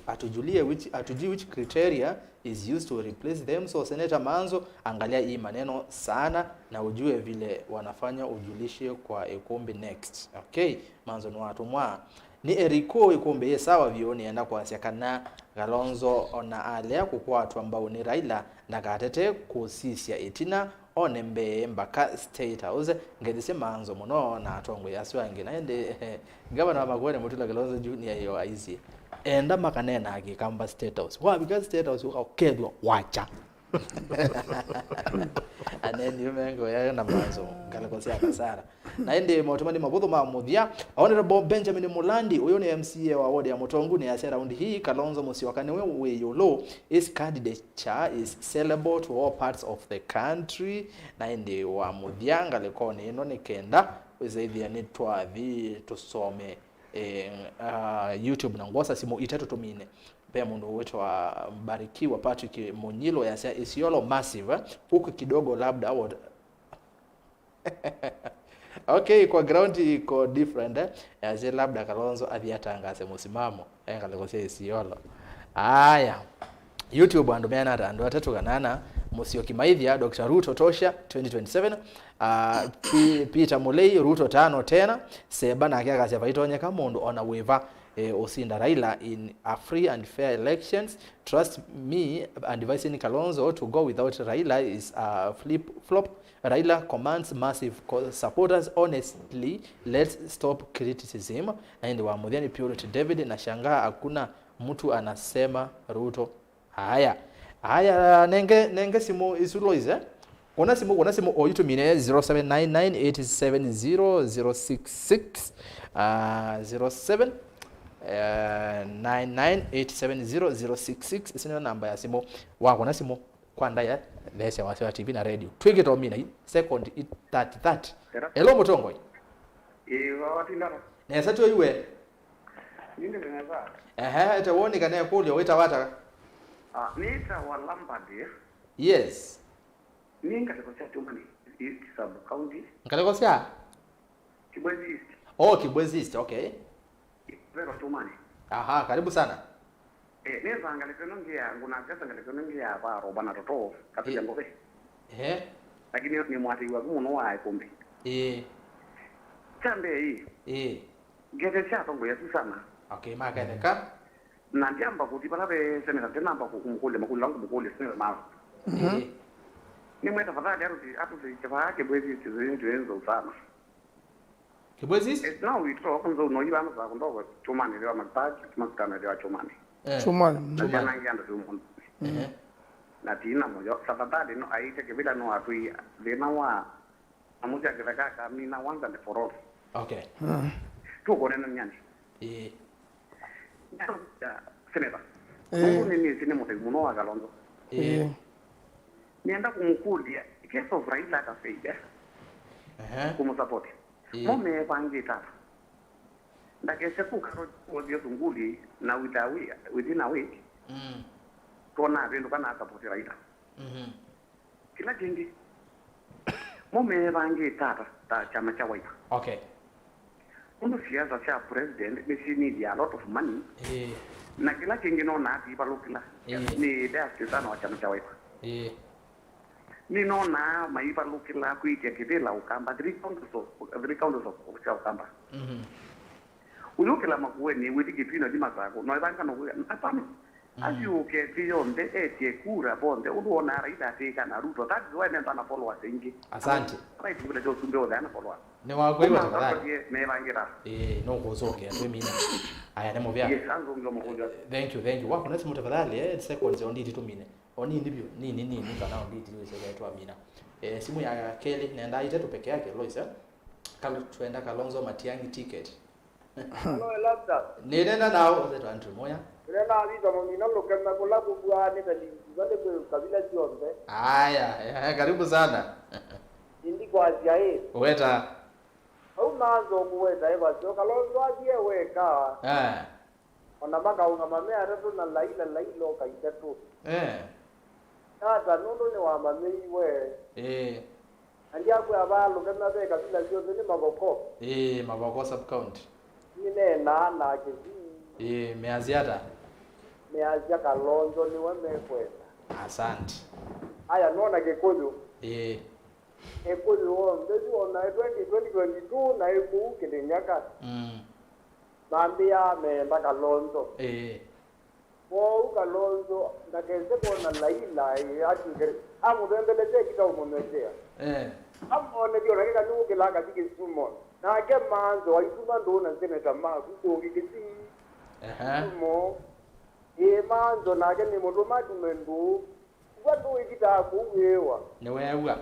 atujulie which, atujui which criteria is used to replace them. So, Senator Manzo, angalia hii maneno sana na ujue vile wanafanya, ujulishe kwa Ikumbi next. Okay, Manzo nĩwatũmwa. Nĩ Eriko Ikumbi, ĩ sawa vyũ, nĩenda kwasya kana Kalonzo ona alea kũkwatwa mbau nĩ Raila, ndakatete kũsisya ĩtina, one mbee mbaka State House. Ngethĩsye Manzo mũno na atongoi asu angĩ. Na ĩndĩ, eh, Ngavana wa Makueni Mutula Kilonzo Junior yo aisye, enda makaneenaa Kĩkamba State House. Wavika State House, ũka ũkethwa wacha. Aneni mengo ya na Manzo, ngalĩko sya kasara. Na ĩndĩ maũtũmani mavũthũ ma mũthya, Honorable Benjamin Mulandi, ũyũ nĩ M C A wa ward ya Mũtongu, nĩasya raundi hii Kalonzo Musyoka nĩwe wĩ ĩũlũ, his candidature is sellable to all parts of the country. Na ĩndĩ wa mũthya ngalĩkonĩ ĩno nĩ kenda wĩsaĩthĩa nĩtwathi tũsome, eh, ah, YouTube na ngwosa simũ itatũ tũmine. Ve mũndũ wĩtwa Barikiwa Patrick Munyilo yasya Isiolo massive, eh, huku kidogo labda what. Okay, kwa ground iko different, eh. Yasya labda Kalonzo athi atangaze mũsimamo, eh, ngalĩko sya Isiolo. Aya. YouTube andũ meana ata? Andũ atatũ kana ana. Musyoki Maithia, Doctor Ruto Tosha twenty twenty-seven. Ah, Pi-, Peter Mulei, Ruto tano tena. Seba nake akasya vaitonyeka mũndũ ona wĩva, eh, ũsinda Raila in a free and fair elections. Trust me, advising Kalonzo to go without Raila is a flip flop. Raila commands massive co-, supporters. Honestly, let's stop criticism. Na ĩndĩ wa mũthya nĩ Purity David na shangaa hakuna mtu anasema Ruto. Haya. Haya, nenge, nenge simu isu Lois, eh? Kuna simu, kuna simu oitumine zero seven nine nine eight seven zero zero six six, ah, zero seven, eh, nine nine eight seven zero zero six six. Isu nĩyo namba ya simu. Wakona simu kwa ndaya, theesya wasya wa T V na radio. Twĩkĩte omina i second i thirty thirty. Hello, Mũtongoi. Ĩĩ, wa-, watindana. Nesa twĩiwe. Nĩndĩ nesa. Ehe, ete woni kana ĩkũlyo, wĩtawa ata? Ah, nĩtawa Lambert. Yes. Nĩ ngalĩko sya Kyũmani East Sub County. Ngalĩko sya? Kibwezi East. Oh, Kibwezi East, okay. Veva Kyũmani. Aha, karibu sana. Eh, nĩsaa ngalĩko ĩno ngĩ ya, ngũnakesa ngalĩko ĩno ngĩ ya va Roba na Toto, kasya ngũve. Ehe. Lakini nĩ mwatĩi waku mũno wa Ikumbi. Ĩĩ. Kya mbee ĩ. Ĩĩ. Ngethesya atongoi asu sana. Okay, maketheka. Na ndyamba kũthi vala ve seneta, ndinamba kũ-, kũmũkũlya makũlyo ala ngũmũkũlya seneta mao. Mhm. Ĩĩ. Nĩmwe tafadhali atũsi-, atũsisye vaa Kibwezi East nzou sana. Kibwezi East? Eh, now we talk, nzou no iva nzou kidogo Kyũmani, ĩthĩwa makitaki, makitano ĩthĩwa Kyũmani. Eh. Kyũmani. Na Kyũmani. Syana ingĩ andũ syũmũndũ. Ehe. Na tina mũyo. Tafadhali no aite kĩvĩla no atwĩe thĩna wa na mũsya kĩtheka akamina once and for all. Okay. Mm. Tũkũnena nyani. Ĩĩ. Nĩenda kũkũlya, Senator. Ĩĩ. Nũndũ nĩnĩsĩ nĩ mũteu mũno wa Kalonzo. Ĩĩ. Ĩĩ. Nĩenda kũmũkũlya, in case of Raila ata fail, eh? Ehe. Kũmũsupport. Ĩĩ. Mo mevangĩte ata? Ndakese kũka ro-, ũthiĩ sunguli na within a week, within a week, Mm. twona avĩndũka na support Raila. Mhm. Kĩla kĩngĩ, mo mevangĩte ata ta kyama kya Wiper? Okay. Nũndũ siasa sya president nĩsyĩnĩthya a lot of money. Ĩĩ. Na kĩla kĩngĩ nonaa tivalũkĩla. Ĩĩ. Nĩ Deus Kisana wa kyama kya Wiper. Ĩĩ. Nĩnonaa maivalũkĩla kwĩtya kĩvĩla Ũkamba, three counties of, three counties of, of sya Ũkamba. Mhm. Ũyũkĩla Makueni, wĩthi Kitui na thi Masakũ, no ĩvanga no kwĩka, hapana. Mm. Asyũke ĩtĩ yonthe, etye kura vonthe, ũndũ wonaa Raila atĩĩka na Ruto. That is why nenda na followers aingĩ. Asante. Right, kĩvĩla kya ũsumbĩ wothe ana followers. Nĩwakwĩw'a tafadhali. Ũmwe akwatie mevangĩra. Ĩĩ, nũkũsũkĩa twĩmina. Aya, nĩ mũvea. Yes, anzongia mũkũlya. Thank you, thank you. Wakũna simũ tafadhali, eh, seconds o nditi tũmine. O nini vyũ, nini, nini, kana o nditi wĩsĩle twamina. Eh, simũ ya kelĩ, nenda itetũ peke yake, Lois, eh? Kal-, twenda Kalonzo Matiang'i ticket. Hello, Elasta. Nĩnena nao, ũthetwa Andrew Moya. Nĩnena Vita Mũmina Lũkena kũla kũvwaa nĩ Kalonzo, nĩ kwĩ kavila syonthe. Aya, eh, karibu sana. Indi kwasya ĩ. Weta. Au maanza kũweta ĩ vaseo, Kalonzo athie weka. Eh. Ona makaũngama me atatũ na Laila, Laila oka itatũ. Eh. Tata nũndũ nĩwamanyĩiwe. Eh. Na ndyakwĩa vaa Lũkena ve kavila syonthe nĩ Mavoko. Ĩĩ, Mavoko sub county. Nĩneenaa na Kĩsii. Ĩĩ, measya ata? Measya Kalonzo nĩwe mekwenda. Asante. Aya, nona Kĩkũyũ. Ĩĩ. Kĩkũyũ onthe yu ona twenty twenty-two na ĩ kũu Kĩlĩnyaga. Mm. Mambĩaa meenda Kalonzo. Ĩĩ. Kwoou Kalonzo ndakese kwona Laila ĩ atw'ĩke amũthembelesya ĩkita ũmũnywesea. Eh. Amwone vyũ nake kana nĩwũkĩlaa kathi Kĩsumo. Nake Manzo aituma ndũũ na seneta maku kũngĩ Kĩsii. Ehe. Kĩsumo. Ĩĩ Manzo nake nĩmũtũma atume ndũũ. Kwa ndũũ ĩkitaa kũu wĩĩwa. Nĩweew'a.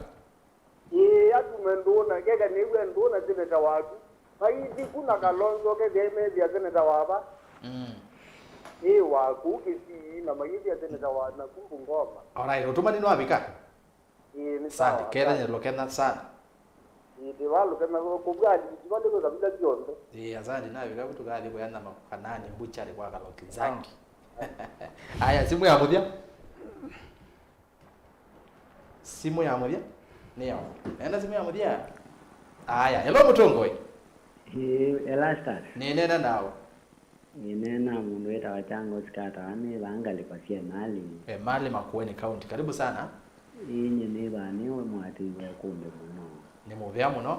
Ĩĩ, atume ndũũ na, keka nĩw'e ndũũ na seneta waku. Maithi ku na Kalonzo kethĩa methĩa seneta wa va? Mm. Ĩĩ, wa kũu Kĩsii, na maithi seneta wa na ku Bungoma. Alright, ũtũmani nĩwavika? Ĩĩ, nĩ sawa. Asante, kethany'a Lũkena sana. Ĩĩ, ndĩ va Lũkena, kũvw'a aliviti vale kwĩ kavila syonthe. Ĩĩ, asante, navika ku tũkathi kũya nyama kanani mbuchari kwa Kaloki Nzangi. Aya, simũ ya mũthya. Simũ ya mũthya nĩyo. Neena simũ ya mũthya. Aya, hello mũtũngũĩ. Ĩĩ, Elastus. Nĩneena nawe. Nĩneena mũndũ wĩtawa Chango Sikata, nĩ vaa ngalĩko sya Emali. Emali, Makueni County. Karibu sana. Ĩĩ, nyie nĩ vaa nĩwe mwatĩi wa ĩkũmbĩ mũno. Nĩ mũvea mũno.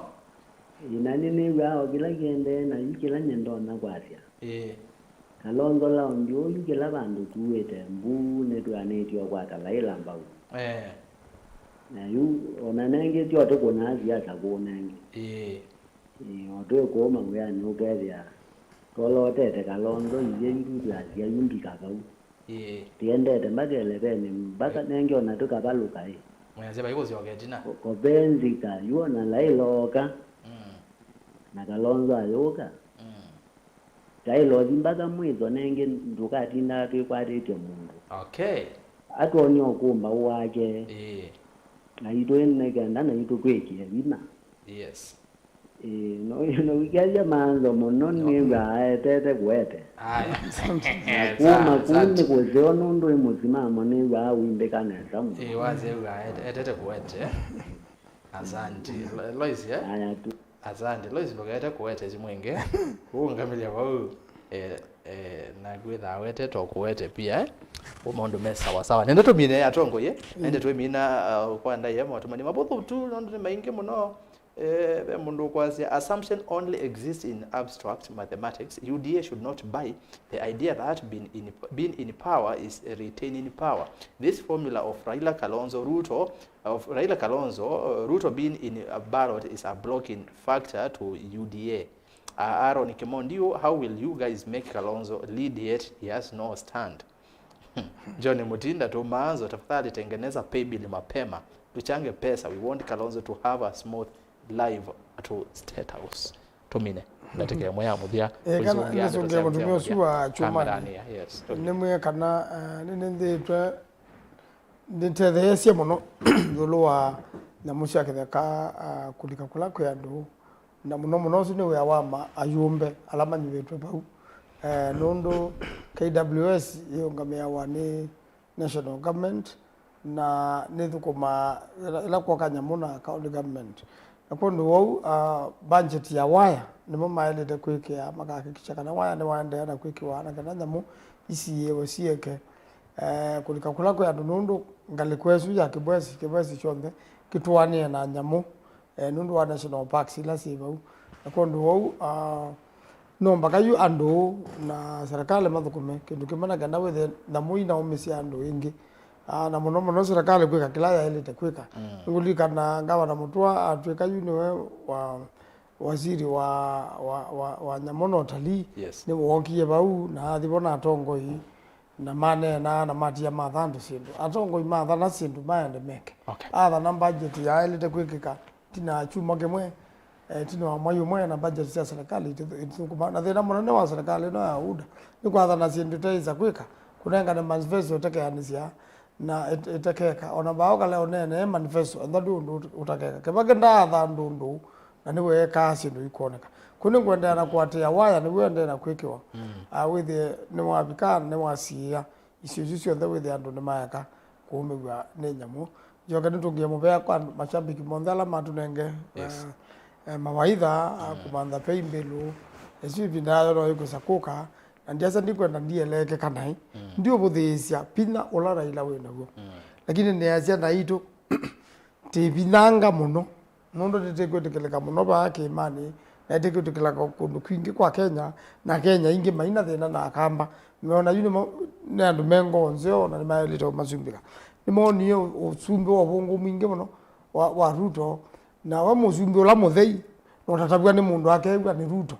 Ĩĩ, na nĩnĩw'aa o kĩla kĩendee na yu kĩla nyie ndonya kwasya. Ĩĩ. Kalonzo Lounge ũyu kĩla vandũ tuĩte mbuu nĩtwĩanĩtye ũkwata Laila mbau. Eh. Na yu ona nengĩ tyo tũkũnaa siasa kũũ nengĩ. Ĩĩ. Ĩĩ, o twĩ kũũ mawĩanĩ ũkethĩa twolotete Kalonzo ithyĩ yu twasya yu mbika vau. Ĩĩ. Tiendete mpaka elevenĩ, mpaka nengĩ ona tũkavalũka ĩ. Mwĩasya vai kũsyoka ĩtina. Ko-, kope nzika, yu ona Laila ooka. Mm. Na Kalonzo ayũka. Mm. Laila ũthi mpaka mwĩso nengĩ ndũkatindaa twĩkwatĩtye mũndũ. Okay. Atwonie ũkũmbaũ wake. Ĩĩ. Na itũ nĩ kenda na itũ twĩkĩe vinya. Yes. Ĩĩ, no, no wĩkasya Manzo mũno, no, nĩw'aa aetete kũete. Aya. Na kuma kuu nĩ kũseo nũndũ ĩ mũsimamo nĩw'aa ũimbĩka nesa mũno. Ĩĩ, wasya wĩw'aa aetete kũete. Asante. Lo-, Lois, eh? Aya tu. Asante. Lois, ndũkete kũete simũ ĩngĩ. Ũũngamĩlya vau. Eh, eh, na kwĩthaa wetete o kũete pia, eh? Ũ maũndũ me sawa sawa. Nenda tũmine atongoi, eh? Nende twĩmina, uh, kwa ndaĩa maũtũmani mavũthũ tu, nũndũ nĩ maingĩ mũno. Eh, ve mũndũ ũkwasya, "Assumption only exists in abstract mathematics. U D A should not buy the idea that being in, being in power is retaining power. This formula of Raila Kalonzo Ruto, of Raila Kalonzo, uh, Ruto being in a ballot is a blocking factor to U D A. Uh, Aaron Kimondiu, how will you guys make Kalonzo lead yet he has no stand?" John Mutinda, "Tumaanzo, tafadhali tengeneza pay bill mapema. Tuchange pesa. We want Kalonzo to have a smooth live to State House." Tũmine. Ndatĩka ĩmwe ya mũthya, eh, kana ũisũngĩa ndeto ndĩsũngĩa sya mũtumĩa mũthya ũsu wa Kyumani. Kamerani, yes. Nĩmwĩe kana, eh, nĩnĩnthĩĩtwe nĩtetheesye mũno ĩũlũ wa nyamũ sya kĩtheka, ah, kũlika kũla kwĩ andũ, na mũno mũno ũsu nĩ wĩa wa ma-, ayũmbe ala manyuvĩtwe vau. Eh, nũndũ K W S yĩũngamĩawa nĩ national government, na nĩthũkũmaa ĩla, ĩla kwoka nyamũ na county government. Na kwondũ wou, ah, budget ya waya nĩmo maĩlĩte kwĩkĩa, makahakikisha kana waya nĩwaendeea na kwĩkĩwa na kana nyamũ isiĩwe sieke, eh, kũlika kũla kwĩ andũ, nũndũ ngalĩko ĩsu ya Kibwezi, Kibwezi kyonthe kĩtũanĩe na nyamũ, eh, nũndũ wa national parks ila syĩ vau. Na kwondũ wou, ah, no mbaka yu andũ na serikali mathũkũme kĩndũ kĩmwe na kenda wĩthĩe nyamũ inaũmĩsya andũ ĩngĩ. Ah, na mũno mũno serikali kwĩka kĩla yaĩlĩte kwĩka. Mm. Nĩngũlilikana Ngavana Mũtua atw'ĩka yu nĩwe wa waziri wa, wa, wa, wa nyamũ na ũtalii, yes, nĩwookie vau na athi vo na atongoi, na maneenaa na matia matha andũ syĩndũ. Atongoi mathana syĩndũ maende meke. Okay. Athana budget yaĩlĩte kwĩkĩka tina kyumwa kĩmwe, eh, tina wa mwai ũmwe, na budget sya serikali itithu-, itithũkũma. Na thĩna mũnene wa serikali ĩno ya UDA nĩ kwathana syĩndũ iteĩsa kwĩka, kũnengane manifesto ĩtekeanĩsya na ĩt-, ĩtekeka. Ona vaa ũkale ũneenee manifesto, ethwa ndwĩ ũndũ ũt-, ũtakeka. Kĩvake ndaatha ndũndũ, na nĩweekaa syĩndũ ikwoneka. Kũu nĩngũendeea na kũatĩĩa waya nĩw'o ũendee na kwĩkĩwa. Mm. Ah, wĩthĩe nĩwavika na nĩwasiĩĩa isio isu syonthe, wĩthĩe andũ nĩmaeka kũũmĩw'a nĩ nyamũ. Njoke nĩtũngĩe mũvea kwa mashabiki monthe ala matũnenge, yes, eh, eh, mawaitha, ah, mm, kũmantha pei mbĩlũ. Ĩsu ĩvinda yayo no ĩkwĩsa kũka, na ndiasa ndikwenda ndieleeke kana ĩ. Mm. Ndiũvũthĩĩsya vinya ũla Raila wĩ naw'o. Mm. Lakini nĩasya naitũ tĩvinanga mũno, nũndũ nĩtĩkwĩtĩkĩlĩka mũno vaa kĩĩmanĩ, na ĩtĩkwĩtĩkĩlĩka kũndũ kwingĩ kwa Kenya, na Kenya ingĩ maina thĩna na Akamba. Meona yu nĩmo, nĩ andũ me ngoo nzeo na nĩmaĩlĩte ũmasumbĩka. Nĩmoonie ũ-, ũsumbĩ wa ũvũngũ mwingĩ mũno wa, wa Ruto, na we mũsumbĩ ũla mũthei, na ũtatavw'a nĩ mũndũ akew'a nĩ Ruto.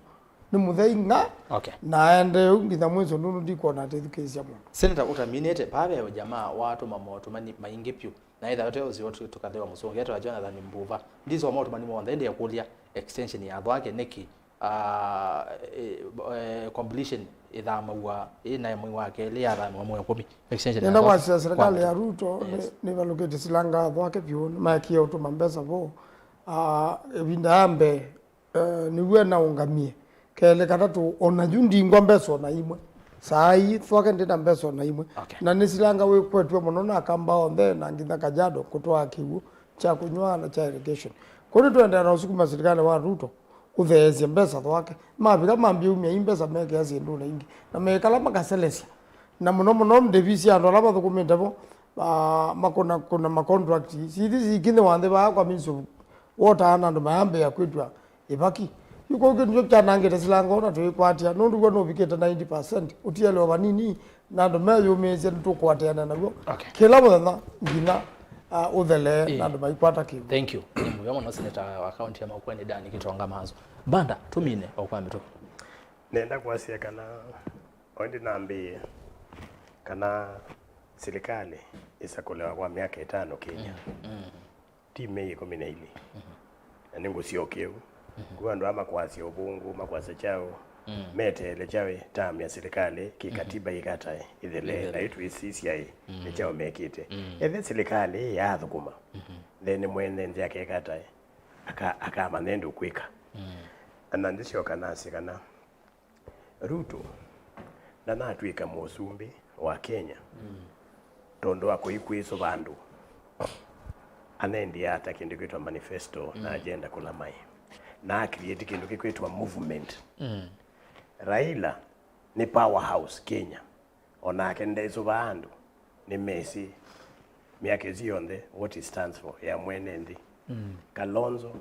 Nĩ mũthei ng'a, okay, na aendee ũu nginya mwĩso, nũndũ ndikwona atĩthukĩĩsya mũndũ. Senator, ũtaminĩte, vaa ve jamaa watũma motũmani maingĩ vyũ. Na ĩtha ũte ũseo tũ-, tũkathĩwa mũsũngĩa twa Jonathan Mbuva. Ndisoma ũtũmani monthe, ĩndĩ ekũlya extension ya thwake nĩkĩ, ah, eh, eh, completion ĩthamaw'a ĩ na mwei wa kelĩ yathamĩwa mwei wa kũmi. Extension ya nenda thwake kwasya serikali ya Ruto, yes, nĩ, nĩvalũkĩte silanga thwake vyũ, nĩmaekie ũtũma mbesa vo. Ah, ĩvinda ya mbee, eh, nĩw'o naũngamie. Kelĩ katatũ, ona yu ndingwa mbesa ona imwe. Saa ii, thwake ndĩ na mbesa ona imwe. Okay. Na nĩ silanga wĩkwetw'e mũno na Akamba onthe na nginya Kajiado kũtwaa kĩw'ũ kya kũnyw'a na kya irrigation. Kũu nĩtũendeea na ũsukuma silikalĩ wa Ruto ũtheesye mbesa thwake. Mavika mambie umya i mbesa mekea syĩndũnĩ ingĩ. Na mekala makaselesya. Na mũno mũno ndĩvi sya andũ ala mathũkũmĩte vo, ah, makũna, kũna ma contract. Sithi sikinyĩwa nthĩ vaa kwa Ministry of Water na andũ mayambĩĩa kwĩtw'a ĩvaki. Yu kũu kĩndũ kyanangĩte silanga ona tũikwatĩa, nũndũ w'o nũvikĩte ninety percent, ũtielewa vanini, na andũ meyũmĩĩsye nĩtũkũatĩana naw'o. Okay. Kĩla mũthenya nginya, ah, ũthelee, ĩĩ, na andũ maikwata kĩw'ũ. Thank you. Nĩ mũvea mũno, Senator wa kaunti ya Makueni, Dan Kitonga Manzo. Banda, tũmine o kwa mĩtũkĩ. Nenda kwasya kana, o ĩndĩ nambĩĩe, kana silikalĩ ĩsakũlĩwa kwa myaka ĩtano Kenya. Mm, mm. Ti mei ĩkũmi na ilĩ. Mhm. Na nĩngũsyokie ũu. Mhm. Kwĩ andũ aa makwasya ũvũngũ, makwasya kyaũ, mm, meteele kyaũ ĩ, term ya silikalĩ, kĩkatiba, mhm, ĩkatae, ĩthele, ĩthele, na yu twĩsisya ĩ, mm, nĩ kyaũ mekĩte. Mm. Ethĩwa silikalĩ ĩ yaathũkũma, mhm, then mwene nthĩ akekatae, aka-, akamanya ĩndĩ ũkwĩka. Mm. Na ndĩsyoka nasye kana Ruto ndanatw'ĩka mũsumbĩ wa Kenya, mm, tondũ wa kũikwĩsũva andũ. Anendiaa ta kĩndũ kĩkwĩtwa manifesto na, mm, agenda kũla maĩ. Na a create kĩndũ kĩkwĩtwa movement. Mm. Raila nĩ powerhouse Kenya. O nake ndeĩsũvaa andũ, nĩmesĩ myaka ĩsu yonthe what he stands for, ya mwene nthĩ. Mm. Kalonzo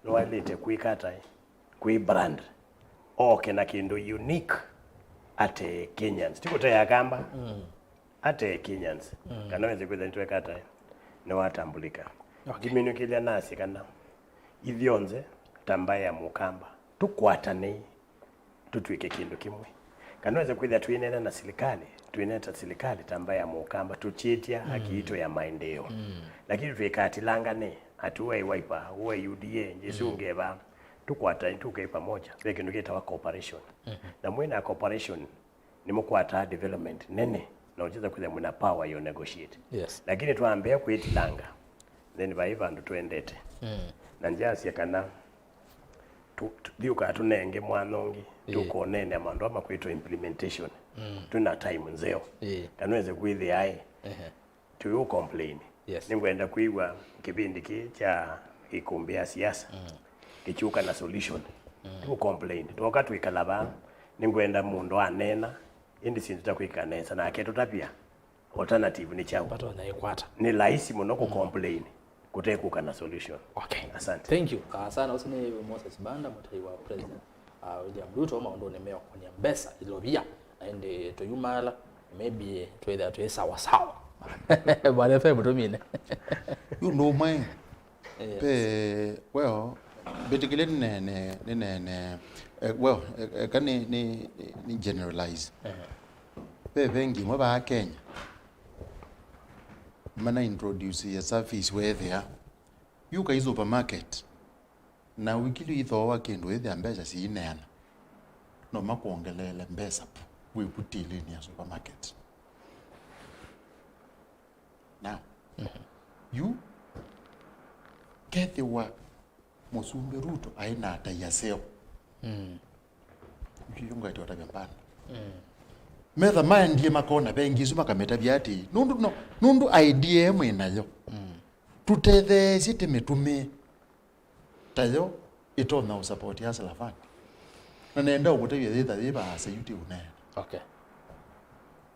nĩwaĩlĩte kwĩka ata, kwĩ brand, oke na kĩndũ unique ate Kenyans. Ti kũtea Akamba, mm, ate Kenyans. Mm. Kana wĩsĩ kwĩtha nĩtweka ata, nĩwatambulika. Okay. Ndiminũkĩlya nasye kana ithyonthe ta mbaĩ ya Mũkamba tũkwatanei, tũtw'ĩke kĩndũ kĩmwe. Kana wĩsĩ kwĩthĩa twĩneena na silikalĩ, twĩneena ta silikalĩ ta mbaĩ ya Mũkamba, tũkyĩtya, mm, haki yitũ ya maendeeo. Mm. Lakini twĩkatilangane, ati ũũ e Wiper, ũũ e U D A, Jesu, mm, ũngeva. Tũkwata, tũkai pamoja, ve kĩndũ kĩtawa cooperation. Na mwĩ na cooperation, nĩmũkwataa development nene, na ũtĩsa kwĩthĩa mwĩna power ya negotiate. Yes. Lakini twambĩa kwĩtilanga, then vai vandũ tũendete. Na ndyasya kana tu- tu- thiũkaa tũnenge mwanya ũngĩ, tũkoneenea maũndũ ama kwĩtwa implementation. Twĩna time nzeo. Kana wĩse kwĩthĩa ĩ, tũyũ complain. Yes. Nĩngwenda kwĩw'a kĩvĩndĩ kĩĩ kya ikumbĩ ya siasa kĩkyũka na solution. Tũ complain. Twoka twĩkala vaa, nĩngwenda mũndũ aneena, ĩndĩ syĩndũ ta kwĩka nesa, nake tũtavya alternative nĩ kyaũ. Vatonya ĩkwata. Nĩ laisi mũno kũ complain kũte kũka na solution. Okay. Asante. Thank you. Ah, sana, ũsu nĩ Moses Banda, mũtai wa President, ah, William Ruto, maũndũnĩ meũkonia mbesa, ilovia, na ĩndĩ tũyumala, maybe twĩthĩa twĩ sawa sawa. Bwana F M tũmine. Yu ndũmwe. Yes. Pe, well, mbĩtĩkĩle nĩneene, nĩneene, eh, well, eh, eka nĩ, nĩ, nĩ generalize. Ve vengi imwe vaa Kenya, mana introduce ya service wethĩa, yu kai supermarket, na wikili ithooa kĩndũ ĩthĩa mbesa siineana, no makwongeleele mbesa pu, wĩ pu tilini ya supermarket. Now, yu kethĩwa Mũsumbĩ Ruto aĩ na atai aseo. Yu ngaĩte ũtavya mbanda. Metha maendie makona vengi isu makamĩtavya atĩĩ, nũndũ, no, nũndũ idea ĩyo mwĩ nayo, tũtetheesye tĩmĩtũmĩe tayo ĩtonya ũsupport Hustler Fund. Na nenda ũkũtavya yĩtha yĩ vaasa yu ti ũneena. Okay.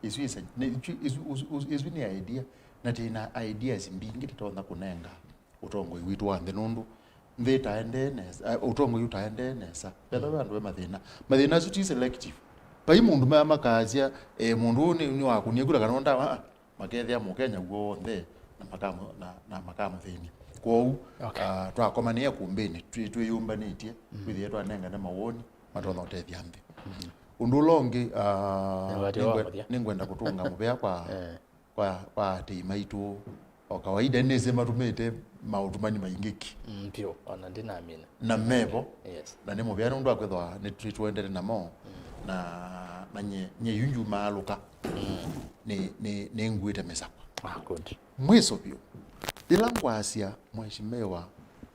Isu isa-, nĩ, isu, isu, isu, isu, isu nĩ idea. Na twĩ na ideas mbingĩ tũtonya kũnenga ũtongoi witũ wa nthĩ, nũndũ nthĩ ĩtaendee nesa, eh, ũtongoi ũtaendee nesa. Vethwa ve andũ ve mathĩna. Mathĩna asu ti selective. Vai mũndũ maya makasya, eh, mũndũ ũũ nĩ, nĩ wakũnie kura kana ndawa, ah, makethĩa Mũkenya w'onthe na makamu-, na, na makamũthĩny'a. Kwoou, okay, ah, twakomanĩa kumbĩnĩ, twĩ-, twĩyũmbanĩtye, mm, twĩthĩe twanengane mawoni matonya ũtethya nthĩ. Mm-hmm. Ũndũ ũla ũngĩ, ah, nĩngwe-, nĩngwenda kũtũnga mũvea kwa, eh, kwa, kwa atĩi maitũ. O kawaida nĩsĩ matũmĩte maũtũmani maingĩ ki. Mm, vyũ, ona ndinamina. Na mevo. Yes. Na nĩ mũvea nũndũ wa kwĩthwa nĩ tũ-, nĩtũendete namo. Mm. Na, na nye, nye yu njumaalũka. Mm. Nĩ, nĩ, nĩnguĩte mĩsakwa. Ah, good. Mwĩso vyũ, yĩla ngwasya Mheshimiwa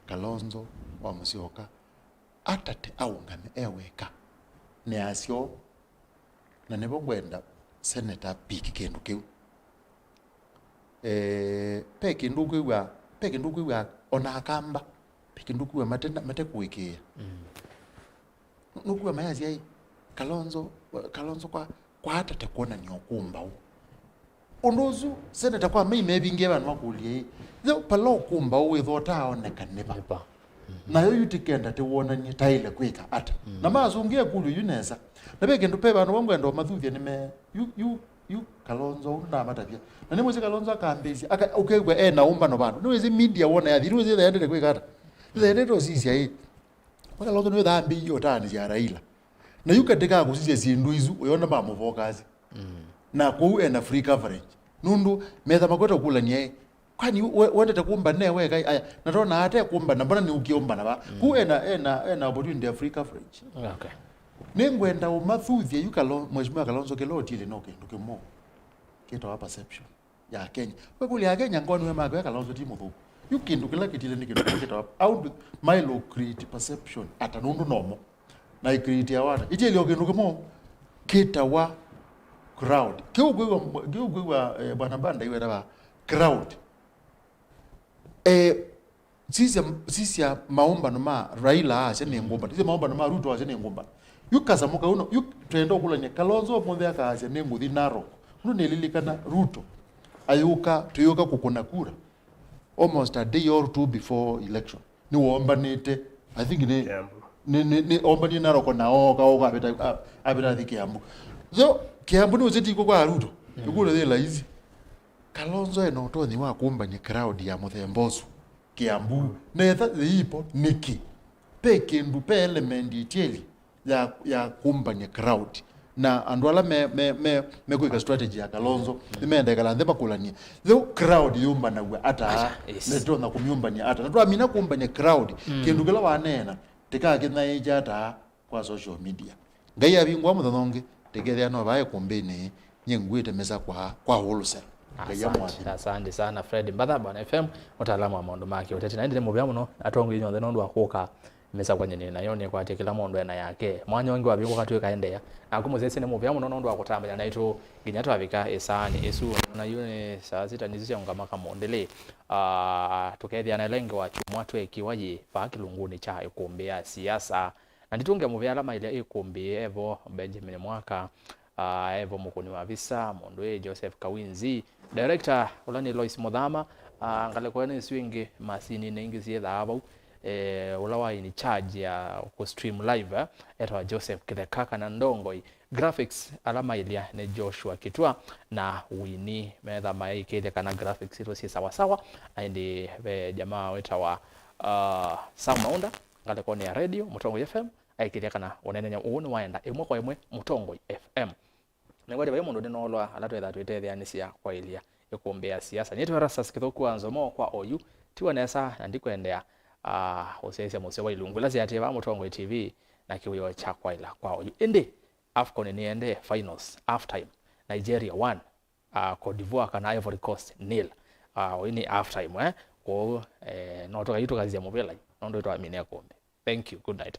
Kalonzo wa Musyoka atate aũngame e weka, nĩ asyo, na nĩvo ngwenda Senator pick kĩndũ kĩu. Eh, pe kĩndũ ũkwĩw'a, pe kĩndũ ũkwĩw'a ona Akamba, pe kĩndũ ũkwĩw'a mate, mate kũĩkĩĩa. Mm. Nũkwĩw'a mayasya ĩ, Kalonzo, Kalonzo kwa, kwa atate kwonany'a ũkũmbaũ. Ũndũ ũsu, Senator kwa mai mevingie vandũ makũlye ĩ, yo pala ũkũmbaũ wĩthwa ũtaaoneka nĩ va? Nĩ va? Mhm. Nayo yu tikenda tĩwonany'e taĩle kwĩka ata? Mm. Na masũngĩa ĩkũlyo yu nesa. Na ve kĩndũ pe vandũ vamwe ngwenda ũmathuthye nĩ me, yu, yu, yu Kalonzo ũndũ ndamatavya. Na nĩmwĩsĩ Kalonzo akambĩĩsya, aka-, ũkew'a e na ũmbano vandũ. Nĩwĩsĩ media wona yathi, nĩwĩsĩ ĩtha yendete kwĩka ata? Ĩtha yendete ũsisya ĩ. Wa Kalonzo nĩwĩtha ambĩie ũtaanĩsya Raila. Na yu katĩ ka kũsisya syĩndũ isu, ũyona mamũfocus. Mm. Na kũu ena free coverage. Nũndũ metha makweta kũlany'a ĩ, kwani we-, wendete kũmba ne weka ĩ? Aya, na tona ate kũmba, na mbona nĩũkie ũmbana va? Mm. Kũu ena, ena, ena opportunity ya free coverage. Okay. Nĩngwenda ũmathuthye yu Kalo-, Mheshimiwa Kalonzo kĩla ũtiele no kĩndũ kĩmwe kĩtawa perception ya Kenya. We kũlya Akenya ngoni we makwe Kalonzo ti mũthũku. Yu kĩndũ kĩla kĩtile nĩ kĩndũ kĩtawa, how do, mailo create perception ata nũndũ nomo. Na ĩkĩĩtĩawa ata? Ĩtielyo kĩndũ kĩmwe kĩtawa crowd. Kĩu kwĩw'a, kĩu kwĩw'a, eh, Bwana Banda iwetawa crowd. Eh, sisya, sisya maũmbano ma Raila asya nĩ ngũmbano. Sisya maũmbano ma Ruto asya nĩ ngũmbano. Yu kasamũ kau no, yu twenda ũkũlany'a Kalonzo ũmũnthĩ akaasya nĩ ngũthi Narok. Nũndũ nĩlilikana Ruto ayũka, tũyũka kũkũna kura almost a day or two before election. Nĩwoombanĩte, I think nĩ, Kiambu. Nĩ, nĩ, nĩ oombanĩte Narok na ooka, ooka avĩta, a-, avĩta athi Kiambu. So, Kiambu nĩ ũsĩtiko kwa Ruto. Mm. Ĩkũlyo yĩ laisi. Kalonzo ena ũtonyi wa kũmbany'a crowd ya mũthemba ũsu Kiambu. Mm. Netha yĩipo nĩkĩ? Pe kĩndũ, pe element itieli ya, ya kũmbany'a crowd. Na andũ ala me, me, me, mekwĩka strategy ya Kalonzo, mm, nĩmenda ĩkala nthĩ makũlany'e. Yo crowd yũmbanaw'a ata? Ata, yes. Nĩtũtonya kũmyũmbany'a ata? Na twamina kũmbany'a crowd, mm, kĩndũ kĩla waneena, Tĩkakĩthaĩkya ata kwa social media. Ngai avingũa mũthenya ũngĩ, tĩkethĩa no vae kũmbĩnĩ, nyie ngwĩte mesa kwa, kwa wholesale. Ngai amwathime. Asante sana Fred Mbatha, Bwana F M, mũtaalamu wa maũndũ ma kĩũteti. Na ĩndĩ nĩ mũvea mũno atongoi nyonthe nũndũ wa kũka mesa kwa nyeni nayo nĩkwatya kĩla mũndũ ena yake. Mwanya ũngĩ wavingũka twĩkaendeea. Naku mũsyaĩĩsya nĩ mũvea mũno nũndũ wa kũtambany'a naitũ nginya twavika ĩsaanĩ ĩsu. Na yu nĩ saa sita nĩsyo syaũngama kamũndĩlĩ. Ah, tũkethĩa na ĩla ĩngĩ wa kyumwa twekiwa yĩ vaa kĩlungunĩ kya ĩkũmbĩ ya siasa. Na nditũnge mũvea ala mailye ĩkũmbĩ, evo Benjamin Mwaka, ah, evo Mũkũni wa Visa, mũndũ ĩ Joseph Kawinzi, director ũla nĩ Lois Mũthama, ah, ngalĩko ĩno ĩsu ĩngĩ, masinĩ ingĩ syĩthaa vau, eh, ũla wa in charge ya kũ stream live, eh, etawa Joseph Kĩtheka kana Ndongoi. Graphics ala mailya nĩ Joshua Kitwa na Winnie. Metha maikĩthya kana graphics itũ syĩ sawasawa, na ĩndĩ ve jamaa wĩtawa, uh, Sam Maunda ngalĩkonĩ ya radio Mũtongoi F M aikĩthya kana ũneenany'a ũũ nĩwaenda ĩmwe kwa ĩmwe Mũtongoi F M. Nĩkwatĩ vai mũndũ nĩnoolwa ala twethaa twĩtetheanĩsya kwaĩlya ĩkũmbĩ ya siasa. Nĩtwe Erastus Kĩthũku wa Nzomo kwa oyu, tiwa nesa na ndikwendea, ah, ũsyaĩĩsya mũseo wa ilungu ila syaatĩĩe vaa Mũtongoi T V na kĩwĩoo kya kwaĩla kwa oyu. Ĩndĩ AFCON nĩyendee finals, half time, Nigeria one, uh, Cote d'Ivoire kana Ivory Coast nil. Uh, oyu nĩ half time, eh? Kwoou, eh, no tũkai tũkasisya mũvĩla yu, nũndũ ĩtwamina ĩkũmbĩ. Thank you, good night.